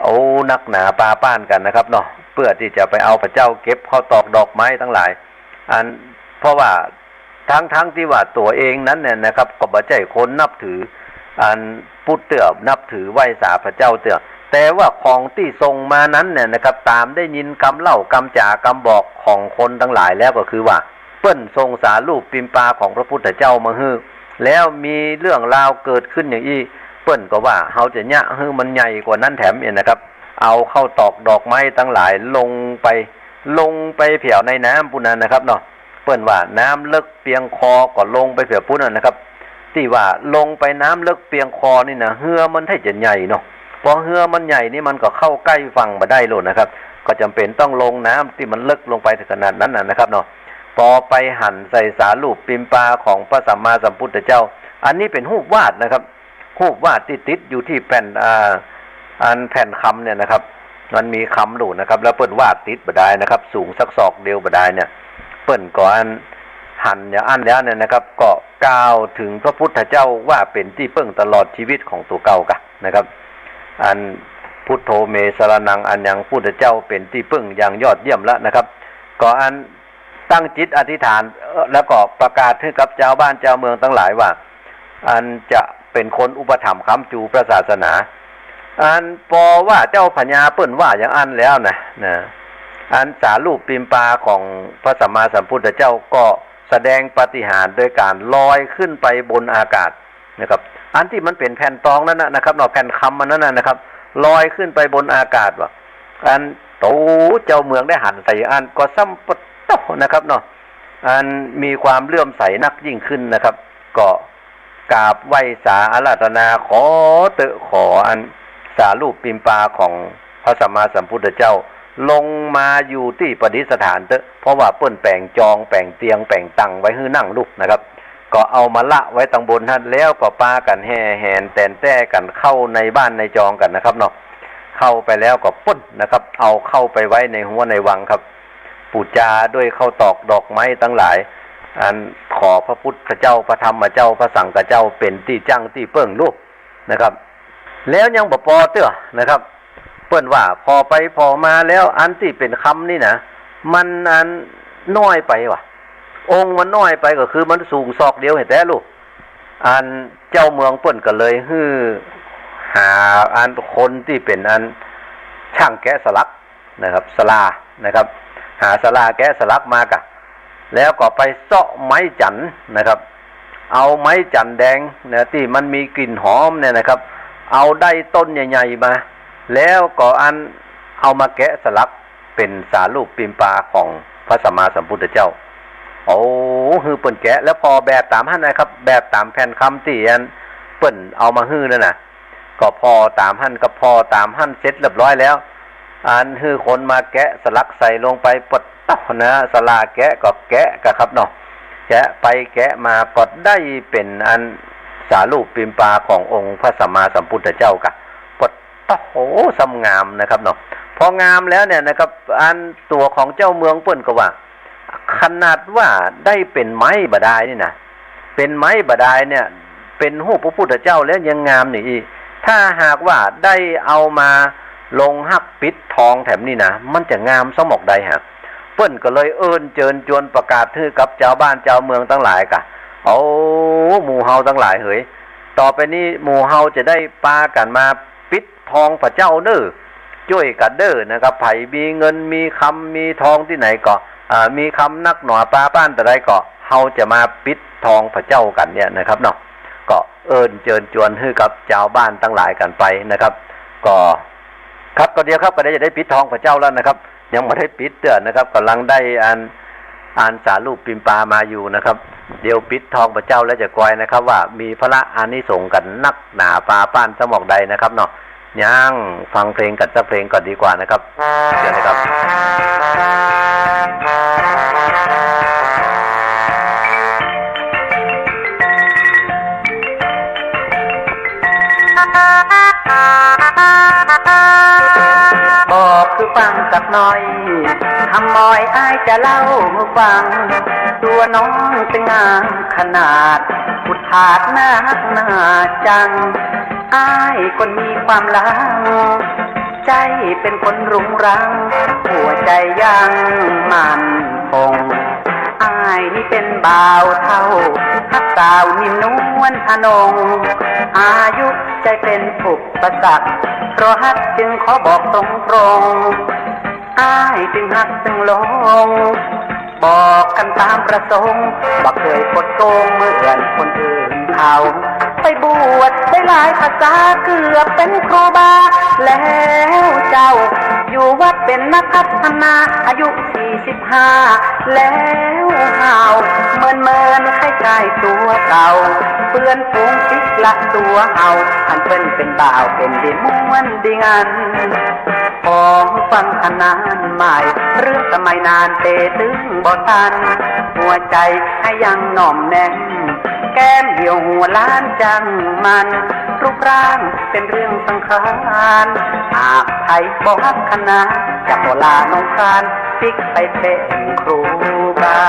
โอ้ นักหนาปาป้านกั๋นนะครับเนาะ เปื้อตี้จะไปเอาพระเจ้า เก็บข้าวตอกดอกไม้ตังหลาย อัน เพราะว่าทั้งๆ ตี้ว่าตั๋วเองนั้นเนี่ยนะครับ ก็บ่ใจ้คนนับถือ อัน พุทธเตื้อ นับถือไหว้สาพระเจ้าเตื้อ แต่ว่าของตี้ส่งมานั้นเนี่ยนะครับ ต๋ามได้ยินกำเล่ากำจ๋ากำบอกของคนตังหลายแล้วก็คือว่า เปิ้นส่งสารูปปิมปาของพระพุทธเจ้ามาหื้อ แล้วมีเรื่องราวเกิดขึ้นอย่างอี้ เปิ้นก็ว่าเฮาจะเยียะหื้อมันใหญ่กว่านั้นแถมเนี่ยนะครับ เอาข้าวตอกดอกไม้ตังหลายลงไป ลงไปแผวในน้ำปู้นน่ะนะครับเนาะ เปิ้นว่าน้ำเลิกเปียงคอก็ลงไปแผวปู้นน่ะนะครับ ตี้ว่าลงไปน้ำเลิกเปียงคอนี่นะ เฮือมันถ้าจะใหญ่เนาะ พอเฮือมันใหญ่นี่มันก็เข้าใก้ฝั่งบ่ได้โลดนะครับ ก็จ๋ำเป๋นต้องลงน้ำตี้มันเลิกลงไปถึงขนาดนั้นน่ะนะครับเนาะ ปอไปหันใส่สารูปปิมปาของพระสัมมาสัมพุทธเจ้า อันนี้เป๋นฮูปวาดนะครับ ฮูปวาดตี้ติดอยู่ตี้แผ่น อ่า อันแผ่นคำเนี่ยนะครับ มันมีคำอยู่นะครับ แล้วเปิ้นวาดติดบ่ดายนะครับ สูงสักศอกเดียวบ่ดายเนี่ย เปิ้นก็อันหันอย่างอั้นแล้วเนี่ยนะครับ ก็กล่าวถึงพระพุทธเจ้าว่าเป๋นตี้เปิ้งตลอดชีวิตของตั๋วเก่ากะนะครับ อันพุทโธเมสรณัง อันยังพุทธเจ้าเป๋นตี้เปิ้งอย่างยอดเยี่ยมแล้วนะครับ ก็อัน ตั้งจิตอธิษฐาน เอ่อ แล้วก็ประกาศหื้อกับจาวบ้านจาวเมืองตังหลายว่า อันจะเป๋นคนอุปถัมภ์ค้ำจูพระศาสนา อันปอว่าเจ้าพญาเปิ้นว่าอย่างอั้นแล้วนะ นะ อันสารูปปิมปาของพระสัมมาสัมพุทธเจ้าก็แสดงปาฏิหาริย์โดยก๋านลอยขึ้นไปบนอากาศนะครับ อันตี้มันเป๋นแผ่นตองนั้นนะนะครับเนาะ แผ่นคำอันนั้นนะนะครับ ลอยขึ้นไปบนอากาศว่ะ อัน โตเจ้าเมืองได้หันใส่อั้นก็ซ้ำปะโต้นะครับเนาะ อันมีความเลื่อมใสนักยิ่งขึ้นนะครับ ก็กราบไหว้สาอาราธนา ขอเต๊อะ ขออันสารูปปิมปาของพระสัมมาสัมพุทธเจ้า ลงมาอยู่ตี้ประดิษฐานเต๊อะ เพราะว่าเปิ้นแป๋งจอง แป๋งเตียง แป๋งตังไว้หื้อนั่งลูกนะครับ ก็เอามาละไว้ตังบนหั้น แล้วก็ปากั๋นแห่แหนแต๋นแต้กั๋นเข้าในบ้านในจองกั๋นนะครับเนาะ เข้าไปแล้วก็ปุ้นนะครับ เอาเข้าไปไว้ในฮั้วในวังครับ ปู๋จาด้วยข้าวตอกดอกไม้ตังหลาย อันขอพระพุทธเจ้า พระธรรมเจ้า พระสังฆเจ้าเป๋นตี้จั้งตี้เปิ้งลูกนะครับ แล้วยังบ่ปอเตื้อนะครับ เปิ้นว่าผ่อไปผ่อมาแล้ว อันตี้เป๋นคำนี่นะ มันอันน้อยไปว่ะ องค์มันน้อยไป ก็คือมันสูงศอกเดียวหั้นแต๊ลูก อันเจ้าเมืองเปิ้นก็เลยหื้อหาอันคนตี้เป๋นอันช่างแกะสลักนะครับ สะหร่านะครับ หาสะหร่าแกะสลักมากะ แล้วก็ไปเซาะไม้จันทร์นะครับ เอาไม้จันทร์แดงนะ ตี้มันมีกลิ่นหอมเนี่ยนะครับ เอาได้ต้นใหญ่ๆ มา แล้วก็อันเอามาแกะสลักเป๋นสารูปปิมปาของพระสัมมาสัมพุทธเจ้า โอ้ หื้อเปิ้นแกะ แล้วผ่อแบบต๋ามหั้นนะครับ แบบต๋ามแผ่นคำตี้อันเปิ้นเอามาหื้อนั่นนะ ก็ผ่อต๋ามหั้น ก็ผ่อต๋ามหั้นเสร็จเรียบร้อยแล้ว อันหื้อคนมาแกะสลักใส่ลงไป ปะโต้นะ สะหร่าแกะก็แกะกะครับเนาะ แกะไปแกะมาก็ได้เป๋นอันสารูปปิมปาขององค์พระสัมมาสัมพุทธเจ้ากะ ปะโต้ ซ้ำงามนะครับเนาะ พองามแล้วเนี่ยนะครับ อันตั๋วของเจ้าเมืองเปิ้นก็ว่า ขนาดว่าได้เป๋นไม้บ่ดายนี่นะ เป๋นไม้บ่ดายเนี่ย เป๋นฮูปพระพุทธเจ้าแล้วยังงามนี่อี้ ถ้าหากว่าได้เอามาลงฮักปิดทองแถมนี่นะ มันจะงามซ้ำหมอกใดฮะ เปิ้นก็เลยเอิ้นเจิญจวนประกาศหื้อกับจาวบ้านจาวเมืองตังหลายกะ เอา หมู่เฮาตังหลายเหย ต่อไปนี้หมู่เฮาจะได้ปากั๋นมาปิด ทองพระเจ้าเน่อ จ้วยกั๋นเน่อนะครับ ใผมีเงินมีคำมีทองตี้ไหนก็ อ่า มีคำนักหนาปาป้านตะใดก็ เฮาจะมาปิดทองพระเจ้ากั๋นเนี่ยนะครับเนาะ ก็เอิ้นเจิญจวนหื้อกับจาวบ้านตังหลายกั๋นไปนะครับ ก็ ครับ ก็เดี๋ยวครับ ก็เดี๋ยวจะได้ปิดทองพระเจ้าแล้วนะครับ ยังบ่ได้ปิดเตื้อนะครับ ก่ำลังได้อัน อันสารูปปิมปามาอยู่นะครับ เดี๋ยวปิดทองพระเจ้าแล้วจะกอยนะครับ ว่ามีพละอานิสงส์กั๋นนักหนาปาป้านซ้ำหมอกใดนะครับเนาะ ยังฟังเพลงกั๋นสักเพลงก่อนดีกว่านะครับ เดี๋ยวนะครับ บอกคือฟังสักหน่อย คำมอยอ้ายจะเล่าหื้อฟัง ตั๋วน้องตึงงามขนาด พุทธาสนาฮักหนาจัง อ้ายคนมีความหลัง ใจ๋เป๋นคนรุงรัง หัวใจ๋ยังมั่นคง อ้ายนี่เป๋นบ่าวเฒ่า ฮักสาวนิ่มนวลอนง อายุใจ๋เป๋นอุปสรรค เพราะฮักจึงขอบอกตรงๆ อ้ายตึงฮักตึงหลง บอกกั๋นต๋ามประสงค์ บ่เกยคดโกงเหมือนคนอื่นเขา ไปบวชได้หลายพรรษาเกือบเป๋นครูบาแล้วเจ้า อยู่วัดเป๋นนักพัฒนา อายุสี่สิบห้าแล้วเฮา เมินๆ คล้ายๆ ตั๋วเก่า เปื้อนฝูงปิ๊กละตั๋วเฮา อันเปิ้นเป๋นบ่าวเป๋นดีม่วนดีงัน ขอฟังขนานใหม่ เรื่องสมัยนานเตตึงบ่ตัน หัวใจ๋อ้ายยังหน่อมแน่น แก้มเหี่ยวหัวล้านจังมัน รูปร่างเป๋นเรื่องสำคัญ หากใผบ่ฮักขนา จะขอลาน้องคาน ปิ๊กไปเป๋นครูบา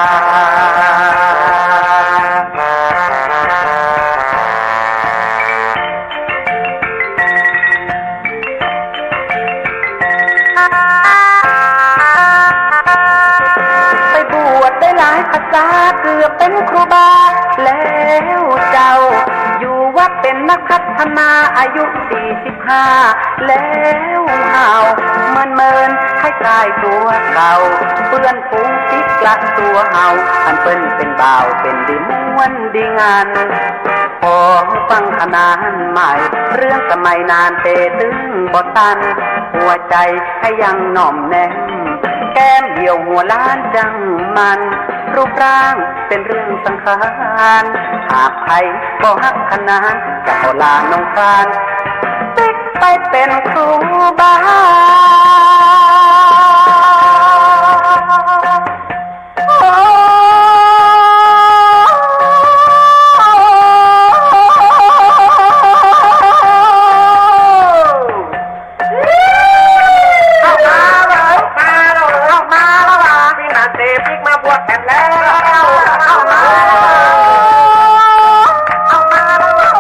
ไปบวชได้หลายพรรษาเกือบเป๋นครูบาแล้วเจ้า อยู่วัดเป๋นนักพัฒนาอายุสี่สิบห้าแล้วเฮา เมินๆ คล้ายๆ ตั๋วเก่า เปื้อนฝูงปิ๊กละตั๋วเฮา อันเปิ้นเป๋นบ่าวเป๋นดีม่วนดีงัน ขอฟังขนานใหม่ เรื่องสมัยนานเตตึงบ่ตัน หัวใจ๋ให้ยังหน่อมแนม แก้มเหี่ยวหัวล้านจั้งมัน รูปร่างเป๋นเรื่องสำคัญ หากใผบ่ฮักขนาด จะขอลาน้องพราน ปิ๊กไปเป๋นครูบา เอามาแล้ว เอามาแล้ว เอามาแล้ว ว่าพี่หนานเตปิ๊กมาบวชแถมแล้ว เอามาแล้ว เอามาแล้ว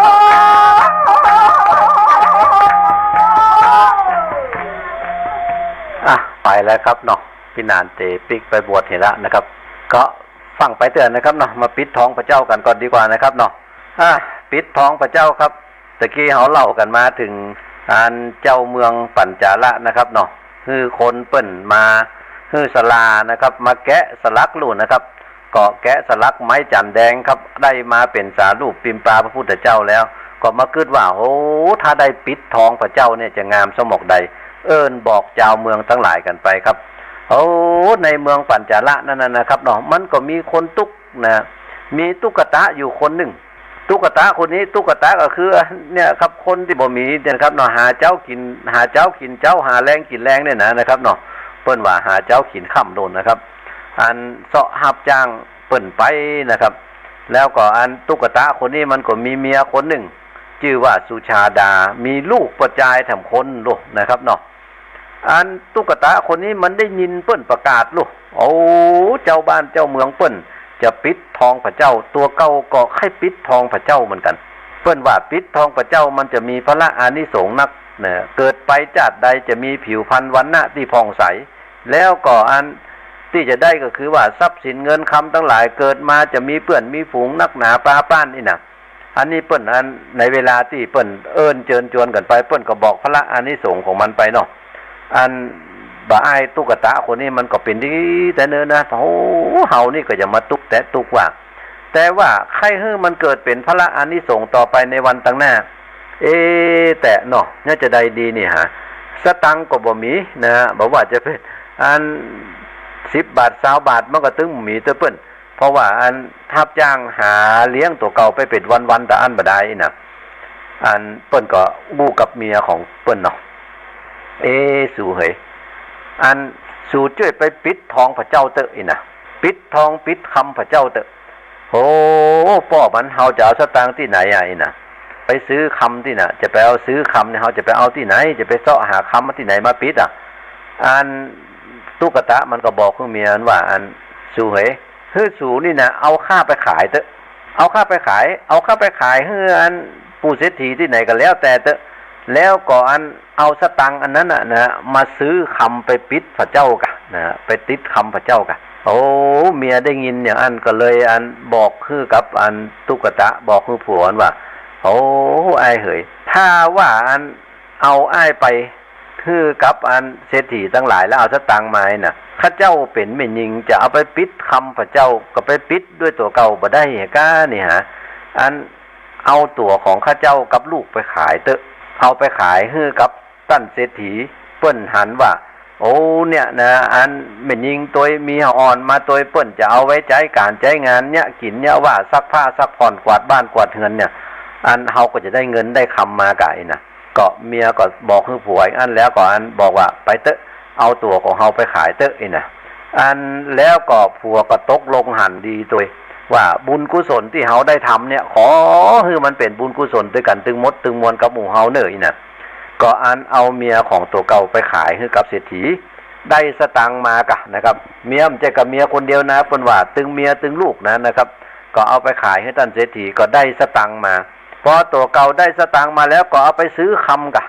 อ่ะ ไปแล้วครับเนาะ พี่หนานเตปิ๊กไปบวชเหียละนะครับ ก็ฟังไปเตื้อนะครับเนาะ มาปิดทองพระเจ้ากั๋นก่อนดีกว่านะครับเนาะ อ่ะ ปิดทองพระเจ้าครับ ตะกี้เฮาเล่ากั๋นมาเถิงอันเจ้าเมืองปัญจาละนะครับเนาะ หื้อคนเปิ้นมา หื้อศาลานะครับ มาแกะสลักลูกนะครับ ก็แกะสลักไม้จันแดงครับ ได้มาเป๋นสารูปปิมปาพระพุทธเจ้าแล้ว ก็มากึ๊ดว่า โอ้ ถ้าได้ปิดทองพระเจ้าเนี่ยจะงามสมกใด เอิ้นบอกจาวเมืองตังหลายกั๋นไปครับ โอ้ ในเมืองปัญจาละนั่นน่ะนะครับเนาะ มันก็มีคนตุ๊กข์นะ มีตุ๊กตาอยู่คนนึ่ง ตุ๊กตาคนนี้ ตุ๊กตาก็คือเนี่ยครับ คนตี้บ่มีเนี่ยนะครับเนาะ หาเจ๊ากิ๋น หาเจ๊ากิ๋นเจ๊า หาแลงกิ๋นแลงเนี่ยนะ นะครับเนาะ เปิ้นว่าหาเจ๊ากิ๋นค่ำโลนนะครับ อันเซาะฮับจ้างเปิ้นไปนะครับ แล้วก็อันตุ๊กตาคนนี้มันก็มีเมียคนนึ่ง จื้อว่าสุชาดา มีลูกป้อจายแถมคนโลนนะครับเนาะ อันตุ๊กตาคนนี้มันได้ยินเปิ้นประกาศลูก โอ้ เจ้าบ้านเจ้าเมืองเปิ้นจะปิดทองพระเจ้า ตั๋วเก่าก็ใค่ปิดทองพระเจ้าเหมือนกั๋น เปิ้นว่าปิดทองพระเจ้ามันจะมีผละอานิสงส์นักนะ เกิดไปจาติใดจะมีผิวพรรณวรรณะตี้ผ่องใส แล้วก็อันตี้จะได้ก็คือว่าทรัพย์สินเงินคำตังหลาย เกิดมาจะมีเปื้อนมีฝูงนักหนาปาป้านนี่นะ อันนี้เปิ้นอันในเวลาตี้เปิ้นเอิ้นเจิญจวนกั๋นไป เปิ้นก็บอกผละอานิสงส์ของมันไปเนาะ อันบ่าอ้ายตุ๊กตาคนนี้มันก็เป๋นดีแต่เนิ่นนะ โอ้ เฮานี่ก็อย่ามาตุ๊กแต๊ตุ๊กว่า แต่ว่าใค่หื้อมันเกิดเป๋นผละอานิสงส์ต่อไปในวันตังหน้า เอ๊ะ แต่เนาะ เนี่ยจะได้ดีนี่หา สตางค์ก็บ่มีนะ บ่ว่าจะเป๋นอันสิบบาท ซาวบาท มันก็ตึงบ่มีเตื้อเปิ้น เพราะว่าอันฮับจ้างหาเลี้ยงตั๋วเก่าไปเป๋นวันๆ ตะอั้นบ่ได้นะ อันเปิ้นก็อู้กับเมียของเปิ้นเนาะ เอ๊ะ สูเหย อันสูจ้วยไปปิดทองพระเจ้าเต๊อะอี้นะ ปิดทองปิดคำพระเจ้าเต๊อะ โอ้ ป้อมัน เฮาจะเอาสตางค์ตี้ไหนอะอี้นะ ไปซื้อคำตี้น่ะ จะไปเอาซื้อคำเนี่ย เฮาจะไปเอาตี้ไหน จะไปเซาะหาคำตี้ไหนมาปิดอะ อันตุ๊กตามันก็บอกกับเมียมันว่า อันสูเหย หื้อสูนี่นะ เอาข้าไปขายเต๊อะ เอาข้าไปขาย เอาข้าไปขายหื้ออันปู่เศรษฐีตี้ไหนก็แล้วแต่เต๊อะ แล้วก็อันเอาสตางค์อันนั้นน่ะนะ มาซื้อคำไปปิดพระเจ้ากะนะ ไปติดคำพระเจ้ากะ โอ้ เมียได้ยินอย่างอั้นก็เลยอันบอกหื้อกับอันตุ๊กตา บอกหื้อผัวอันว่า โอ้ อ้ายเหย ถ้าว่าอันเอาอ้ายไป หื้อกับอันเศรษฐีตังหลายแล้วเอาสตางค์มานี่นะ ข้าเจ้าเป๋นแม่ญิงจะเอาไปปิดคำพระเจ้า ก็ไปปิดด้วยตั๋วเก่าบ่ได้ก้านี่หา อันเอาตั๋วของข้าเจ้ากับลูกไปขายเต๊อะ เอาไปขายหื้อกับต้านเศรษฐี เปิ้นหันว่า โอ้ เนี่ยนะ อันแม่ญิงตวยมีอ่อนมาตวย เปิ้นจะเอาไว้ใจ๊ก๋านใจ๊งาน เยียะกิ๋นเยียะว่า ซักผ้าซักผ่อน กวาดบ้านกวาดเฮือนเนี่ย อันเฮาก็จะได้เงินได้คำมาก้าอี้นะ ก็เมียก็บอกหื้อผัวอันแล้วก็อันบอกว่า ไปเต๊อะ เอาตั๋วของเฮาไปขายเต๊อะอี้นะ อันแล้วก็ผัวก็ตกลงหันดีตวย ว่าบุญกุศลตี้เฮาได้ทำเนี่ย ขอหื้อมันเป๋นบุญกุศลตวยกั๋นตึงหมดตึงมวลกับหมู่เฮาเน่ออี้นะ ก็อันเอาเมียของตั๋วเก่าไปขายหื้อกับเศรษฐี ได้สตางค์มาก้านะครับ เมียบ่ใจ้กับเมียคนเดียวนะ เปิ้นว่าตึงเมียตึงลูกนะนะครับ ก็เอาไปขายหื้อต้านเศรษฐี ก็ได้สตางค์มา พอตั๋วเก่าได้สตางค์มาแล้วก็เอาไปซื้อคำก้า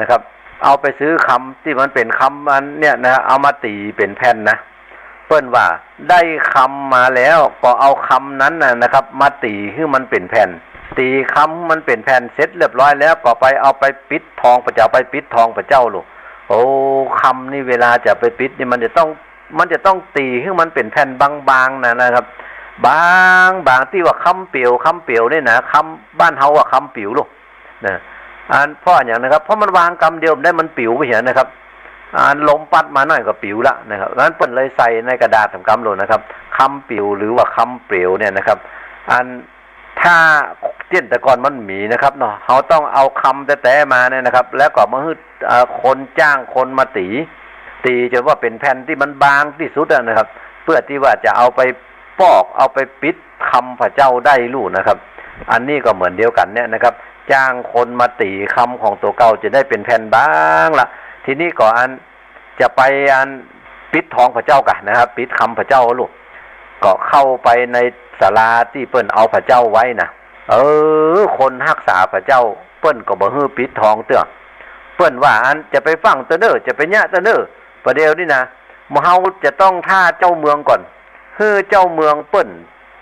นะครับ เอาไปซื้อคำตี้มันเป๋นคำอันเนี่ยนะ เอามาตี๋เป๋นแผ่นนะ เปิ้นว่าได้คำมาแล้วก็เอาคำนั้นน่ะนะครับ มาตี๋หื้อมันเป๋นแผ่น ตี๋คำมันเป๋นแผ่นเสร็จเรียบร้อยแล้วก็ไปเอาไปปิดทองพระเจ้า ไปปิดทองพระเจ้าลูก โอ้ คำนี่เวลาจะไปปิดนี่มันจะต้อง มันจะต้องตี๋หื้อมันเป๋นแผ่นบางๆ นะ นะครับ บางๆ ตี้ว่าคำเปี๋ยว คำเปี๋ยวเนี่ยนะ คำบ้านเฮาว่าคำปิ๋วลูก นะ อันเพราะอย่างนะครับ เพราะมันวางกำเดียวได้มันปิ๋วไปเหียนะครับ อันลมปั๊ดมาหน้อยก็ปิ๋วละนะครับ นั้นเปิ้นเลยใส่ในกระดาษแถมกำโลดนะครับ คำปิ๋วหรือว่าคำเปลวเนี่ยนะครับ อันถ้าเจียนแต่ก่อนมันมีนะครับเนาะ เฮาต้องเอาคำแต๊ๆมาเนี่ยนะครับ แล้วก็มาหื้อ เอ่อ คนจ้างคนมาตี๋ ตี๋จ๋นว่าเป๋นแผ่นตี้มันบางตี้สุดอะนะครับ เปื้อตี้ว่าจะเอาไปปอก เอาไปปิดคำพระเจ้าได้ลู่นะครับ อันนี้ก็เหมือนเดียวกั๋นเนี่ยนะครับ จ้างคนมาตี๋คำของตั๋วเก่าจ๋นได้เป๋นแผ่นบางละ ทีนี้ก็อันจะไปอันปิดทองพระเจ้าก่ะนะครับ ปิดคำพระเจ้าลู่ ก็เข้าไปในศาลาตี้เปิ้นเอาพระเจ้าไว้นะ เออ คนฮักษาพระเจ้าเปิ้นก็บ่หื้อปิดทองเตื้อ เปิ้นว่าอันจะไปฟั่งเตื้อเน่อ จะไปเยียะเตื้อเน่อ ประเดี๋ยวนี้นะ หมู่เฮาจะต้องถ้าเจ้าเมืองก่อน หื้อเจ้าเมืองเปิ้น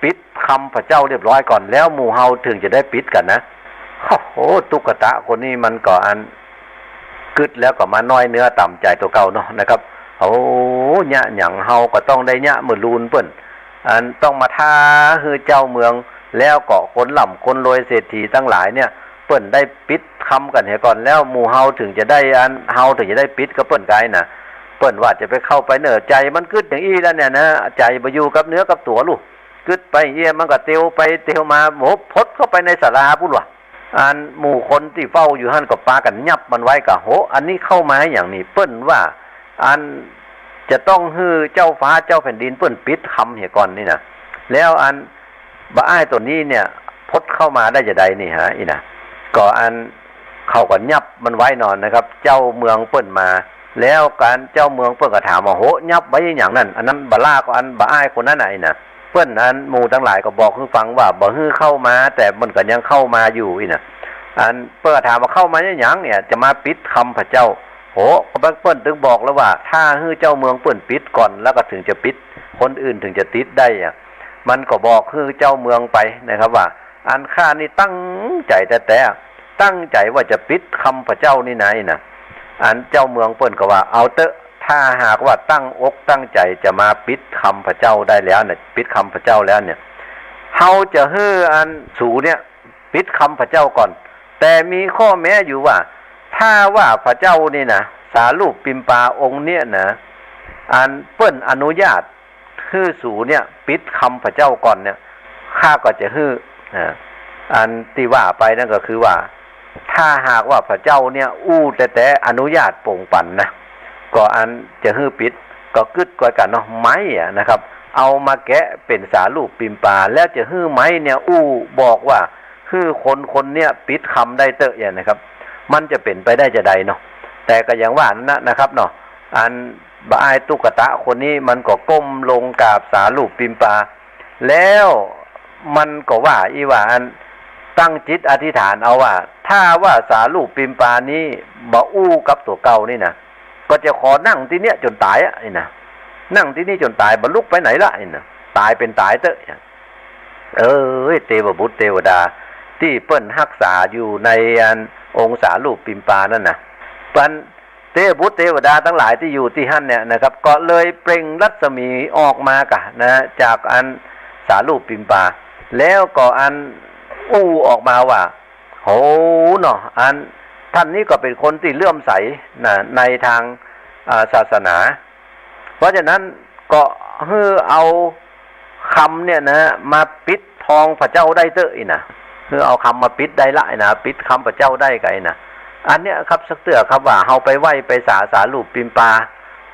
ปิดคำพระเจ้าเรียบร้อยก่อน แล้วหมู่เฮาเถิงจะได้ปิดกั๋นนะ โอ้โห ตุ๊กตะคนนี้มันก็อันกึ๊ดแล้วก็มาน้อยเนื้อต่ำใจ๋ตั๋วเก่าเนาะนะครับ โอ้ เยียะหยังเฮาก็ต้องได้เยียะเมื่อลูนเปิ้น อันต้องมาถ้าหื้อเจ้าเมือง แล้วก็คนร่ำคนรวยเศรษฐีตังหลายเนี่ย เปิ้นได้ปิดคำกั๋นเหียก่อน แล้วหมู่เฮาเถิงจะได้อัน เฮาเถิงจะได้ปิดกับเปิ้นไกนะ เปิ้นว่าจะไปเข้าไปเน่อ ใจ๋มันกึ๊ดอย่างอี้แล้วเนี่ยนะ ใจ๋บ่อยู่กับเนื้อกับตั๋วลู่ กึ๊ดไปเยียะ มันก็เตียวไปเตียวมา โห พดเข้าไปในศาลาปู้นว่ะ อันหมู่คนตี้เฝ้าอยู่หั้นก็ปากั๋นยับมันไว้ก่ะ โห อันนี้เข้ามาหยังนี่ เปิ้นว่าอันจะต้องหื้อเจ้าฟ้าเจ้าแผ่นดินเปิ้นปิดคำเหียก่อนนี่นะ แล้วอันบ่าอ้ายตั๋วนี้เนี่ยพดเข้ามาได้จาใดนี่ฮะ อี้นะ ก็อันเขาก็ยับมันไว้นอนนะครับ เจ้าเมืองเปิ้นมา แล้วกั๋นเจ้าเมืองเปิ้นก็ถามว่า โห ยับไว้อย่างนั้น อันนั้นบ่าล่าก็อันบ่าอ้ายคนนั้นน่ะ อี้นะ เปิ้นอันหมู่ตังหลายก็บอกหื้อฟังว่าบ่หื้อเข้ามา แต่มันก็ยังเข้ามาอยู่ อี้นะ อันเปิ้นก็ถามว่าเข้ามาอย่างเนี่ย จะมาปิดคำพระเจ้า โห เปิ้นตึงบอกแล้วว่า ถ้าหื้อเจ้าเมืองเปิ้นปิดก่อน แล้วก็เถิงจะปิด คนอื่นเถิงจะติดได้อะ มันก็บอกหื้อเจ้าเมืองไปนะครับว่า อันข้านี่ตั้งใจ๋แต๊ๆ ตั้งใจ๋ว่าจะปิดคำพระเจ้านี่นะ อี้นะ อันเจ้าเมืองเปิ้นก็ว่า เอาเต๊อะ ถ้าหากว่าตั้งอกตั้งใจ๋จะมาปิดคำพระเจ้าได้แล้วเนี่ย ปิดคำพระเจ้าแล้วเนี่ย เฮาจะหื้ออันสูเนี่ยปิดคำพระเจ้าก่อน แต่มีข้อแม้อยู่ว่า ถ้าว่าพระเจ้านี่นะ สารูปปิมปาองค์เนี่ยนะ อันเปิ้นอนุญาต หื้อสูเนี่ยปิดคำพระเจ้าก่อนเนี่ย ข้าก็จะหื้อ อ่า อันตี้ว่าไปนั่นก็คือว่า ถ้าหากว่าพระเจ้าเนี่ยอู้แต๊ๆ อนุญาตโป่งปันนะ ก็อันจะหื้อปิด ก็กึ๊ดก้อยกั๋นเนาะ ไม้อะนะครับ เอามาแกะเป๋นสารูปปิมปา แล้วจะหื้อไม้เนี่ยอู้บอกว่า หื้อคนคนเนี่ยปิดคำได้เต๊อะอย่างนะครับ มันจะเป๋นไปได้จาใดเนาะ แต่ก็อย่างว่านั้นนะ นะครับเนาะ อันบ่าอ้ายตุ๊กตะคนนี้มันก็ก้มลงกราบสารูปปิมปา แล้วมันก็ว่าอี้ว่าอันตั้งจิตอธิษฐานเอาว่า ถ้าว่าสารูปปิมปานี้บ่อู้กับตั๋วเก่านี่นะ ก็จะขอนั่งตี้เนี่ยจ๋นต๋ายอะ อี้นะ นั่งตี้นี่จ๋นต๋าย บ่ลุกไปไหนละ อี้นะ ต๋ายเป๋นต๋ายเต๊อะ เอ้ย เตวบุตรเตวดา ตี้เปิ้นฮักษาอยู่ในอันองค์สารูปปิมปานั่นนะ ปัน เตวบุตรเตวดาตังหลายตี้อยู่ตี้หั้นเนี่ยนะครับ ก็เลยเปล่งรัศมีออกมาก่ะนะ จากอันสารูปปิมปา แล้วก็อันอู้ออกมาว่า โหเนาะ อันต้านนี้ก็เป๋นคนตี้เลื่อมใสนะ ในตาง อ่า ศาสนา เพราะฉะนั้นก็หื้อเอาคำเนี่ยนะ มาปิดทองพระเจ้าได้เต๊อะ อี้นะ หื้อเอาคำมาปิดได้ละ อี้นะ ปิดคำพระเจ้าได้ก่ะ อี้นะ อันเนี้ยครับ สักเตื้อครับว่าเฮาไปไหว้ไปสาสารูปปิมปา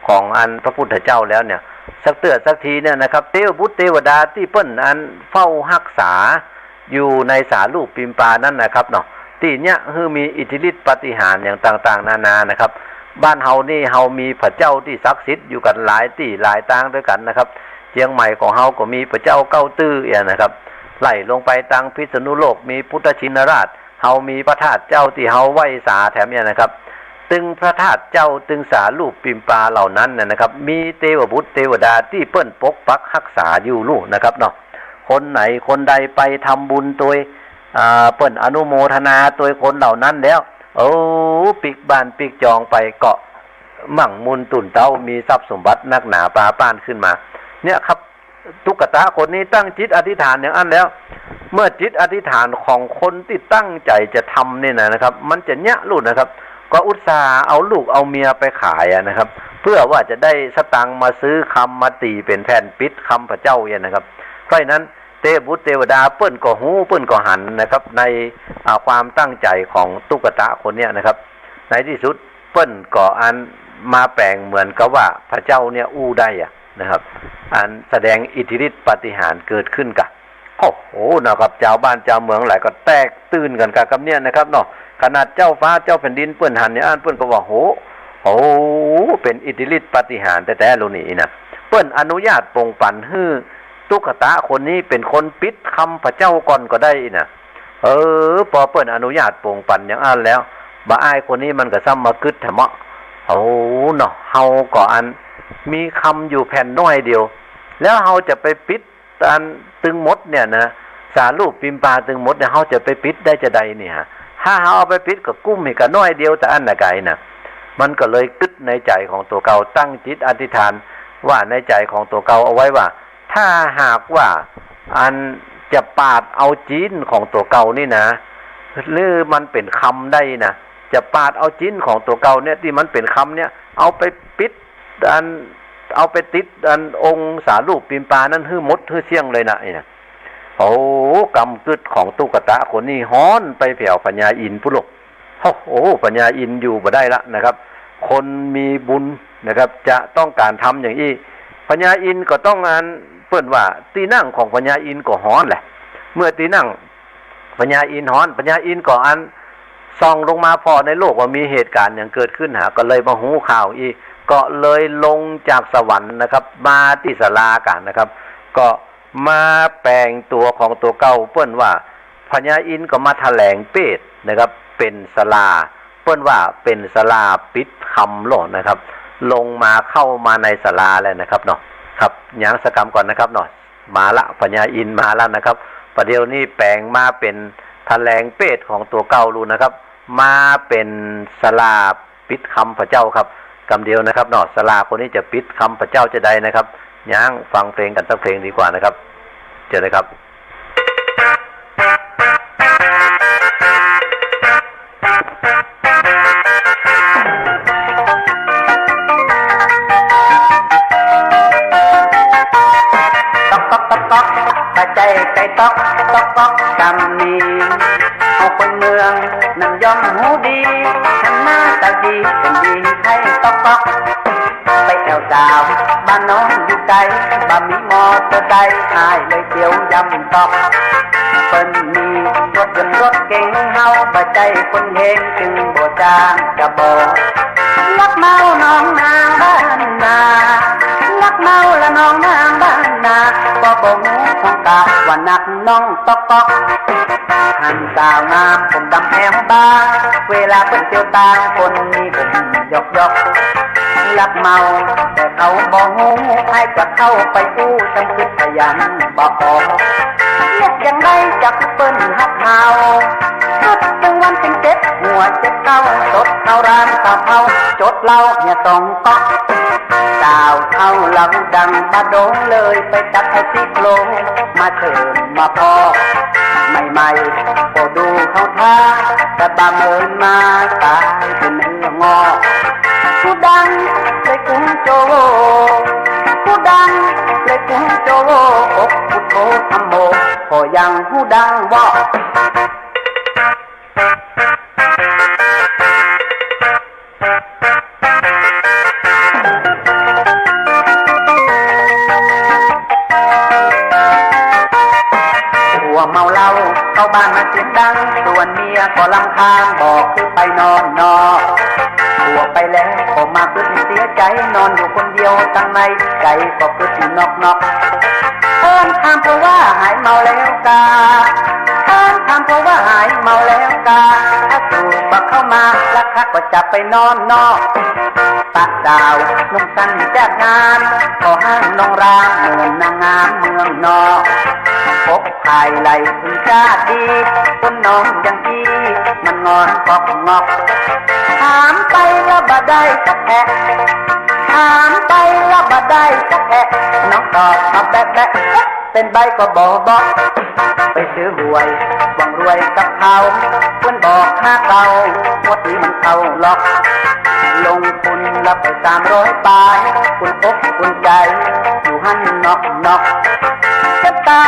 ของอันพระพุทธเจ้าแล้วเนี่ย สักเตื้อสักทีเนี่ยนะครับ เตวบุตรเตวดาตี้เปิ้นอันเฝ้าฮักษา อยู่ในสารูปปิมปานั้นนะครับเนาะ ตี้เยียะหื้อมีอิทธิฤทธิ์ปาฏิหาริย์อย่างต่างๆ นานานะครับ บ้านเฮานี่เฮามีพระเจ้าตี้ศักดิ์สิทธิ์อยู่กั๋นหลายตี้หลายตางด้วยกั๋นนะครับ เจียงใหม่ของเฮาก็มีพระเจ้าเก้าตื้อเนี่ยนะครับ ไล่ลงไปตางพิษณุโลกมีพุทธชินราช เฮามีพระธาตุเจ้าตี้เฮาไหว้สาแถมเนี่ยนะครับ ตึงพระธาตุเจ้าตึงสารูปปิมปาเหล่านั้นน่ะนะครับ มีเตวบุตรเตวดาตี้เปิ้นปกปักฮักษาอยู่ลู่นะครับเนาะ คนไหนคนใดไปทำบุญตวย อ่า เปิ้นอนุโมทนาตวยคนเหล่านั้นแล้ว โอ้ ปิ๊กบ้านปิ๊กจองไปก็มั่งมูลตุ่นเต๊า มีทรัพย์สมบัตินักหนาปาป้านขึ้นมา เนี่ยครับ ตุ๊กตาคนนี้ตั้งจิตอธิษฐานอย่างอั้นแล้ว เมื่อจิตอธิษฐานของคนตี้ตั้งใจ๋จะทำนี่นะ นะครับ มันจะเยียะลู่นะครับ ก็อุตส่าห์เอาลูกเอาเมียไปขายอะนะครับ เพื่อว่าจะได้สตางค์มาซื้อคำมาตี๋เป๋นแผ่นปิดคำพระเจ้าเนี่ยนะครับ เพราะฉะนั้นเตวบุตรเตวดาเปิ้นก็ฮู้ เปิ้นก็หันนะครับ ใน อ่า ความตั้งใจ๋ของตุ๊กตะคนเนี้ยนะครับ ในตี้สุดเปิ้นก็อันมาแป๋งเหมือนกับว่าพระเจ้าเนี่ยอู้ได้อะนะครับ อันแสดงอิทธิฤทธิ์ปาฏิหาริย์เกิดขึ้นกะ โอ้โห นะครับ จาวบ้านจาวเมืองหลายก็แตกตื่นกั๋นกะกำเนี้ยนะครับเนาะ ขนาดเจ้าฟ้าเจ้าแผ่นดินเปิ้นหันอย่างอั้นเปิ้นก็ว่า โห โอ้ เป๋นอิทธิฤทธิ์ปาฏิหาริย์แต๊ๆ ลูกนี้นะ เปิ้นอนุญาตปงปั๋นหื้อตุ๊กตะคนนี้เป๋นคนปิดคำพระเจ้าก่อนก็ได้นะ เออ ปอเปิ้นอนุญาตปงปั๋นอย่างอั้นแล้ว บ่าอ้ายคนนี้มันก็ซ้ำมากึ๊ดแถมเนาะ โอ้ เนาะ เฮาก็อันมีคำอยู่แผ่นน้อยเดียว แล้วเฮาจะไปปิด อันตึงหมดเนี่ยนะ สารูปปิมปาตึงหมดเนี่ย เฮาจะไปปิดได้จาใดเนี่ย ถ้าเฮาเอาไปปิดก็กุ้มอีกกะน้อยเดียวเต้าอั้นนะไกนะ มันก็เลยกึ๊ดในใจ๋ของตั๋วเก่า ตั้งจิตอธิษฐานว่าในใจ๋ของตั๋วเก่าเอาไว้ว่า ถ้าหากว่าอันจะปาดเอาจีนของตั๋วเก่านี่นะ หรือมันเป๋นคำได้นะ จะปาดเอาจีนของตั๋วเก่าเนี่ย ตี้มันเป๋นคำเนี่ย เอาไปปิด อัน เอาไปติดอันองค์สารูปปิมปานั้นหื้อหมดหื้อเสี้ยงเลยนะ นี่นะ โอ้ กำกึ๊ดของตุ๊กตะคนนี้ฮ้อนไปแผวพญาอินทร์ปุ้นลูก โอ้โห พญาอินทร์อยู่บ่ได้ละนะครับ คนมีบุญนะครับ จะต้องก๋านทำอย่างอี้ พญาอินทร์ก็ต้องอัน เปิ้นว่าตี้นั่งของพญาอินทร์ก็ฮ้อนแหละ เมื่อตี้นั่ง พญาอินทร์ฮ้อน พญาอินทร์ก็อันส่องลงมาผ่อในโลกว่ามีเหตุก๋ารณ์หยังเกิดขึ้นหา ก็เลยมาฮู้ข่าวอี้ ก็เลยลงจากสวรรค์นะครับ มาตี้ศาลากั๋นนะครับ ก็มาแป๋งตั๋วของตั๋วเก่า เปิ้นว่าพญาอินทร์ก็มาแถลงเปรตนะครับ เป๋นศาลา เปิ้นว่าเป๋นศาลาปิดคำโลดนะครับ ลงมาเข้ามาในศาลาแล้วนะครับเนาะ ครับ หยังสักกำก่อนนะครับเนาะ มาละ พญาอินทร์มาละนะครับ ประเดี๋ยวนี้แป๋งมาเป๋นแถลงเปรตของตั๋วเก่าลูกนะครับ มาเป๋นศาลาปิดคำพระเจ้าครับ กำเดียวนะครับเนาะ ศาลาคนนี้จะปิดคำพระเจ้าจาใดนะครับ หยังฟังเพลงกั๋นสักเพลงดีกว่านะครับ เชิญเลยครับ ต๊อกต๊อกต๊อกต๊อก บ่ใจ้ไก่ต๊อก ต๊อกต๊อก กำนี้ เฮาคนเมืองนั้นย่อมฮู้ดี หันหน้าตาดี เป๋นดีใค่ต๊อกต๊อก ไปแอ่วสาวบ้านน้องอยู่ไก๋ บ่มีมอเตอร์ไซค์ อ้ายเลยเตียวยำต๊อก เปิ้นมีรถยนต์รถเก๋ง เฮาบ่ใจ้คนเฮง จึงบ่จ้างกระบอก ลักเมาน้องนางบ้านนา ลักเมาละน้องนางบ้านนา ก็บ่ฮู้ของกาว่านักน้องต๊อกต๊อก หันสาวงามผมดำแอวบาง เวลาเปิ้นเตียวตาง คนมีผมหยอกหยอก ลักเมาแต่เขาบ่ฮู้ ใผจะเข้าไปอู้ จำกึ๊ดไปยังบ่ออก เฮ็ดจั่งใดจักเปิ้นฮักเฮา กึ๊ดตึงวันตึงเจ็บ หัวเจ็บเก้า สดเข้าร้านสาวเฒ่า จดเหล้าเหียสองก๊อก สาวเฒ่าเล่าดังบ่โดง เลยไปจับเอาซี่โครง มาเสริมมาพอก ใหม่ๆ ก็ดูเข้าท่า แต่บ่าเมินมาต๋ายเป๋นเนื้องอก ฮู้ดังเลยกุมโจโว ฮู้ดังเลยกุมโจโว อกพุทโธธัมโม ก็ยังฮู้ดังวอก ผัวเมาเหล้าเข้าบ้านมาเสียงดัง ส่วนเมียก็รำคาญ บ่คือไปนอนนอก ผัวไปแล้วก็มากึ๊ดเสียใจ๋ นอนอยู่คนเดียวตังใน ใจ๋ก็กึ๊ดอยู่นอกๆ เอิ้นถามผัวว่าหายเมาแล้วกา เอิ้นถามผัวว่าหายเมาแล้วกา ถ้าถูกบ่เข้ามา ราคาก็จะไปนอนนอก ปะสาวนุ่งสั้นจากงาน ก็ห้างนองราม เหมือนนางงามเมืองนอก อกผายไหล่คุณชาติดี คนน้องอย่างอี้ มันงอนปอกงอก ถามไปละบ่ได้สักแอะ ถามไปละบ่ได้สักแอะ น้องตอบมาแบะแบะ เป๋นใบ้ก็บ่บอก ไปซื้อหวย หวังรวยกับเขา เปิ้นบอกห้าเก้า งวดนี้มันเข้าล็อก ลงทุนละไปสามร้อยป๋าย อุ่นอกอุ่นใจ๋ อยู่หั้นนอกๆ จะตา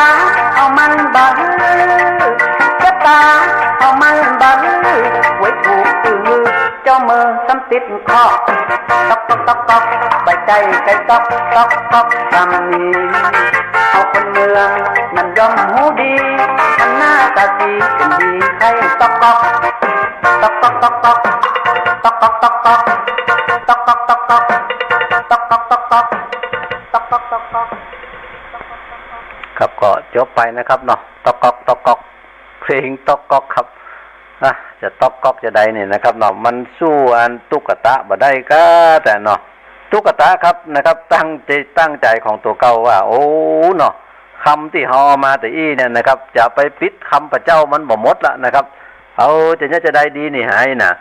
เอามันบ่หื้อ จะตาเอามันบ่หื้อ หวยถูกอือ เจ้าเมืองซ้ำติดเคราะห์ ต๊อกต๊อกต๊อกต๊อก ใบ้ใจ้ไก่ต๊อกต๊อกต๊อก ซ้ำนี้ เอาคนเมืองนั้นย่อมฮู้ดี มันหน้าตาดีเป็นดีใคร่ต๊อกต๊อก ต๊อกต๊อกต๊อกต๊อก ต๊อกต๊อกต๊อกต๊อก ต๊อกต๊อกต๊อกต๊อก ต๊อกต๊อกต๊อกต๊อก ต๊อกต๊อกต๊อกต๊อก ครับ ก็จบไปนะครับเนาะ ต๊อกต๊อกต๊อกต๊อก เพลงต๊อกต๊อกครับ อ่ะ จะต๊อกต๊อกจะใดเนี่ยนะครับเนาะ มันสู้อันตุ๊กตาบ่ได้ก้าแต่เนาะ ตุ๊กตาครับนะครับ ตั้งใจ๋ ตั้งใจ๋ของตั๋วเก่าว่า โอ้เนาะ กำตี้เฮาเอามาตะอี้เนี่ยนะครับ จะไปปิดกำพระเจ้ามันบ่หมดละนะครับ เอาจะเยียะจะใดดีนี่หายนะ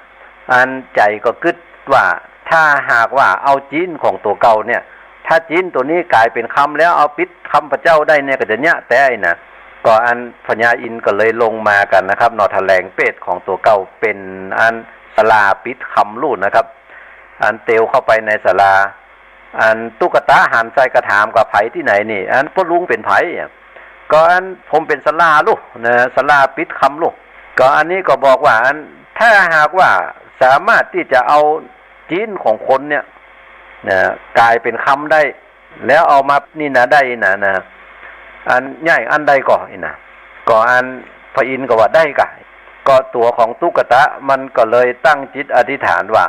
อันใจ๋ก็กึ๊ดว่า ถ้าหากว่าเอาจีนของตั๋วเก่าเนี่ย ถ้าจีนตั๋วนี้ก๋ายเป๋นกำแล้วเอาปิดกำพระเจ้าได้เนี่ยก็จะเยียะแต๊นะ ก็อันพญาอินทร์ก็เลยลงมากั๋นนะครับเนาะ แถลงเปตของตั๋วเก่าเป๋นอันศาลาปิดกำลู่นะครับ อันเตียวเข้าไปในศาลา อันตุ๊กตาหันใส่ก็ถามว่าใผตี้ไหนนี่ อันป้อลุงเป๋นใผอะ ก็อันผมเป๋นศาลาลู่นะ ศาลาปิดกำลู่ ก็อันนี้ก็บอกว่า อันถ้าหากว่าสามารถตี้จะเอาจีนของคนเนี่ยนะ ก๋ายเป๋นกำได้ แล้วเอามานี่นะได้นะ นะ อันใหญ่อันใดก่อนี่นะ ก็อันพระอินทร์ก็ว่าได้ก่ะ ก็ตั๋วของตุ๊กตามันก็เลยตั้งจิตอธิษฐานว่า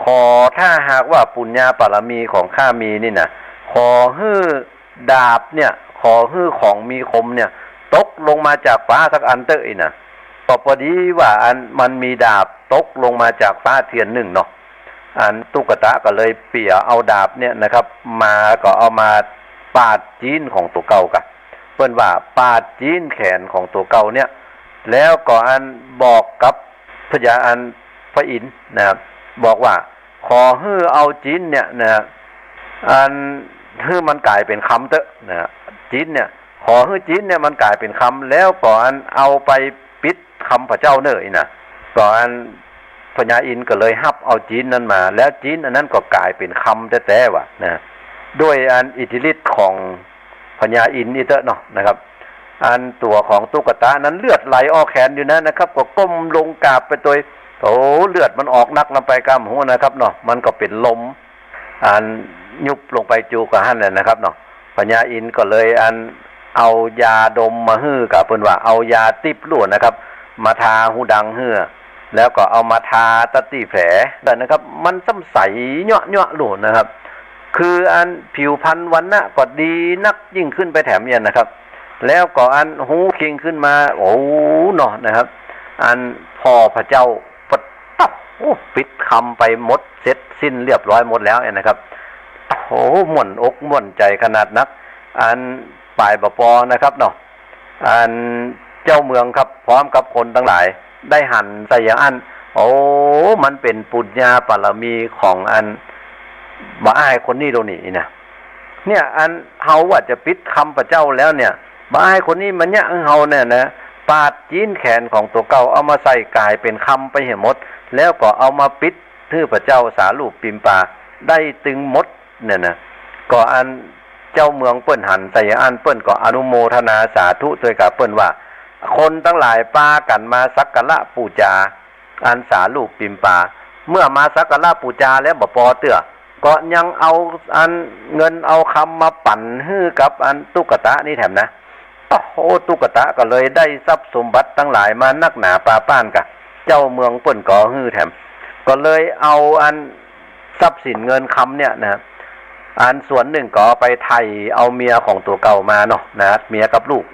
ขอถ้าหากว่าปุญญาบารมีของข้ามีนี่นะ ขอหื้อดาบเนี่ย ขอหื้อของมีคมเนี่ย ตกลงมาจากฟ้าสักอันเต๊อะนี่นะ ก็ปอดีว่าอันมันมีดาบตกลงมาจากฟ้าเตียนนึ่งเนาะ อันตุ๊กตาก็เลยเปียเอาดาบเนี่ยนะครับ มาก็เอามาปาดจีนของตั๋วเก่าก่ะ เปิ้นว่าปาดจีนแขนของตั๋วเก่าเนี่ย แล้วก็อันบอกกับพญาอันพระอินทร์นะครับ บอกว่าขอหื้อเอาจีนเนี่ยนะ อันหื้อมันก๋ายเป๋นกำเต๊อะนะ จีนเนี่ย ขอหื้อจีนเนี่ยมันก๋ายเป๋นกำ แล้วก็อันเอาไปปิดกำพระเจ้าเน่อนี่นะ ก็อันพญาอินทร์ก็เลยฮับเอาจีนนั้นมา แล้วจีนอันนั้นก็ก๋ายเป๋นกำแต๊ๆ ว่ะนะ ด้วยอันอิทธิฤทธิ์ของพญาอินทร์นี่เต๊อะเนาะนะครับ อันตั๋วของตุ๊กตานั้นเลือดไหลออกแขนอยู่นั้นนะครับ ก็ก้มลงกราบไปโตย โอ้ เลือดมันออกนักนำไปกำหัวนะครับเนาะ มันก็เป๋นลม อันยุบลงไปจูกะหั้นแหละนะครับเนาะ พญาอินทร์ก็เลยอันเอายาดมมาหื้อก่ะ เปิ้นว่าเอายาติ๊บลู่นะครับ มาทาฮูดังหื้อ แล้วก็เอามาทาตะตี้แผลนะครับ มันซ้ำใสเยาะๆ ลู่นะครับ คืออันผิวพรรณวรรณะก็ดีนักยิ่งขึ้นไปแถมเนี่ยนะครับ แล้วก็อันฮูคิงขึ้นมา โอ้เนาะนะครับ อันผ่อพระเจ้า ปะตั๊บ โอ้ ปิดกำไปหมดเสร็จสิ้นเรียบร้อยหมดแล้วเนี่ยนะครับ โอ้ ม่วนอกม่วนใจ๋ขนาดนัก อันป๋ายบ่ปอนะครับเนาะ อันเจ้าเมืองครับ พร้อมกับคนตังหลาย ได้หันใส่อย่างอั้น โอ้ มันเป๋นปุญญาบารมีของอันบ่าอ้ายคนนี้โลนี่นะ เนี่ย อันเฮาว่าจะปิดกำพระเจ้าแล้วเนี่ย บ่าอ้ายคนนี้มาเยียะหื้อเฮาเนี่ยนะ ปาดจีนแขนของตั๋วเก่าเอามาใส่ก๋ายเป๋นกำไปเหียหมด แล้วก็เอามาปิดหื้อพระเจ้าสารูปปิมปาได้ตึงหมดเนี่ยนะ ก็อันเจ้าเมืองเปิ้นหันใส่อั้น เปิ้นก็อนุโมทนาสาธุตวยกับเปิ้นว่า คนตังหลายปากั๋นมาสักการะปู๋จา อันสารูปปิมปา เมื่อมาสักการะปู๋จาแล้วบ่ปอเตื้อ ก็ยังเอาอันเงินเอากำมาปั๋นหื้อกับอันตุ๊กตานี่แถมนะ โอ้โห ตุ๊กตาก็เลยได้ทรัพย์สมบัติตังหลายมานักหนาปาป้านก่ะ เจ้าเมืองเปิ้นก็หื้อแถม ก็เลยเอาอันทรัพย์สินเงินกำเนี่ยนะ อันส่วนนึ่งก็ไปไถ่เอาเมียของตั๋วเก่ามาเนาะนะ เมียกับลูก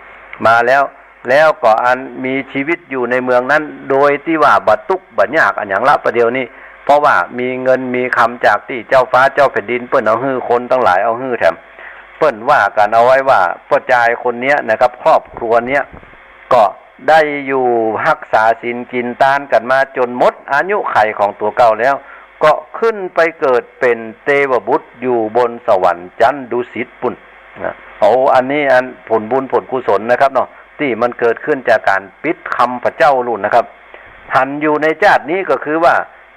มาแล้ว แล้วก็อันมีชีวิตอยู่ในเมืองนั้น โดยตี้ว่าบ่ตุ๊กบ่ยากอันหยังละประเดี๋ยวนี้ เพราะว่ามีเงินมีกำจากตี้เจ้าฟ้าเจ้าแผ่นดินเปิ้นเอาหื้อ คนตังหลายเอาหื้อแถม เปิ้นว่ากั๋นเอาไว้ว่าป้อจายคนเนี้ยนะครับ ครอบครัวเนี้ย ก็ได้อยู่ฮักษาศีลกิ๋นตานกั๋นมาจ๋นหมดอายุขัยของตั๋วเก่าแล้ว ก็ขึ้นไปเกิดเป๋นเตวบุตรอยู่บนสวรรค์จั๊นดุสิตปุ้นนะ เอาอันนี้อันผลบุญผลกุศลนะครับเนาะ ตี้มันเกิดขึ้นจากก๋านปิดคำพระเจ้าลูกนะครับ หันอยู่ในจาตินี้ก็คือว่า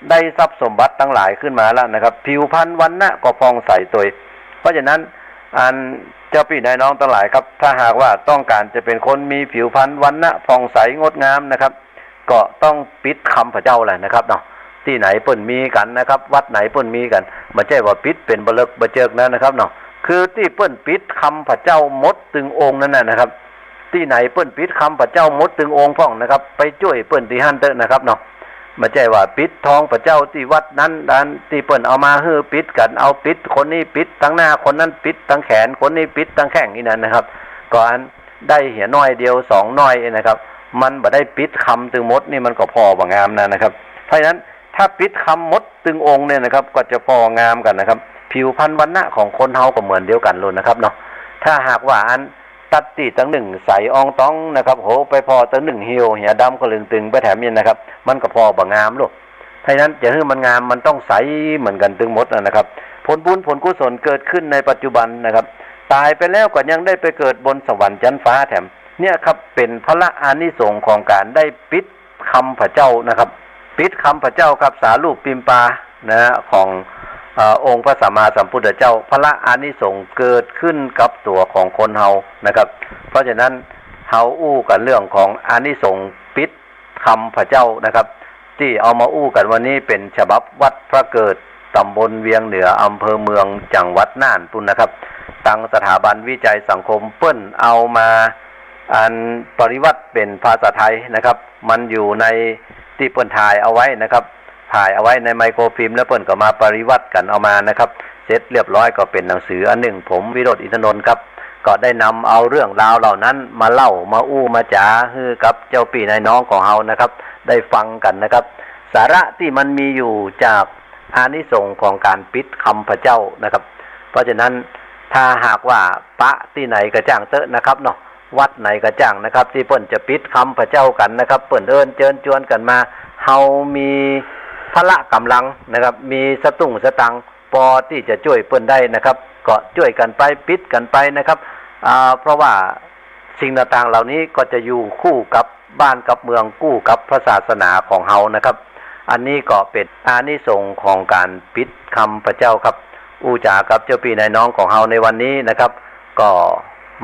ได้ทรัพย์สมบัติตังหลายขึ้นมาแล้วนะครับ ผิวพรรณวรรณะก็ผ่องใสตวย เพราะฉะนั้นอันเจ้าปี้นายน้องตังหลายครับ ถ้าหากว่าต้องก๋านจะเป๋นคนมีผิวพรรณวรรณะผ่องใสงดงามนะครับ ก็ต้องปิดคำพระเจ้าแหละนะครับเนาะ ตี้ไหนเปิ้นมีกั๋นนะครับ วัดไหนเปิ้นมีกั๋น บ่ใจ้ว่าปิดเป๋นบาเลิกบาเจิกนะนะครับเนาะ คือตี้เปิ้นปิดคำพระเจ้าหมดตึงองค์นั้นน่ะนะครับ ตี้ไหนเปิ้นปิดคำพระเจ้าหมดตึงองค์พ่องนะครับ ไปจ้วยเปิ้นตี้หั้นเต๊อะนะครับเนาะ บ่ใจ้ว่าปิดทองพระเจ้าตี้วัดนั้น อันตี้เปิ้นเอามาหื้อปิดกั๋น เอาปิดคนนี้ปิดตังหน้า คนนั้นปิดตังแขน คนนี้ปิดตังแข้งอี้นั้นนะครับ ก็อันได้เหียน้อยเดียวสองน้อยนะครับ มันบ่ได้ปิดคำตึงหมดนี่มันก็ผ่อบ่งามนะนะครับ เพราะฉะนั้นถ้าปิดคำหมดตึงองค์เนี่ยนะครับ ก็จะผ่องามกั๋นนะครับ ผิวพรรณวรรณะของคนเฮาก็เหมือนเดียวกั๋นโลดนะครับเนาะ ถ้าหากว่าอันตัดตี้ตังนึ่งใสอ่องต๋องนะครับ โห ไปผ่อตังนึ่งเหี่ยวเหียดำกะลึงตึงไปแถมเนี่ยนะครับ มันก็ผ่อบ่งามโลด เพราะฉะนั้นจะหื้อมันงามมันต้องใสเหมือนกั๋นตึงหมดนะครับ ผลบุญผลกุศลเกิดขึ้นในปัจจุบันนะครับ ต๋ายไปแล้วก็ยังได้ไปเกิดบนสวรรค์จั๊นฟ้าแถม เนี่ยครับ เป๋นผละอานิสงส์ของก๋านได้ปิดคำพระเจ้านะครับ ปิดคำพระเจ้าครับ สารูปปิมปานะ ของ เอ่อ องค์พระสัมมาสัมพุทธเจ้า ผละอานิสงส์เกิดขึ้นกับตั๋วของคนเฮานะครับ เพราะฉะนั้นเฮาอู้กั๋นเรื่องของอานิสงส์ปิด คำพระเจ้านะครับ ตี้เอามาอู้กั๋นวันนี้เป๋นฉบับวัดพระเกิด ต๋ำบลเวียงเหนือ อำเภอเมือง จังหวัดน่านปู้นนะครับ ตังสถาบันวิจัยสังคมเปิ้นเอามาอันปริวรรตเป๋นภาษาไทยนะครับ มันอยู่ในตี้เปิ้นถ่ายเอาไว้นะครับ ถ่ายเอาไว้ในไมโครฟิล์ม แล้วเปิ้นก็มาปริวรรตกั๋นเอามานะครับ เสร็จเรียบร้อยก็เป๋นหนังสืออันนึ่ง ผมวิโรจน์ อินทนนท์ครับ ก็ได้นำเอาเรื่องราวเหล่านั้นมาเล่ามาอู้มาจ๋าหื้อกับเจ้าปี้นายน้องของเฮานะครับ ได้ฟังกั๋นนะครับ สาระตี้มันมีอยู่จากอานิสงส์ของก๋านปิดคำพระเจ้านะครับ เพราะฉะนั้นถ้าหากว่าปะตี้ไหนก็จ้างเต๊อะนะครับเนาะ วัดไหนก็จ้างนะครับ ตี้เปิ้นจะปิดคำพระเจ้ากั๋นนะครับ เปิ้นเอิ้นเจิญจวนกั๋นมา เฮามีพละก๋ำลังนะครับ มีสตุ้งสตางค์ ปอตี้จะจ้วยเปิ้นได้นะครับ ก็จ้วยกั๋นไป ปิดกั๋นไปนะครับ อ่า เพราะว่าสิ่งต่างๆเหล่านี้ก็จะอยู่คู่กับบ้านกับเมือง คู่กับพระศาสนาของเฮานะครับ อันนี้ก็เป๋นอานิสงส์ของก๋านปิดคำพระเจ้าครับ อู้จ๋ากับเจ้าปี้นายน้องของเฮาในวันนี้นะครับ ก็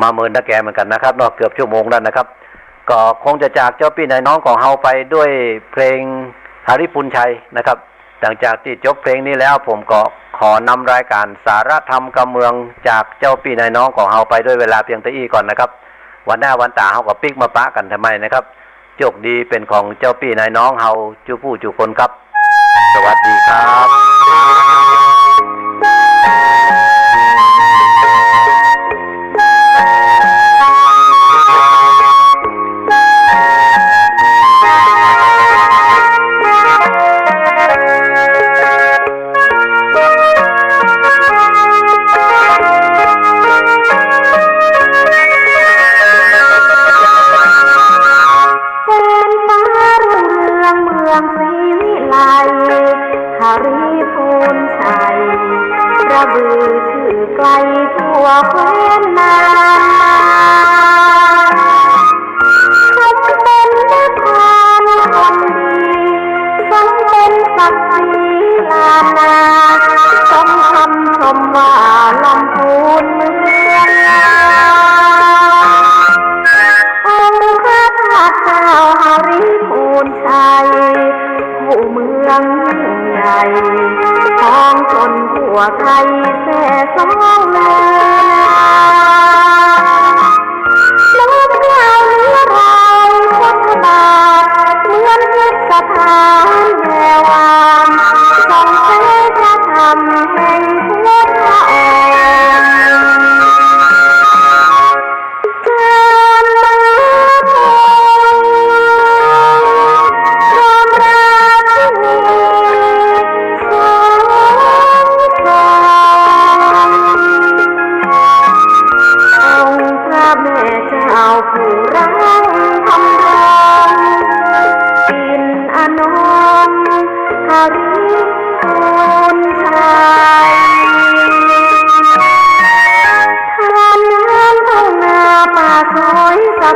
มาเมินตะแกเหมือนกั๋นนะครับเนาะ เกือบชั่วโมงแล้วนะครับ ก็คงจะจากเจ้าปี้นายน้องของเฮาไปด้วยเพลงหริภุญชัยนะครับ หลังจากตี้จบเพลงนี้แล้ว ผมก็ขอนำรายการสาระธรรมกำเมืองจากเจ้าปี้นายน้องของเฮาไปด้วยเวลาเพียงเต้าอี้ก่อนนะครับ วันหน้าวันต๋าเฮาก็ปิ๊กมาปะกั๋นใหม่นะครับ โชคดีเป๋นของเจ้าปี้นายน้องเฮาจุผู้จุคนครับ สวัสดีครับ แสงฟ้ารุ่งเรืองเมืองศรีวิไล หริ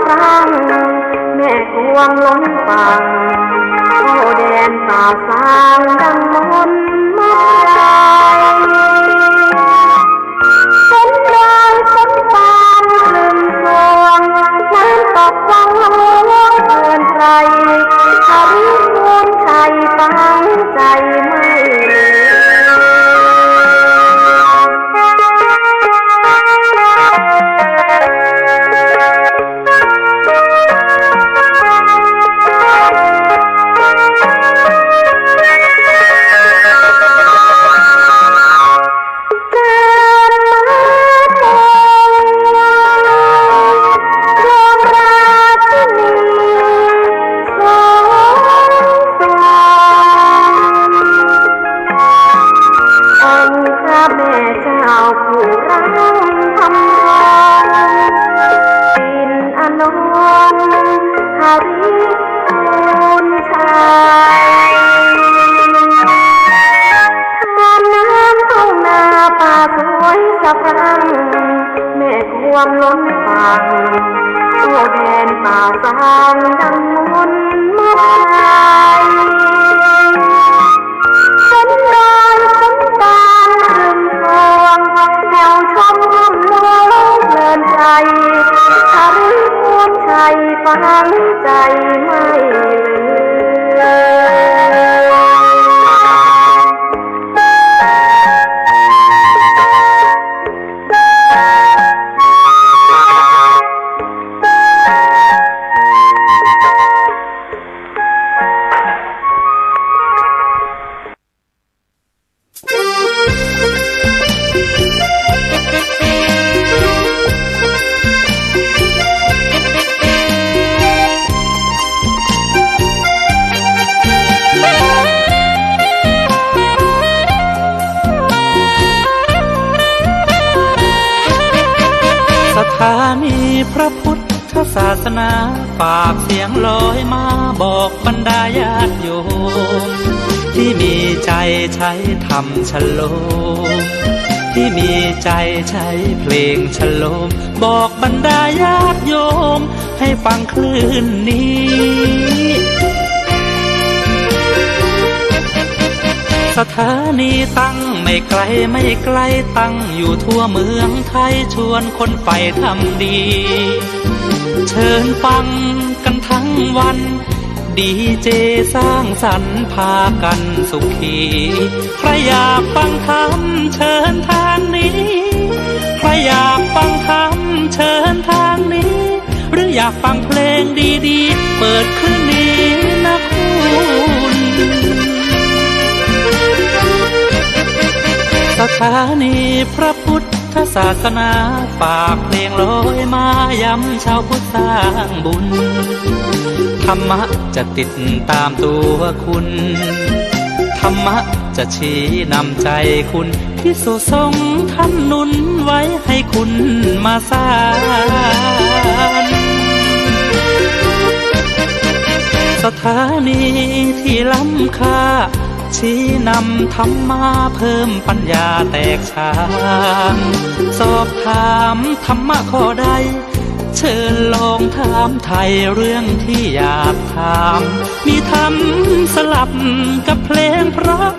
พร่ำ แม่กวมล้นฝั่ง เข้าแดนป่าสางดังมนต์มาลัย ฝนโปรยฝนปานครึ้มสวง น้ำตกวังหลวงเพลินไพร หฤมชัยฝังใจไม่ลืม องค์พระแม่เจ้าผู้รังทำทอง ปิ่นอนงค์หฤมชัย ท่าน้ำทุ่งนาป่าสวยสะพรั่ง แม่กวมล้นฝั่ง เข้าแดนป่าสางดังมนต์มาลัย ฝนโปรยฝนปานครึ้มสวง แถวชมร่ำลวงเพลินใจ หฤมชัยฝังใจไม่ลืม สถานีพระพุทธศาสนา ฝากเสียงลอยมาบอกบรรดาญาติโยม ที่มีใจใช้ธรรมชโลม ที่มีใจใช้เพลงชโลม บอกบรรดาญาติโยม ให้ฟังคลื่นนี้ สถานีตั้งไม่ไกลไม่ไกล ตั้งอยู่ทั่วเมืองไทย ชวนคนใฝ่ธรรมดี เชิญฟังกันทั้งวัน ดีเจสร้างสรรค์พากันสุขี ใครอยากฟังธรรมเชิญทางนี้ ใครอยากฟังธรรมเชิญทางนี้ หรืออยากฟังเพลงดีๆ เปิดคลื่นนี้นะคุณ สถานีพระพุทธศาสนา ฝากเพลงลอยมายำชาวพุทธสร้างบุญ ธรรมะจะติดตามตัวคุณ ธรรมะจะชี้นำใจคุณ ภิกษุสงฆ์ท่านหนุนไว้ให้คุณมาสาน สถานีที่ล้ำค่า ชี้นำธรรมะเพิ่มปัญญาแตกฉาน สอบถามธรรมะข้อใด เชิญลองถามไถ่เรื่องที่อยากถาม มีธรรมสลับกับเพลงเพราะ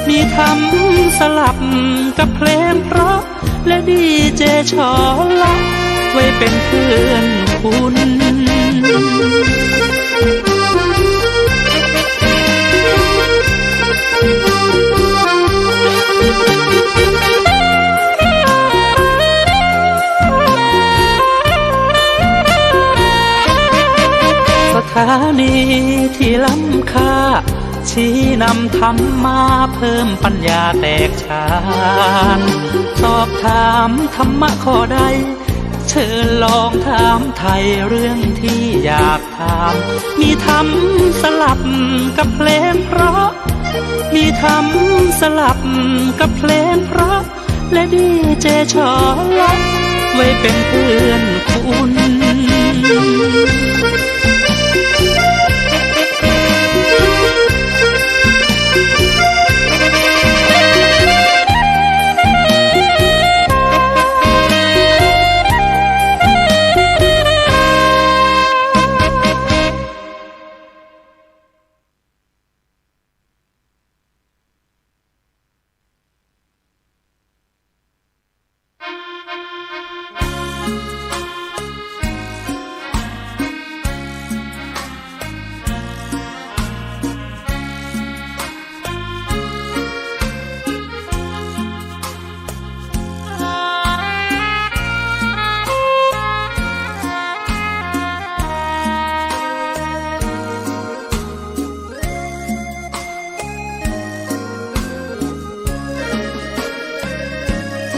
มีธรรมสลับกับเพลงเพราะ และดีเจชอละ ไว้เป็นเพื่อนคุณ สถานีที่ล้ำค่า ชี้นำธรรมะเพิ่มปัญญาแตกฉาน สอบถามธรรมะข้อใด เชิญลองถามไถ่เรื่องที่อยากถาม มีธรรมสลับกับเพลงเพราะ มีธรรมสลับกับเพลงเพราะ และดีเจชอละ ไว้เป็นเพื่อนคุณ ส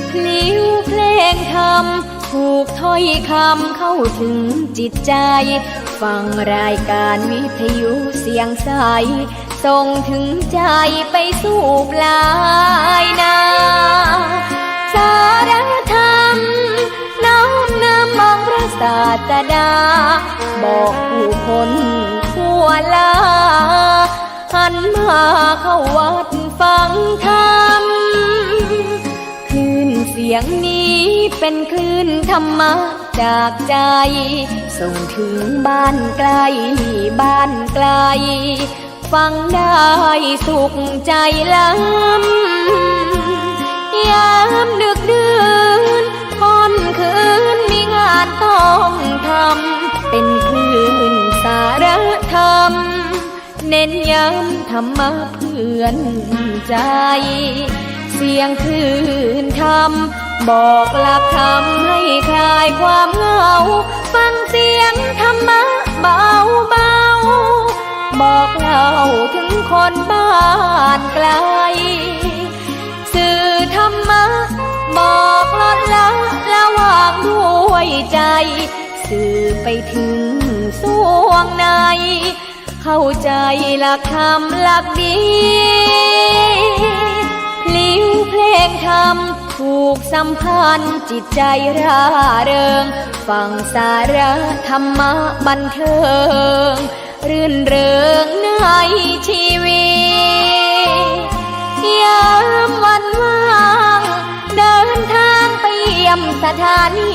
พลิ้วเพลงธรรม ผูกถ้อยคำเข้าถึงจิตใจ ฟังรายการวิทยุเสียงใส ส่งถึงใจไปสู่ปลายนา สารธรรม น้อมนำองค์พระศาสดา บอกผู้คนทั่วลา หันมาเข้าวัดฟังธรรม คลื่นเสียงนี้เป็นคลื่นธรรมะจากใจ ส่งถึงบ้านไกลบ้านไกล ฟังได้สุขใจล้ำ ยามดึกดื่นค่ำคืนมีงานต้องทำ เป็นคลื่นสารธรรม เน้นย้ำธรรมะเพื่อนใจ เสียงคลื่นธรรม บอกหลักธรรมให้คลายความเหงา ฟังเสียงธรรมะเบาๆ บอกเล่าถึงคนบ้านไกล สื่อธรรมะ บอกลดละละวางด้วยใจ สื่อไปถึงส่วงใน เข้าใจหลักธรรมหลักดี พลิ้วเพลงธรรม ผูกสัมพันธ์จิตใจร่าเริง ฟังสาระธรรมะบันเทิง รื่นเริงในชีวิต ยามวันว่าง เดินทางไปเยี่ยมสถานี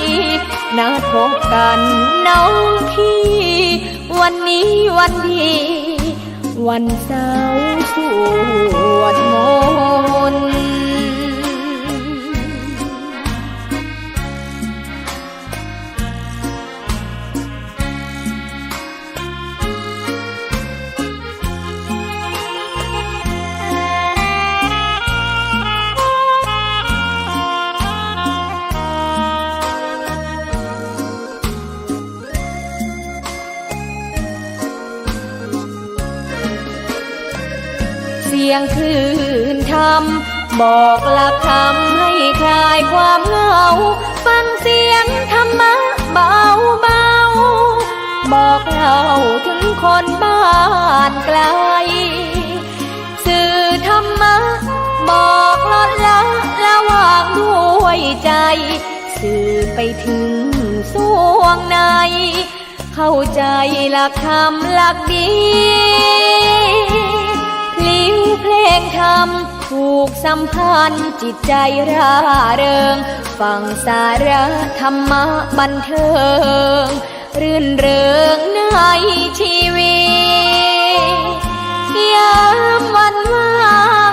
นัดพบกันน้องพี่ วันนี้วันดี วันเสาร์สวดมนต์ เสียงคลื่นธรรม บอกหลักธรรมให้คลายความเหงา ฟังเสียงธรรมะเบาๆ บอกเล่าถึงคนบ้านไกล สื่อธรรมะ บอกลดละละวางด้วยใจ สื่อไปถึงส่วงใน เข้าใจหลักธรรมหลักดี พลิ้วเพลงธรรม ผูกสัมพันธ์จิตใจร่าเริง ฟังสาระธรรมะบันเทิง รื่นเริงในชีวิต ยามวันว่าง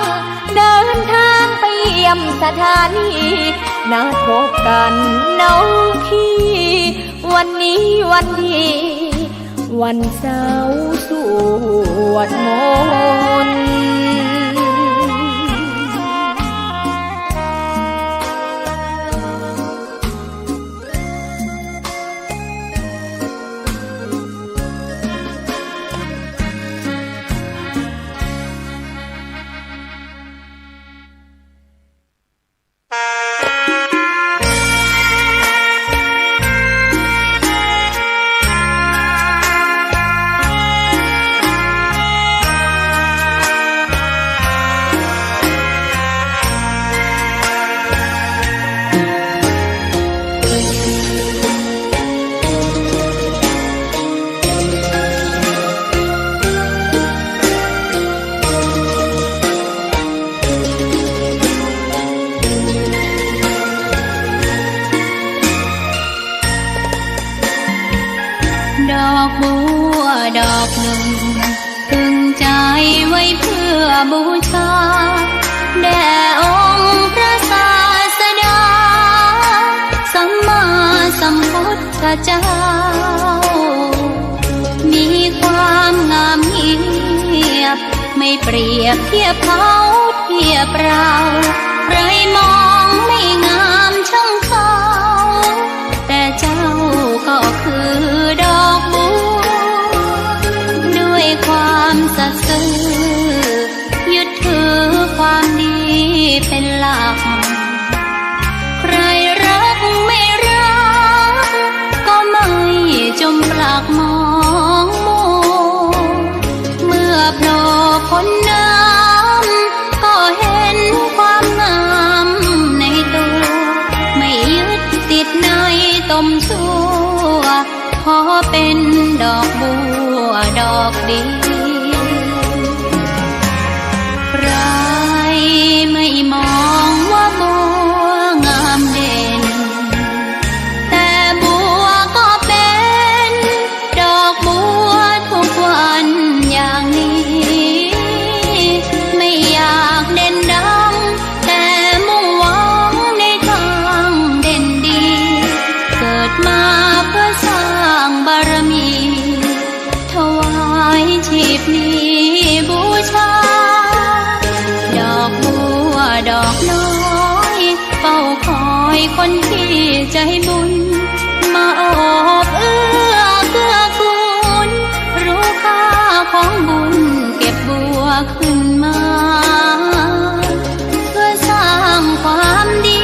เดินทางไปเยี่ยมสถานี นัดพบกันน้องพี่ วันนี้วันดี วันเสาร์สวดมนต์ ดอกบัวดอกหนึ่ง ตึงใจไว้เพื่อบูชา แด่องค์พระศาสดา สัมมาสัม เจ้า มีความงามเงียบ ไม่เปรียบเทียบเขาเทียบเรา ใครมองไม่งามช่างเขา แต่เจ้าก็คือดอกบัว ด้วยความสัตย์ซื่อ ยึดถือความดีเป็นหลัก ใครรักไม่รัก ก็ไม่จมปลักมองมัว เมื่อโผล่พ้นน้ำ ก็เห็นความงามในตัว ไม่ยึดติดในตมชั่ว ขอเป็นดอกบัวดอกเดียว ใครไม่มองว่าบัวงามเด่น แต่บัวก็เป็นดอกบัวทุกวันอย่างนี้ ไม่อยากเด่นดัง แต่มุ่งหวังในทางเด่นดี เกิดมาเพื่อสร้างบารมี ถวายชีพนี้บูชา ดอกบัวดอกน้อย เฝ้าคอยคนที่ใจบุญ มาโอบเอื้อเกื้อกูล รู้ค่าของบุญเก็บบัวขึ้นมา เพื่อสร้างความดี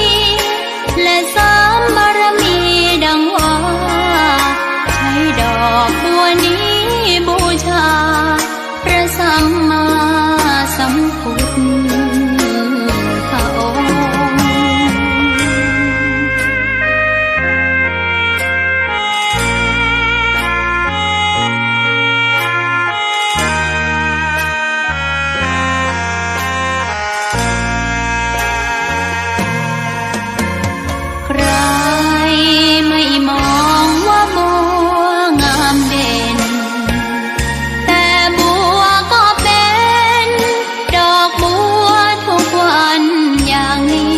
และเสริมบารมีดังว่า ใช้ดอกบัวนี้บูชา พระสัมมาสัมพุทธองค์ ใครไม่มองว่าบัวงามเด่น แต่บัวก็เป็นดอกบัวทุกวันอย่างนี้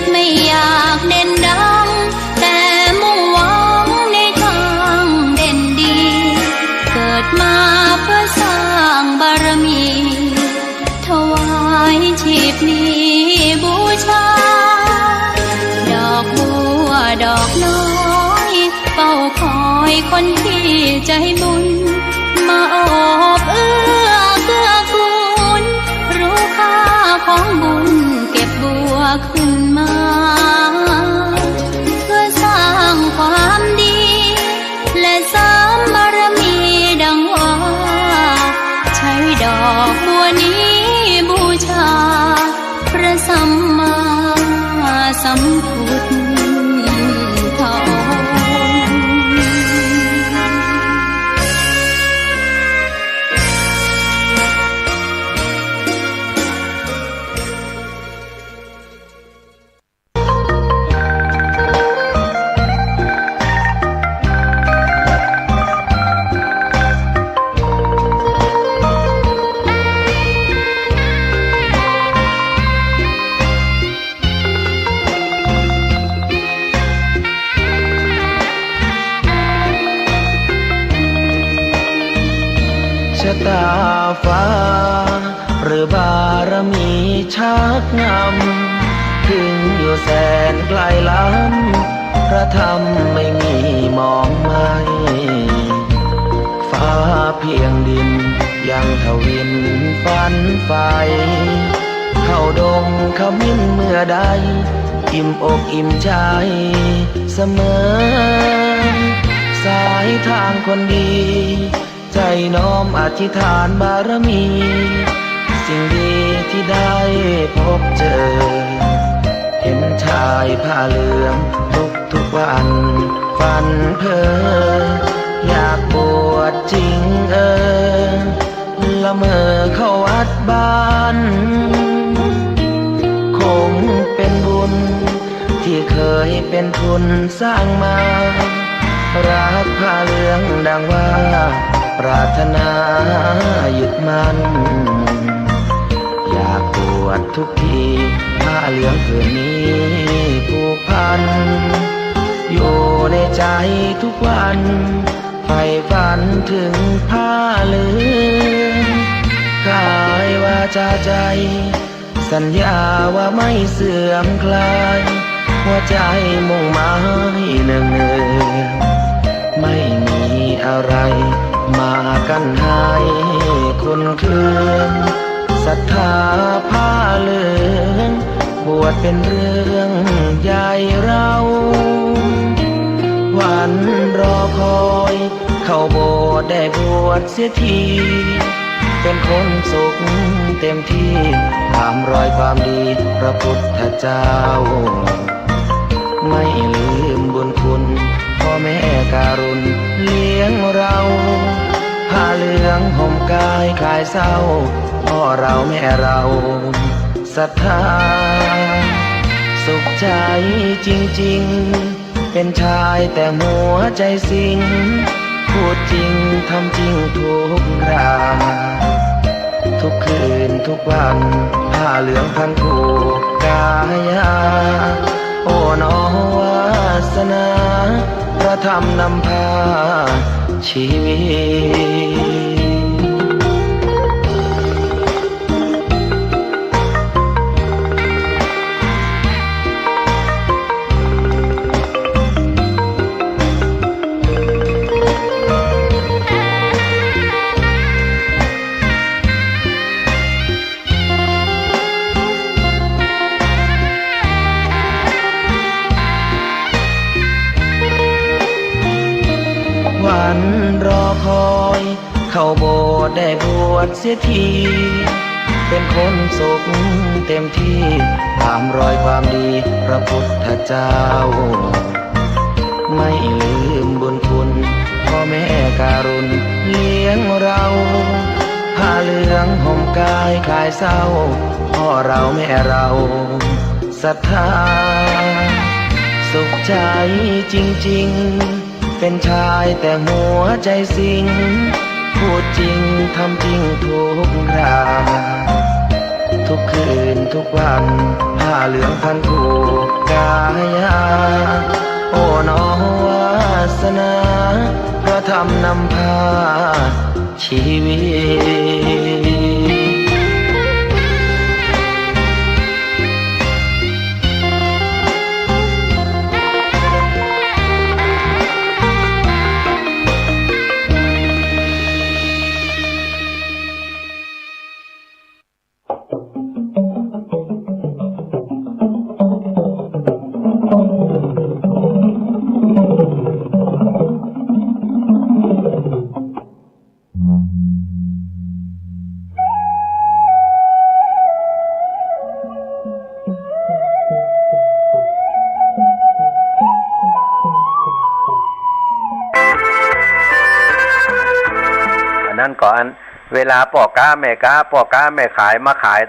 ไม่อยากเด่นดัง แต่มุ่งหวังในทางเด่นดี เกิดมาเพื่อสร้างบารมี ถวายชีพนี้บูชา ดอกบัวดอกน้อย เฝ้าคอยคนที่ใจบุญ มาโอบเอื้อเกื้อกูล รู้ค่าของบุญเก็บบัวขึ้นมา เพื่อสร้างความดี และเสริมบารมีดังว่า ใช้ดอกบัวนี้บูชา พระสัมมาสัมพุทธองค์ ชะตาฟ้า หรือบารมีชักนำ ถึงอยู่แสนไกลล้ำ พระธรรมไม่มีหมองไหม้ ฟ้าเพียงดินยังทวินฝันใฝ่ เข้าดงขมิ้นเมื่อใด อิ่มอกอิ่มใจเสมอ สายทางคนดี ใจน้อมอธิษฐานบารมี สิ่งดีที่ได้พบเจอ เห็นชายผ้าเหลืองทุกทุกๆวัน ฝันเพ้ออยากบวชจริงเออ ละเมอเข้าวัดบ้าน คงเป็นบุญที่เคยเป็นทุนสร้างมา รักผ้าเหลืองดังว่าปรารถนายึดมั่น อยากบวชทุกที ผ้าเหลืองผืนนี้ผูกพัน อยู่ ใจทุกวัน ใฝ่ฝันเถิงผ้าเหลือง กายวาจาใจ๋ สัญญาว่าไม่เสื่อมคลาย หัวใจ๋มุ่งหมายเนืองๆ ไม่มีอะไรมากั้นห้ามคนเคือง ศรัทธาผ้าเหลือง บวชเป๋นเรื่องใหญ่เรา วันรอคอย เข้าโบสถ์ได้บวชเสียที เป๋นคนสุขเต๋มตี้ ต๋ามรอยความดีพระพุทธเจ้า ไม่ลืมบุญคุณพ่อแม่การุณเลี้ยงเรา ผ้าเหลืองห่มกายคลายเศร้า พ่อเราแม่เราศรัทธา สุขใจ๋จริงๆ เป๋นชายแต่หัวใจ๋สิงห์ พูดจริงทำจริงทุกรา ทุกคืนทุกวัน ผ้าเหลืองพันผูกกายา โอ้หนอวาสนา พระธรรมนำพาชีวิต วันรอคอย เข้าโบสถ์ได้บวชเสียที เป๋นคนสุขเต๋มตี้ ต๋ามรอยความดีพระพุทธเจ้า ไม่ลืมบุญคุณพ่อแม่การุณเลี้ยงเรา ผ้าเหลืองห่มกายคลายเศร้า พ่อเราแม่เราศรัทธา สุขใจ๋จริงๆ เป๋นชายแต่หัวใจ๋สิงห์ พูดจริงทำจริงทุกรา ทุกคืนทุกวัน ผ้าเหลืองพันผูกกายา โอ้หนอวาสนา พระธรรมนำพาชีวิต อันนั้นก็อัน เวลาป้อก๊าแม่ก๊า ป้อก๊าแม่ขายมาขาย